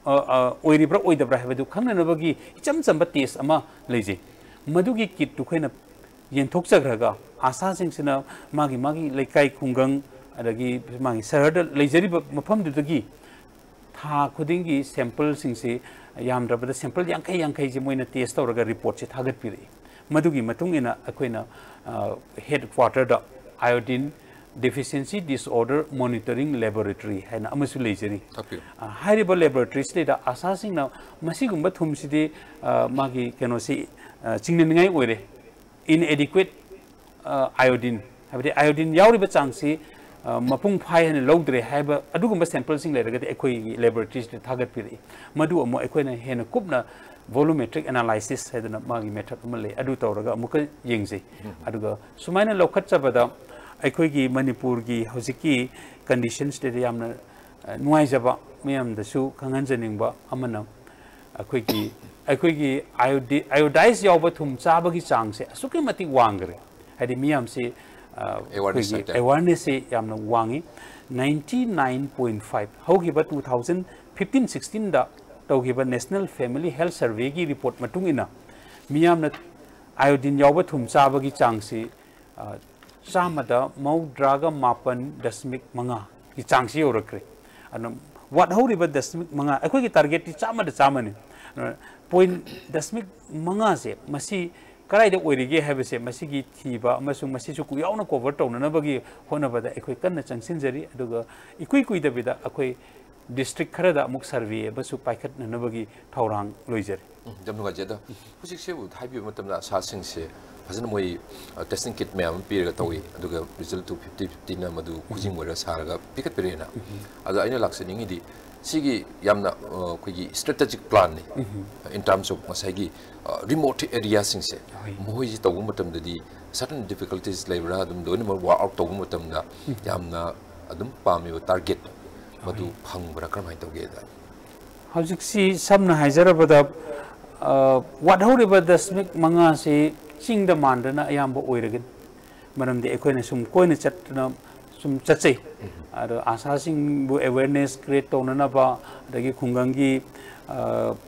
ꯑ, ꯑ, ꯑꯣꯏꯔꯤꯕ꯭ꯔꯥ ꯑꯣꯏꯗꯕ꯭ꯔꯥ ꯍꯥꯏꯕꯗꯨ ꯈꯪꯅꯅꯕꯒꯤ ꯏꯆꯝ ꯆꯝꯕ test ꯑꯃ ꯂꯩꯖꯩ꯫ ꯃꯗꯨꯒꯤ kit ꯇꯨ ꯑꯩꯈꯣꯏꯅ ꯌꯦꯟꯊꯣꯛꯆꯈ꯭ꯔꯒ, ꯑꯥꯁꯥꯁꯤꯡꯁꯤꯅ ꯃꯥꯒꯤ ꯃꯥꯒꯤ ꯂꯩꯀꯥꯏ ꯈꯨꯡꯒꯪ ꯑꯗꯒꯤ ꯃꯥꯒꯤ ꯁꯍꯔꯗ ꯂꯩꯖꯔꯤꯕ ꯃꯐꯝꯗꯨꯗꯒꯤ ꯊꯥ ꯈꯨꯗꯤꯡꯒꯤ sample ꯁꯤꯡꯁꯤ, ꯌꯥꯝꯗ꯭ꯔꯕꯗ sample ꯌꯥꯡꯈꯩ ꯌꯥꯡꯈꯩꯁꯤ ꯃꯣꯏꯅ test ꯇꯧꯔꯒ report ꯁꯤ ꯊꯥꯒꯠꯄꯤꯔꯛꯏ꯫ ꯃꯗꯨꯒꯤ ꯃꯇꯨꯡ ꯏꯟꯅ ꯑꯩꯈꯣꯏꯅ, ꯑ, headquarter ꯗ iodine deficiency disorder monitoring laboratory ꯍꯥꯏꯅ ꯑꯃꯁꯨ ꯂꯩꯖꯔꯤ꯫ ꯇꯥꯛꯄꯤꯌꯨ꯫ ꯑ, ꯍꯥꯏꯔꯤꯕ laboratory ꯁꯤꯗꯩꯗ ꯑꯥꯁꯥꯁꯤꯡꯅ ꯃꯁꯤꯒꯨꯝꯕ ꯊꯨꯝꯁꯤꯗꯤ, ꯑ, ꯃꯥꯒꯤ ꯀꯩꯅꯣꯁꯤ, ꯑ, ꯆꯤꯡꯅꯅꯤꯡꯉꯥꯏ ꯑꯣꯏꯔꯦ, inadequate, ꯑ, iodine, ꯍꯥꯏꯕꯗꯤ iodine ꯌꯥꯎꯔꯤꯕ ꯆꯥꯡꯁꯤ, ꯑ, ꯃꯄꯨꯡ ꯐꯥꯏ ꯍꯥꯏꯅ ꯂꯧꯗ꯭ꯔꯦ ꯍꯥꯏꯕ ꯑꯗꯨꯒꯨꯝꯕ sample ꯁꯤꯡ ꯂꯩꯔꯒꯗꯤ ꯑꯩꯈꯣꯏꯒꯤ laboratory ꯁꯤꯗ ꯊꯥꯒꯠꯄꯤꯔꯛꯏ꯫ ꯃꯗꯨ ꯑꯃꯨꯛ ꯑꯩꯈꯣꯏꯅ ꯍꯦꯟꯅ ꯀꯨꯞꯅ volumetric analysis ꯍꯥꯏꯗꯅ ꯃꯥꯒꯤ method ꯑꯃ ꯂꯩ, ꯑꯗꯨ ꯇꯧꯔꯒ ꯑꯃꯨꯛꯀ ꯌꯦꯡꯖꯩ꯫ ꯑꯗꯨꯒ ꯁꯨꯃꯥꯏꯅ ꯂꯧꯈꯠꯆꯕꯗ ꯑꯩꯈꯣꯏꯒꯤ ꯃꯅꯤꯄꯨꯔꯒꯤ ꯍꯧꯖꯤꯛꯀꯤ condition ꯁꯤꯗꯗꯤ ꯌꯥꯝꯅ, ꯑ, ꯅꯨꯡꯉꯥꯏꯖꯕ, ꯃꯌꯥꯝꯗꯁꯨ ꯈꯪꯍꯟꯖꯅꯤꯡꯕ ꯑꯃꯅ, ꯑꯩꯈꯣꯏꯒꯤ, ꯑꯩꯈꯣꯏꯒꯤ iodi-, iodized ꯌꯥꯎꯕ ꯊꯨꯝ ꯆꯥꯕꯒꯤ ꯆꯥꯡꯁꯦ ꯑꯁꯨꯛꯀꯤ ꯃꯇꯤꯛ ꯋꯥꯡꯈ꯭ꯔꯦ꯫ ꯍꯥꯏꯗꯤ ꯃꯤꯌꯥꯝꯁꯤ, ꯑ, awareness ꯑꯩꯈꯣꯏꯒꯤ ꯍꯥꯏꯇꯥꯔꯦ꯫ Awareness ꯁꯦ ꯌꯥꯝꯅ ꯋꯥꯡꯉꯤ꯫ Ninety nine point five, ꯍꯧꯈꯤꯕ two thousand fifteen sixteen ꯗ ꯇꯧꯈꯤꯕ National Family Health Survey ꯒꯤ report ꯃꯇꯨꯡ ꯏꯟꯅ, ꯃꯤꯌꯥꯝꯅ iodine ꯌꯥꯎꯕ ꯊꯨꯝ ꯆꯥꯕꯒꯤ ꯆꯥꯡꯁꯤ ꯆꯥꯝꯃꯗ ꯃꯧꯗ꯭ꯔꯥꯒ ꯃꯥꯄꯟ ꯗꯁꯃꯤꯛ ꯃꯉꯥꯒꯤ ꯆꯥꯡꯁꯤ ꯌꯧꯔꯛꯈ꯭ꯔꯦ꯫ ꯑꯗꯨꯅ ꯋꯥꯠꯍꯧꯔꯤꯕ ꯗꯁꯃꯤꯛ ꯃꯉꯥ, ꯑꯩꯈꯣꯏꯒꯤ ꯇꯥꯔꯒꯦꯠꯇꯤ ꯆꯥꯝꯃꯗ ꯆꯥꯝꯃꯅꯤ꯫ ꯑꯗꯨꯅ ꯄꯣꯏꯟ ꯗꯁꯃꯤꯛ ꯃꯉꯥꯁꯦ ꯃꯁꯤ ꯀꯗꯥꯏꯗ ꯑꯣꯏꯔꯤꯒꯦ ꯍꯥꯏꯕꯁꯦ ꯃꯁꯤꯒꯤ ꯊꯤꯕ ꯑꯃꯁꯨꯡ ꯃꯁꯤꯁꯨ ꯌꯥꯎꯅ ꯀꯣꯚꯔ ꯇꯧꯅꯅꯕꯒꯤ ꯍꯣꯠꯅꯕꯗ ꯑꯩꯈꯣꯏ ꯀꯟꯅ ꯆꯪꯁꯤꯟꯖꯔꯤ꯫ ꯑꯗꯨꯒ ꯏꯀꯨꯏ ꯀꯨꯏꯗꯕꯤꯗ ꯑꯩꯈꯣꯏ ꯗꯤꯁꯇ꯭ꯔꯤꯛ ꯈꯔꯗ ꯑꯃꯨꯛ ꯁꯔꯚꯦ ꯑꯃꯁꯨ ꯄꯥꯏꯈꯠꯅꯅꯕꯒꯤ ꯊꯧꯔꯥꯡ ꯂꯣꯏꯖꯔꯤ꯫ ꯎꯝ, ꯌꯥꯝ ꯅꯨꯡꯉꯥꯏꯖꯩ꯫ ꯑꯗꯣ ꯍꯧꯖꯤꯛꯁꯦ ꯍꯥꯏꯕꯤꯕ ꯃꯇꯝꯗ ꯑꯁꯥꯁꯤꯡꯁꯦ ꯐꯖꯅ ꯃꯣꯏ ꯇꯦꯁꯇꯤꯡ ꯀꯤꯠ ꯃꯌꯥꯝ ꯑꯃ ꯄꯤꯔꯒ ꯇꯧꯏ, ꯑꯗꯨꯒ ꯔꯤꯖꯜꯇꯨ ꯐꯤꯐꯇꯤ ꯐꯤꯐꯇꯤꯅ ꯃꯗꯨ ꯈꯨꯖꯤꯡ ꯑꯣꯏꯔꯒ ꯁꯥꯔꯒ ꯄꯤꯈꯠꯄꯤꯔꯛꯑꯦꯅ꯫ ꯑꯗꯣ ꯑꯩꯅ ꯂꯥꯛꯆꯅꯤꯡꯉꯤꯗꯤ ꯁꯤꯒꯤ ꯌꯥꯝꯅ ꯑ, ꯑꯩꯈꯣꯏꯒꯤ ꯏꯁꯇ꯭ꯔꯦꯇꯦꯖꯤꯛ ꯄ꯭ꯂꯥꯟꯅꯤ, in terms of ꯉꯁꯥꯏꯒꯤ ꯔꯤꯃꯣꯠ ꯑꯦꯔꯤꯌꯥꯁꯤꯡꯁꯦ꯫ ꯍꯣꯏ꯫ ꯃꯈꯣꯏꯁꯤ ꯇꯧꯕ ꯃꯇꯝꯗꯗꯤ ꯁꯔꯇꯟ ꯗꯤꯐꯤꯀꯜꯇꯤꯁ ꯂꯩꯕ꯭ꯔꯥ, ꯑꯗꯨꯝ ꯂꯣꯏꯅꯃꯛ ꯋꯥꯔꯛ ꯑꯥꯎꯠ ꯇꯧꯕ ꯃꯇꯝꯗ ꯌꯥꯝꯅ ꯑꯗꯨꯝ ꯄꯥꯝꯃꯤꯕ ꯇꯥꯔꯒꯦꯠ ꯃꯗꯨ ꯐꯪꯕ꯭ꯔꯥ, ꯀꯔꯝꯍꯥꯏꯅ ꯇꯧꯒꯦꯗ? ꯍꯧꯖꯤꯛꯁꯤ ꯁꯝꯅ ꯍꯥꯏꯖꯔꯕꯗ, ꯑ, ꯋꯥꯠꯍꯧꯔꯤꯕ ꯗꯁꯃꯤꯛ ꯃꯉꯥꯁꯤ ꯆꯤꯡꯗ ꯃꯥꯟꯗꯅ ꯑꯌꯥꯝꯕ ꯑꯣꯏꯔꯒꯅꯤ꯫ ꯃꯔꯝꯗꯤ ꯑꯩꯈꯣꯏꯅ ꯁꯨꯝ ꯀꯣꯏꯅ ꯆꯠꯇꯅ ꯁꯨꯝ ꯆꯠꯆꯩ꯫ ꯑꯗꯣ ꯑꯁꯥꯁꯤꯡꯕꯨ ꯑꯦꯋꯦꯔꯅꯦꯁ ꯀ꯭ꯔꯤꯌꯦꯠ ꯇꯧꯅꯅꯕ, ꯑꯗꯒꯤ ꯈꯨꯡꯒꯪꯒꯤ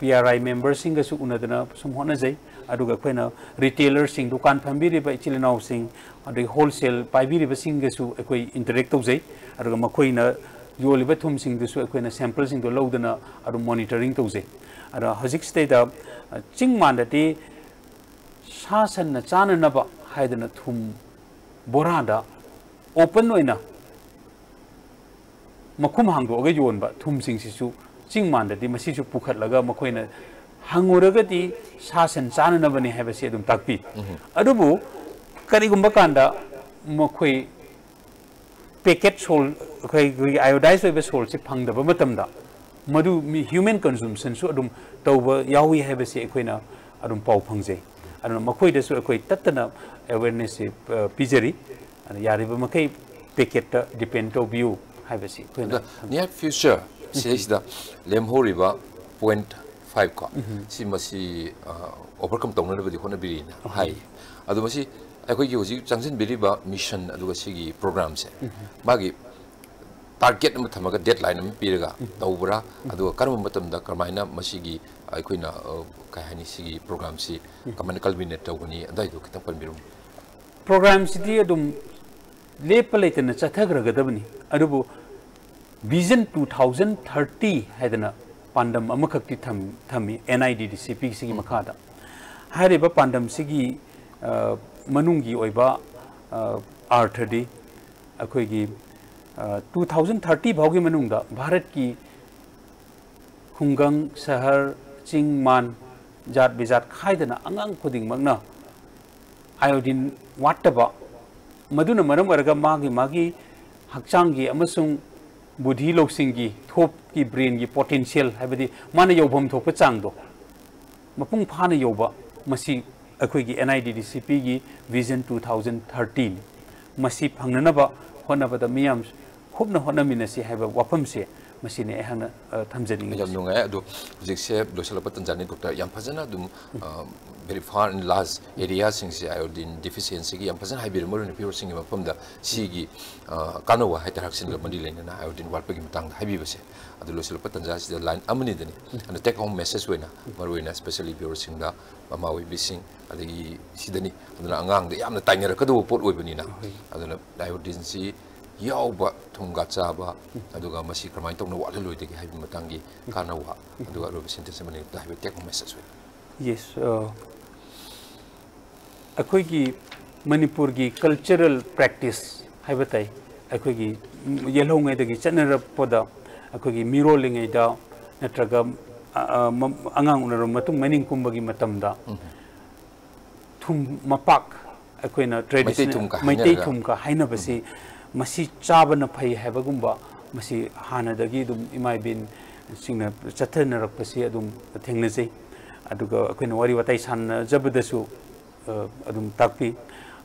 ꯄꯤ ꯑꯥꯔ ꯑꯥꯏ ꯃꯦꯝꯕꯔꯁꯤꯡꯒꯁꯨ ꯎꯅꯗꯅ ꯁꯨꯝ ꯍꯣꯠꯅꯖꯩ꯫ ꯑꯗꯨꯒ ꯑꯩꯈꯣꯏꯅ ꯔꯤꯇꯦꯂꯔꯁꯤꯡ, ꯗꯨꯀꯥꯟ ꯐꯝꯕꯤꯔꯤꯕ ꯏꯆꯤꯜ ꯏꯅꯥꯎꯁꯤꯡ, ꯑꯗꯒꯤ ꯍꯣꯜꯁꯦꯜ ꯄꯥꯏꯕꯤꯔꯤꯕꯁꯤꯡꯒꯁꯨ ꯑꯩꯈꯣꯏ ꯏꯟꯇꯔꯦꯛ ꯇꯧꯖꯩ꯫ ꯑꯗꯨꯒ ꯃꯈꯣꯏꯅ ꯌꯣꯜꯂꯤꯕ ꯊꯨꯝꯁꯤꯡꯗꯨꯁꯨ ꯑꯩꯈꯣꯏꯅ ꯁꯦꯝꯄꯜꯁꯤꯡꯗꯣ ꯂꯧꯗꯅ ꯑꯗꯨꯝ ꯃꯣꯅꯤꯇꯔꯤꯡ ꯇꯧꯖꯩ꯫ ꯑꯗꯣ ꯍꯧꯖꯤꯛꯁꯤꯗꯩꯗ, ꯑ, ꯆꯤꯡ ꯃꯥꯟꯗꯗꯤ ꯁꯥ ꯁꯟꯅ ꯆꯥꯅꯅꯕ ꯍꯥꯏꯗꯅ ꯊꯨꯝ ꯕꯣꯔꯥꯗ ꯑꯣꯄꯟ ꯑꯣꯏꯅ ꯃꯈꯨꯝ ꯍꯥꯡꯗꯣꯛꯑꯒ ꯌꯣꯟꯕ ꯊꯨꯝꯁꯤꯡꯁꯤꯁꯨ ꯆꯤꯡ ꯃꯥꯟꯗꯗꯤ ꯃꯁꯤꯁꯨ ꯄꯨꯈꯠꯂꯒ ꯃꯈꯣꯏꯅ ꯍꯪꯉꯨꯔꯒꯗꯤ ꯁꯥ ꯁꯟ ꯆꯥꯅꯅꯕꯅꯤ ꯍꯥꯏꯕꯁꯤ ꯑꯗꯨꯝ ꯇꯥꯛꯄꯤ꯫ ꯑꯗꯨꯕꯨ ꯀꯔꯤꯒꯨꯝꯕ ꯀꯥꯟꯗ ꯃꯈꯣꯏ ꯄꯦꯀꯦꯠ ꯁꯣꯜ, ꯑꯩꯈꯣꯏ, ꯑꯩꯈꯣꯏꯒꯤ ꯑꯥꯏꯑꯣꯗꯥꯏꯁ ꯑꯣꯏꯕ ꯁꯣꯜꯁꯦ ꯐꯪꯗꯕ ꯃꯇꯝꯗ ꯃꯗꯨ ꯃꯤ ꯍ꯭ꯌꯨꯃꯦꯟ ꯀꯟꯖꯨꯝꯁꯟꯁꯨ ꯑꯗꯨꯝ ꯇꯧꯕ ꯌꯥꯎꯏ ꯍꯥꯏꯕꯁꯤ ꯑꯩꯈꯣꯏꯅ ꯑꯗꯨꯝ ꯄꯥꯎ ꯐꯪꯖꯩ꯫ ꯑꯗꯨꯅ ꯃꯈꯣꯏꯗꯁꯨ ꯑꯩꯈꯣꯏ ꯇꯠꯇꯅ ꯑꯦꯋꯦꯔꯅꯦꯁꯁꯦ, ꯑ, ꯄꯤꯖꯔꯤ꯫ ꯑꯗꯨꯅ ꯌꯥꯔꯤꯕ ꯃꯈꯩ ꯄꯦꯀꯦꯠꯇ ꯗꯤꯄꯦꯟ ꯇꯧꯕꯤꯌꯨ ꯍꯥꯏꯕꯁꯤ ꯑꯩꯈꯣꯏꯅ ꯑꯗ ꯅꯤꯌꯥꯔ ꯐ꯭ꯌꯨꯆꯔ ꯁꯤꯗꯩꯁꯤꯗ ꯂꯦꯝꯍꯧꯔꯤꯕ ꯄꯣꯏꯟꯠ ꯐꯥꯏꯚ ꯀꯣ, ꯁꯤ ꯃꯁꯤ ꯑꯣꯚꯔꯀꯝ ꯇꯧꯅꯅꯕꯗꯤ ꯍꯣꯠꯅꯕꯤꯔꯤꯅ ꯍꯥꯏ꯫ ꯑꯗꯣ ꯃꯁꯤ ꯑꯩꯈꯣꯏꯒꯤ ꯍꯧꯖꯤꯛ ꯆꯪꯁꯤꯟꯕꯤꯔꯤꯕ ꯃꯤꯁꯟ ꯑꯗꯨꯒ ꯁꯤꯒꯤ ꯄ꯭ꯔꯣꯒ꯭ꯔꯥꯝꯁꯦ ꯃꯥꯒꯤ ꯇꯥꯔꯒꯦꯠ ꯑꯃ ꯊꯝꯃꯒ, ꯗꯦꯠ ꯂꯥꯏꯟ ꯑꯃ ꯄꯤꯔꯒ ꯇꯧꯕ꯭ꯔꯥ? ꯑꯗꯨꯒ ꯀꯔꯝꯕ ꯃꯇꯝꯗ ꯀꯔꯝꯍꯥꯏꯅ ꯃꯁꯤꯒꯤ ꯑꯩꯈꯣꯏꯅ, ꯑ, ꯀꯩ ꯍꯥꯏꯅꯤ, ꯁꯤꯒꯤ ꯄ꯭ꯔꯣꯒ꯭ꯔꯥꯝꯁꯤ ꯀꯃꯥꯏꯅ ꯀꯜꯃꯤꯅꯦꯠ ꯇꯧꯒꯅꯤ, ꯑꯗꯨꯋꯥꯏꯗꯣ ꯈꯤꯇꯪ ꯄꯟꯕꯤꯔꯝꯃꯨ꯫ ꯄ꯭ꯔꯣꯒ꯭ꯔꯥꯝꯁꯤꯗꯤ ꯑꯗꯨꯝ ꯂꯦꯞꯄ ꯂꯩꯇꯅ ꯆꯠꯊꯈ꯭ꯔꯒꯗꯕꯅꯤ꯫ ꯑꯗꯨꯕꯨ ꯚꯤꯖꯟ ꯇꯨ ꯊꯥꯎꯖꯟ ꯊꯥꯔꯇꯤ ꯍꯥꯏꯗꯅ ꯄꯥꯟꯗꯝ ꯑꯃꯈꯛꯇꯤ ꯊꯝ- ꯊꯝꯃꯤ ꯑꯦꯟ ꯑꯥꯏ ꯗꯤ ꯗꯤ ꯁꯤ ꯄꯤꯁꯤꯒꯤ ꯃꯈꯥꯗ꯫ ꯍꯥꯏꯔꯤꯕ ꯄꯥꯟꯗꯝꯁꯤꯒꯤ ꯑ, ꯃꯅꯨꯡꯒꯤ ꯑꯣꯏꯕ ꯑ, ꯑꯥꯔꯊꯗꯤ ꯑꯩꯈꯣꯏꯒꯤ ꯇꯨ ꯊꯥꯎꯖꯟ ꯊꯥꯔꯇꯤ ꯐꯥꯎꯒꯤ ꯃꯅꯨꯡꯗ ꯚꯥꯔꯠꯀꯤ ꯈꯨꯡꯒꯪ, ꯁꯍꯔ, ꯆꯤꯡ, ꯃꯥꯟ, ꯖꯥꯠ ꯕꯤꯖꯥꯠ ꯈꯥꯏꯗꯅ ꯑꯉꯥꯡ ꯈꯨꯗꯤꯡꯃꯛꯅ ꯑꯥꯏꯑꯣꯗꯤꯟ ꯋꯥꯠꯇꯕ, ꯃꯗꯨꯅ ꯃꯔꯝ ꯑꯣꯏꯔꯒ ꯃꯥꯒꯤ ꯃꯥꯒꯤ ꯍꯛꯆꯥꯡꯒꯤ ꯑꯃꯁꯨꯡ ꯕꯨꯙꯤ ꯂꯧꯁꯤꯡꯒꯤ, ꯊꯣꯞꯀꯤ, ꯕ꯭ꯔꯦꯟꯒꯤ ꯄꯣꯇꯦꯟꯁꯤꯌꯦꯜ, ꯍꯥꯏꯕꯗꯤ ꯃꯥꯅ ꯌꯧꯐꯝ ꯊꯣꯛꯄ ꯆꯥꯡꯗꯣ ꯃꯄꯨꯡ ꯐꯥꯅ ꯌꯧꯕ, ꯃꯁꯤ ꯑꯩꯈꯣꯏꯒꯤ ꯑꯦꯟ ꯑꯥꯏ ꯗꯤ ꯗꯤ ꯁꯤ ꯄꯤꯒꯤ ꯚꯤꯖꯟ ꯇꯨ ꯊꯥꯎꯖꯟ ꯊꯥꯔꯇꯤꯅꯤ꯫ ꯃꯁꯤ ꯐꯪꯅꯅꯕ ꯍꯣꯠꯅꯕꯗ ꯃꯤꯌꯥꯝ ꯀꯨꯞꯅ ꯍꯣꯠꯅꯃꯤꯟꯅꯁꯤ ꯍꯥꯏꯕ ꯋꯥꯐꯝꯁꯦ, ꯃꯁꯤꯅꯤ ꯑꯩꯍꯥꯛꯅ ꯑ, ꯊꯝꯖꯅꯤꯡꯉꯤꯁꯦ꯫ ꯌꯥꯝ ꯅꯨꯡꯉꯥꯏ꯫ ꯑꯗꯣ ꯍꯧꯖꯤꯛꯁꯦ ꯂꯣꯏꯁꯤꯜꯂꯛꯄ ꯇꯟꯖꯥꯅꯤ, ꯗꯣꯛꯇꯔ꯫ ꯌꯥꯝ ꯐꯖꯅ ꯑꯗꯨꯝ, ꯑ, very far and large areaꯁꯤꯡꯁꯦ, ꯑꯥꯏꯑꯣꯗꯤꯟ ꯗꯤꯐꯤꯁꯤꯌꯦꯟꯁꯤꯒꯤ ꯌꯥꯝ ꯐꯖꯅ ꯍꯥꯏꯕꯤꯔꯦ, ꯃꯔꯨꯑꯣꯏꯅ ꯐꯤꯑꯣꯔꯁꯤꯡꯒꯤ ꯃꯐꯝꯗ ꯁꯤꯒꯤ, ꯑ, ꯀꯥꯟꯅꯕ ꯍꯥꯏꯇꯥꯔꯦ, ꯍꯛꯁꯦꯜꯒ ꯃꯔꯤ ꯂꯩꯅꯅ ꯑꯥꯏꯑꯣꯗꯤꯟ ꯋꯥꯠꯄꯒꯤ ꯃꯇꯥꯡꯗ ꯍꯥꯏꯕꯤꯕꯁꯦ꯫ ꯑꯗꯨ ꯂꯣꯏꯁꯤꯜꯂꯛꯄ ꯇꯟꯖꯥꯁꯤꯗ ꯂꯥꯏꯟ ꯑꯃꯅꯤꯗꯅꯤ, ꯑꯗꯣ take home message ꯑꯣꯏꯅ ꯃꯔꯨꯑꯣꯏꯅ specially ꯐꯤꯑꯣꯔꯁꯤꯡꯗ, ꯃꯃꯥ ꯑꯣꯏꯕꯤꯁꯤꯡ, ꯑꯗꯒꯤ ꯁꯤꯗꯅꯤ꯫ ꯑꯗꯨꯅ ꯑꯉꯥꯡꯗ ꯌꯥꯝꯅ ꯇꯥꯏꯅꯔꯛꯀꯗꯧꯕ ꯄꯣꯠ ꯑꯣꯏꯕꯅꯤꯅ, ꯑꯗꯨꯅ ꯑꯥꯏꯑꯣꯗꯤꯟꯁꯤ ꯌꯥꯎꯕ ꯊꯨꯝꯒ ꯆꯥꯕ, ꯑꯗꯨꯒ ꯃꯁꯤ ꯀꯔꯝꯍꯥꯏꯅ ꯇꯧꯅ ꯋꯥꯠꯍꯜꯂꯣꯏꯗꯒꯦ ꯍꯥꯏꯕꯒꯤ ꯃꯇꯥꯡꯒꯤ ꯀꯥꯟꯅꯕ, ꯑꯗꯨꯒ ꯑꯔꯣꯏꯕ ꯁꯦꯟꯇꯦꯟꯁ ꯑꯃꯅꯤ ꯑꯝꯇ ꯍꯥꯏꯕꯤꯌꯨ, take home message ꯑꯣꯏꯅ꯫ ꯌꯦꯁ, ꯑ, ꯑꯩꯈꯣꯏꯒꯤ ꯃꯅꯤꯄꯨꯔꯒꯤ ꯀꯜꯆꯔꯦꯜ ꯄ꯭ꯔꯦꯛꯇꯤꯁ ꯍꯥꯏꯕ ꯇꯥꯏ, ꯑꯩꯈꯣꯏꯒꯤ ꯌꯦꯜꯍꯧꯉꯩꯗꯒꯤ ꯆꯠꯅꯔꯛꯄꯗ, ꯑꯩꯈꯣꯏꯒꯤ ꯃꯤꯔꯣꯜꯂꯤꯉꯩꯗ ꯅꯠꯇ꯭ꯔꯒ, ꯑ, ꯑ, ꯃ-, ꯑꯉꯥꯡ ꯎꯅꯔꯕ ꯃꯇꯨꯡ ꯃꯅꯤꯡ ꯀꯨꯝꯕꯒꯤ ꯃꯇꯝꯗ ꯊꯨꯝ ꯃꯄꯥꯛ, ꯑꯩꯈꯣꯏꯅ ꯃꯩꯇꯩ traditional ꯊꯨꯝꯒ ꯃꯩꯇꯩ ꯍꯥꯏꯅꯔꯒ꯫ ꯊꯨꯝꯒ ꯍꯥꯏꯅꯕꯁꯤ, ꯃꯁꯤ ꯆꯥꯕꯅ ꯐꯩ ꯍꯥꯏꯕꯒꯨꯝꯕ, ꯃꯁꯤ ꯍꯥꯟꯅꯗꯒꯤ ꯑꯗꯨꯝ ꯏꯃꯥ ꯏꯕꯦꯟꯁꯤꯡꯅ ꯆꯠꯊꯅꯔꯛꯄꯁꯤ ꯑꯗꯨꯝ ꯊꯦꯡꯅꯖꯩ꯫ ꯑꯗꯨꯒ ꯑꯩꯈꯣꯏꯅ ꯋꯥꯔꯤ ꯋꯥꯇꯥꯏ ꯁꯥꯟꯅꯖꯕꯗꯁꯨ, ꯑ, ꯑꯗꯨꯝ ꯇꯥꯛꯄꯤ꯫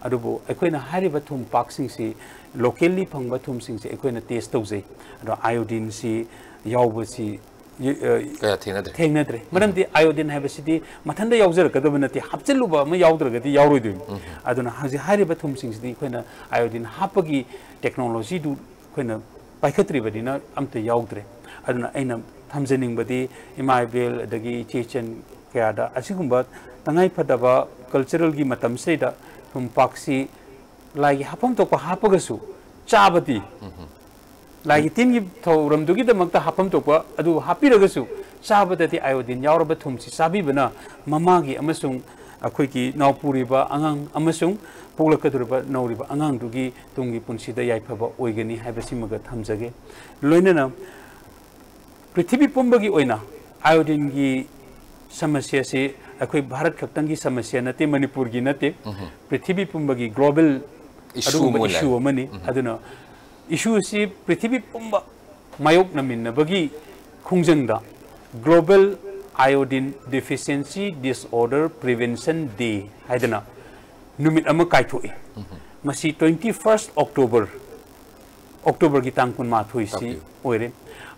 ꯑꯗꯨꯕꯨ ꯑꯩꯈꯣꯏꯅ ꯍꯥꯏꯔꯤꯕ ꯊꯨꯝ ꯄꯥꯛꯁꯤꯡꯁꯤ, locally ꯐꯪꯕ ꯊꯨꯝꯁꯤꯡꯁꯤ ꯑꯩꯈꯣꯏꯅ test ꯇꯧꯖꯩ꯫ ꯑꯗꯣ ꯑꯥꯏꯑꯣꯗꯤꯟꯁꯤ ꯌꯥꯎꯕꯁꯤ ꯌ-, ꯑ, ꯀꯌꯥ ꯊꯦꯡꯅꯗ꯭ꯔꯦ꯫ ꯊꯦꯡꯅꯗ꯭ꯔꯦ꯫ ꯃꯔꯝꯗꯤ ꯑꯥꯏꯑꯣꯗꯤꯟ ꯍꯥꯏꯕꯁꯤꯗꯤ ꯃꯊꯟꯇ ꯌꯥꯎꯖꯔꯛꯀꯗꯕ ꯅꯠꯇꯦ, ꯍꯥꯞꯆꯤꯜꯂꯨꯕ ꯑꯃ ꯌꯥꯎꯗ꯭ꯔꯒꯗꯤ ꯌꯥꯎꯔꯣꯏꯗꯣꯏꯅꯤ꯫ ꯑꯗꯨꯅ ꯍꯧꯖꯤꯛ ꯍꯥꯏꯔꯤꯕ ꯊꯨꯝꯁꯤꯡꯁꯤꯗꯤ ꯑꯩꯈꯣꯏꯅ ꯑꯥꯏꯑꯣꯗꯤꯟ ꯍꯥꯞꯄꯒꯤ ꯇꯦꯛꯅꯣꯂꯣꯖꯤꯗꯨ ꯑꯩꯈꯣꯏꯅ ꯄꯥꯏꯈꯠꯇ꯭ꯔꯤꯕꯅꯤꯅ ꯑꯝꯇ ꯌꯥꯎꯗ꯭ꯔꯦ꯫ ꯑꯗꯨꯅ ꯑꯩꯅ ꯊꯝꯖꯅꯤꯡꯕꯗꯤ, ꯏꯃꯥ ꯏꯕꯦꯜ ꯑꯗꯒꯤ ꯏꯆꯦ ꯏꯆꯟ ꯀꯌꯥꯗ ꯑꯁꯤꯒꯨꯝꯕ ꯇꯉꯥꯏꯐꯗꯕ ꯀꯜꯆꯔꯦꯜꯒꯤ ꯃꯇꯝꯁꯤꯗꯩꯗ ꯊꯨꯝꯄꯥꯛꯁꯤ ꯂꯥꯏꯒꯤ ꯍꯥꯞꯐꯝ ꯊꯣꯛꯄ ꯍꯥꯞꯄꯒꯁꯨ ꯆꯥꯕꯗꯤ, ꯂꯥꯏꯒꯤ ꯇꯤꯟꯒꯤ ꯊꯧꯔꯝꯗꯨꯒꯤꯗꯃꯛꯇ ꯍꯥꯞꯐꯝ ꯊꯣꯛꯄ ꯑꯗꯨ ꯍꯥꯞꯄꯤꯔꯒꯁꯨ ꯆꯥꯕꯗꯗꯤ iodine ꯌꯥꯎꯔꯕ ꯊꯨꯝꯁꯤ ꯆꯥꯕꯤꯕꯅ ꯃꯃꯥꯒꯤ ꯑꯃꯁꯨꯡ ꯑꯩꯈꯣꯏꯒꯤ ꯅꯥꯎꯄꯨꯔꯤꯕ ꯑꯉꯥꯡ ꯑꯃꯁꯨꯡ ꯄꯣꯛꯂꯛꯀꯗꯧꯔꯤꯕ ꯅꯧꯔꯤꯕ ꯑꯉꯥꯡꯗꯨꯒꯤ ꯇꯨꯡꯒꯤ ꯄꯨꯟꯁꯤꯗ ꯌꯥꯏꯐꯕ ꯑꯣꯏꯒꯅꯤ ꯍꯥꯏꯕꯁꯤꯃꯒ ꯊꯝꯖꯒꯦ꯫ ꯂꯣꯏꯅꯅ ꯄ꯭ꯔꯤꯊꯤꯕꯤ ꯄꯨꯝꯕꯒꯤ ꯑꯣꯏꯅ iodine ꯒꯤ ꯁꯃꯁ꯭ꯌꯥꯁꯤ ꯑꯩꯈꯣꯏ ꯚꯥꯔꯠ ꯈꯛꯇꯪꯒꯤ ꯁꯃꯁ꯭ꯌꯥ ꯅꯠꯇꯦ, ꯃꯅꯤꯄꯨꯔꯒꯤ ꯅꯠꯇꯦ, ꯄ꯭ꯔꯤꯊꯤꯕꯤ ꯄꯨꯝꯕꯒꯤ global issue ꯑꯗꯨꯒꯨꯝꯕ ꯑꯃ ꯂꯩ꯫ Issue ꯑꯃꯅꯤ꯫ ꯑꯗꯨꯅ issue ꯑꯁꯤ ꯄ꯭ꯔꯤꯊꯤꯕꯤ ꯄꯨꯝꯕ ꯃꯥꯌꯣꯛꯅꯃꯤꯟꯅꯕꯒꯤ ꯈꯣꯡꯖꯪꯗ Global Iodine Deficiency Disorder Prevention Day ꯍꯥꯏꯗꯅ ꯅꯨꯃꯤꯠ ꯑꯃ ꯀꯥꯏꯊꯣꯛꯏ꯫ ꯃꯁꯤ twenty first October, October ꯒꯤ ꯇꯥꯡ ꯀꯨꯟꯃꯥꯊꯣꯏꯁꯤ ꯇꯥꯛꯄꯤꯌꯨ꯫ ꯑꯣꯏꯔꯦ꯫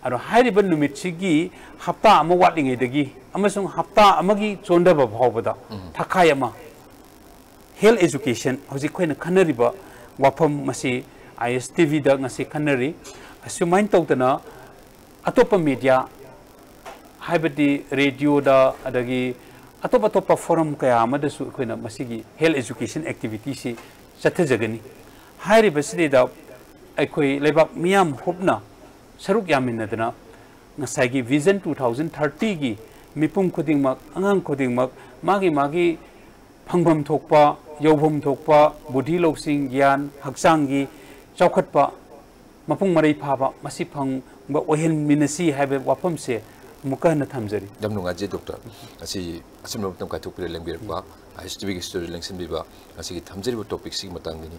ꯑꯗꯣ ꯍꯥꯏꯔꯤꯕ ꯅꯨꯃꯤꯠꯁꯤꯒꯤ ꯍꯞꯇꯥ ꯑꯃ ꯋꯥꯠꯂꯤꯉꯩꯗꯒꯤ ꯑꯃꯁꯨꯡ ꯍꯞꯇꯥ ꯑꯃꯒꯤ ꯆꯣꯟꯊꯕ ꯐꯥꯎꯕꯗ ꯊꯥꯈꯥꯏ ꯑꯃ health education, ꯍꯧꯖꯤꯛ ꯑꯩꯈꯣꯏꯅ ꯈꯟꯅꯔꯤꯕ ꯋꯥꯐꯝ ꯃꯁꯤ I S T V ꯗ ꯉꯁꯤ ꯈꯟꯅꯔꯤ꯫ ꯑꯁꯨꯃꯥꯏꯅ ꯇꯧꯗꯅ ꯑꯇꯣꯞꯄ media, ꯍꯥꯏꯕꯗꯤ radio ꯗ, ꯑꯗꯒꯤ ꯑꯇꯣꯞ ꯑꯇꯣꯞꯄ forum ꯀꯌꯥ ꯑꯃꯗꯁꯨ ꯑꯩꯈꯣꯏꯅ ꯃꯁꯤꯒꯤ health education activity ꯁꯤ ꯆꯠꯊꯖꯒꯅꯤ꯫ ꯍꯥꯏꯔꯤꯕꯁꯤꯗꯩꯗ ꯑꯩꯈꯣꯏ ꯂꯩꯕꯥꯛ ꯃꯤꯌꯥꯝ ꯍꯨꯞꯅ ꯁꯔꯨꯛ ꯌꯥꯃꯤꯟꯅꯗꯅ ꯉꯁꯥꯏꯒꯤ Vision two thousand thirty ꯒꯤ ꯃꯤꯄꯨꯝ ꯈꯨꯗꯤꯡꯃꯛ, ꯑꯉꯥꯡ ꯈꯨꯗꯤꯡꯃꯛ ꯃꯥꯒꯤ ꯃꯥꯒꯤ ꯐꯪꯐꯝ ꯊꯣꯛꯄ, ꯌꯧꯐꯝ ꯊꯣꯛꯄ ꯕꯨꯙꯤ ꯂꯧꯁꯤꯡ, ꯒ꯭ꯌꯥꯟ, ꯍꯛꯆꯥꯡꯒꯤ ꯆꯥꯎꯈꯠꯄ, ꯃꯄꯨꯡ ꯃꯔꯩ ꯐꯥꯕ ꯃꯁꯤ ꯐꯪꯕ ꯑꯣꯏꯍꯟꯃꯤꯟꯅꯁꯤ ꯍꯥꯏꯕ ꯋꯥꯐꯝꯁꯦ ꯑꯃꯨꯛꯀ ꯍꯟꯅ ꯊꯝꯖꯔꯤ꯫ ꯌꯥꯝ ꯅꯨꯡꯉꯥꯏꯖꯩ, doctor꯫ ꯉꯁꯤ ꯑꯆꯤꯟꯕ ꯃꯇꯝ ꯀꯥꯏꯊꯣꯛꯄꯤꯔ ꯂꯦꯡꯕꯤꯔꯛꯄ, I S T V ꯒꯤ studio ꯂꯦꯡꯁꯤꯟꯕꯤꯕ, ꯉꯁꯤꯒꯤ ꯊꯝꯖꯔꯤꯕ topic ꯁꯤꯒꯤ ꯃꯇꯥꯡꯗꯅꯤ,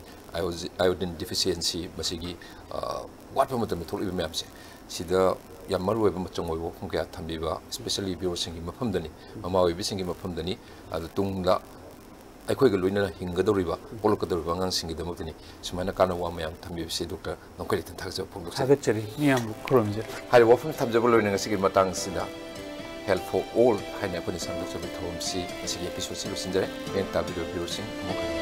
iodine deficiency, ꯃꯁꯤꯒꯤ, ꯑ, ꯋꯥꯠꯄ ꯃꯇꯝꯗ ꯊꯣꯛꯂꯛꯏꯕ ꯃꯌꯥꯝꯁꯦ꯫ ꯁꯤꯗ ꯌꯥꯝ ꯃꯔꯨ ꯑꯣꯏꯕ, ꯃꯆꯪ ꯑꯣꯏꯕ ꯋꯥꯐꯝ ꯀꯌꯥ ꯊꯝꯕꯤꯕ, especially viewer ꯁꯤꯡꯒꯤ ꯃꯐꯝꯗꯅꯤ, ꯃꯃꯥ ꯑꯣꯏꯕꯤꯁꯤꯡꯒꯤ ꯃꯐꯝꯗꯅꯤ꯫ ꯑꯗꯨ ꯇꯨꯡꯗ ꯑꯩꯈꯣꯏꯒ ꯂꯣꯏꯅꯅ ꯍꯤꯡꯒꯗꯧꯔꯤꯕ, ꯄꯣꯛꯂꯛꯀꯗꯧꯔꯤꯕ ꯑꯉꯥꯡꯁꯤꯡꯒꯤꯗꯃꯛꯇꯅꯤ꯫ ꯁꯨꯃꯥꯏꯅ ꯀꯥꯟꯅꯕ ꯋꯥ ꯃꯌꯥꯝ ꯊꯝꯕꯤꯕꯁꯦ doctor ꯅꯈꯣꯏ ꯂꯩꯇꯅ ꯊꯥꯒꯠꯆꯕ ꯐꯣꯡꯗꯣꯛꯆꯔꯤ꯫ ꯊꯥꯒꯠꯆꯔꯤ, ꯃꯤꯌꯥꯝꯕꯨ ꯈꯨꯔꯨꯝꯖꯔꯤ꯫ ꯍꯥꯏꯔꯤꯕ ꯋꯥꯐꯝ ꯊꯝꯖꯕ ꯂꯣꯏꯅ ꯉꯁꯤꯒꯤ ꯃꯇꯥꯡꯁꯤꯗ Health for All ꯍꯥꯏꯅ ꯑꯩꯈꯣꯏꯅ ꯁꯥꯡꯗꯣꯛꯆꯕꯒꯤ ꯊꯧꯔꯝꯁꯤ ꯉꯁꯤꯒꯤ episode ꯁꯤ ꯂꯣꯏꯁꯤꯟꯖꯔꯦ꯫ ꯃꯤꯠꯌꯦꯡ ꯇꯥꯕꯤꯔꯤꯕ viewer ꯁꯤꯡ ꯑꯃꯨꯛ ꯍꯟꯅ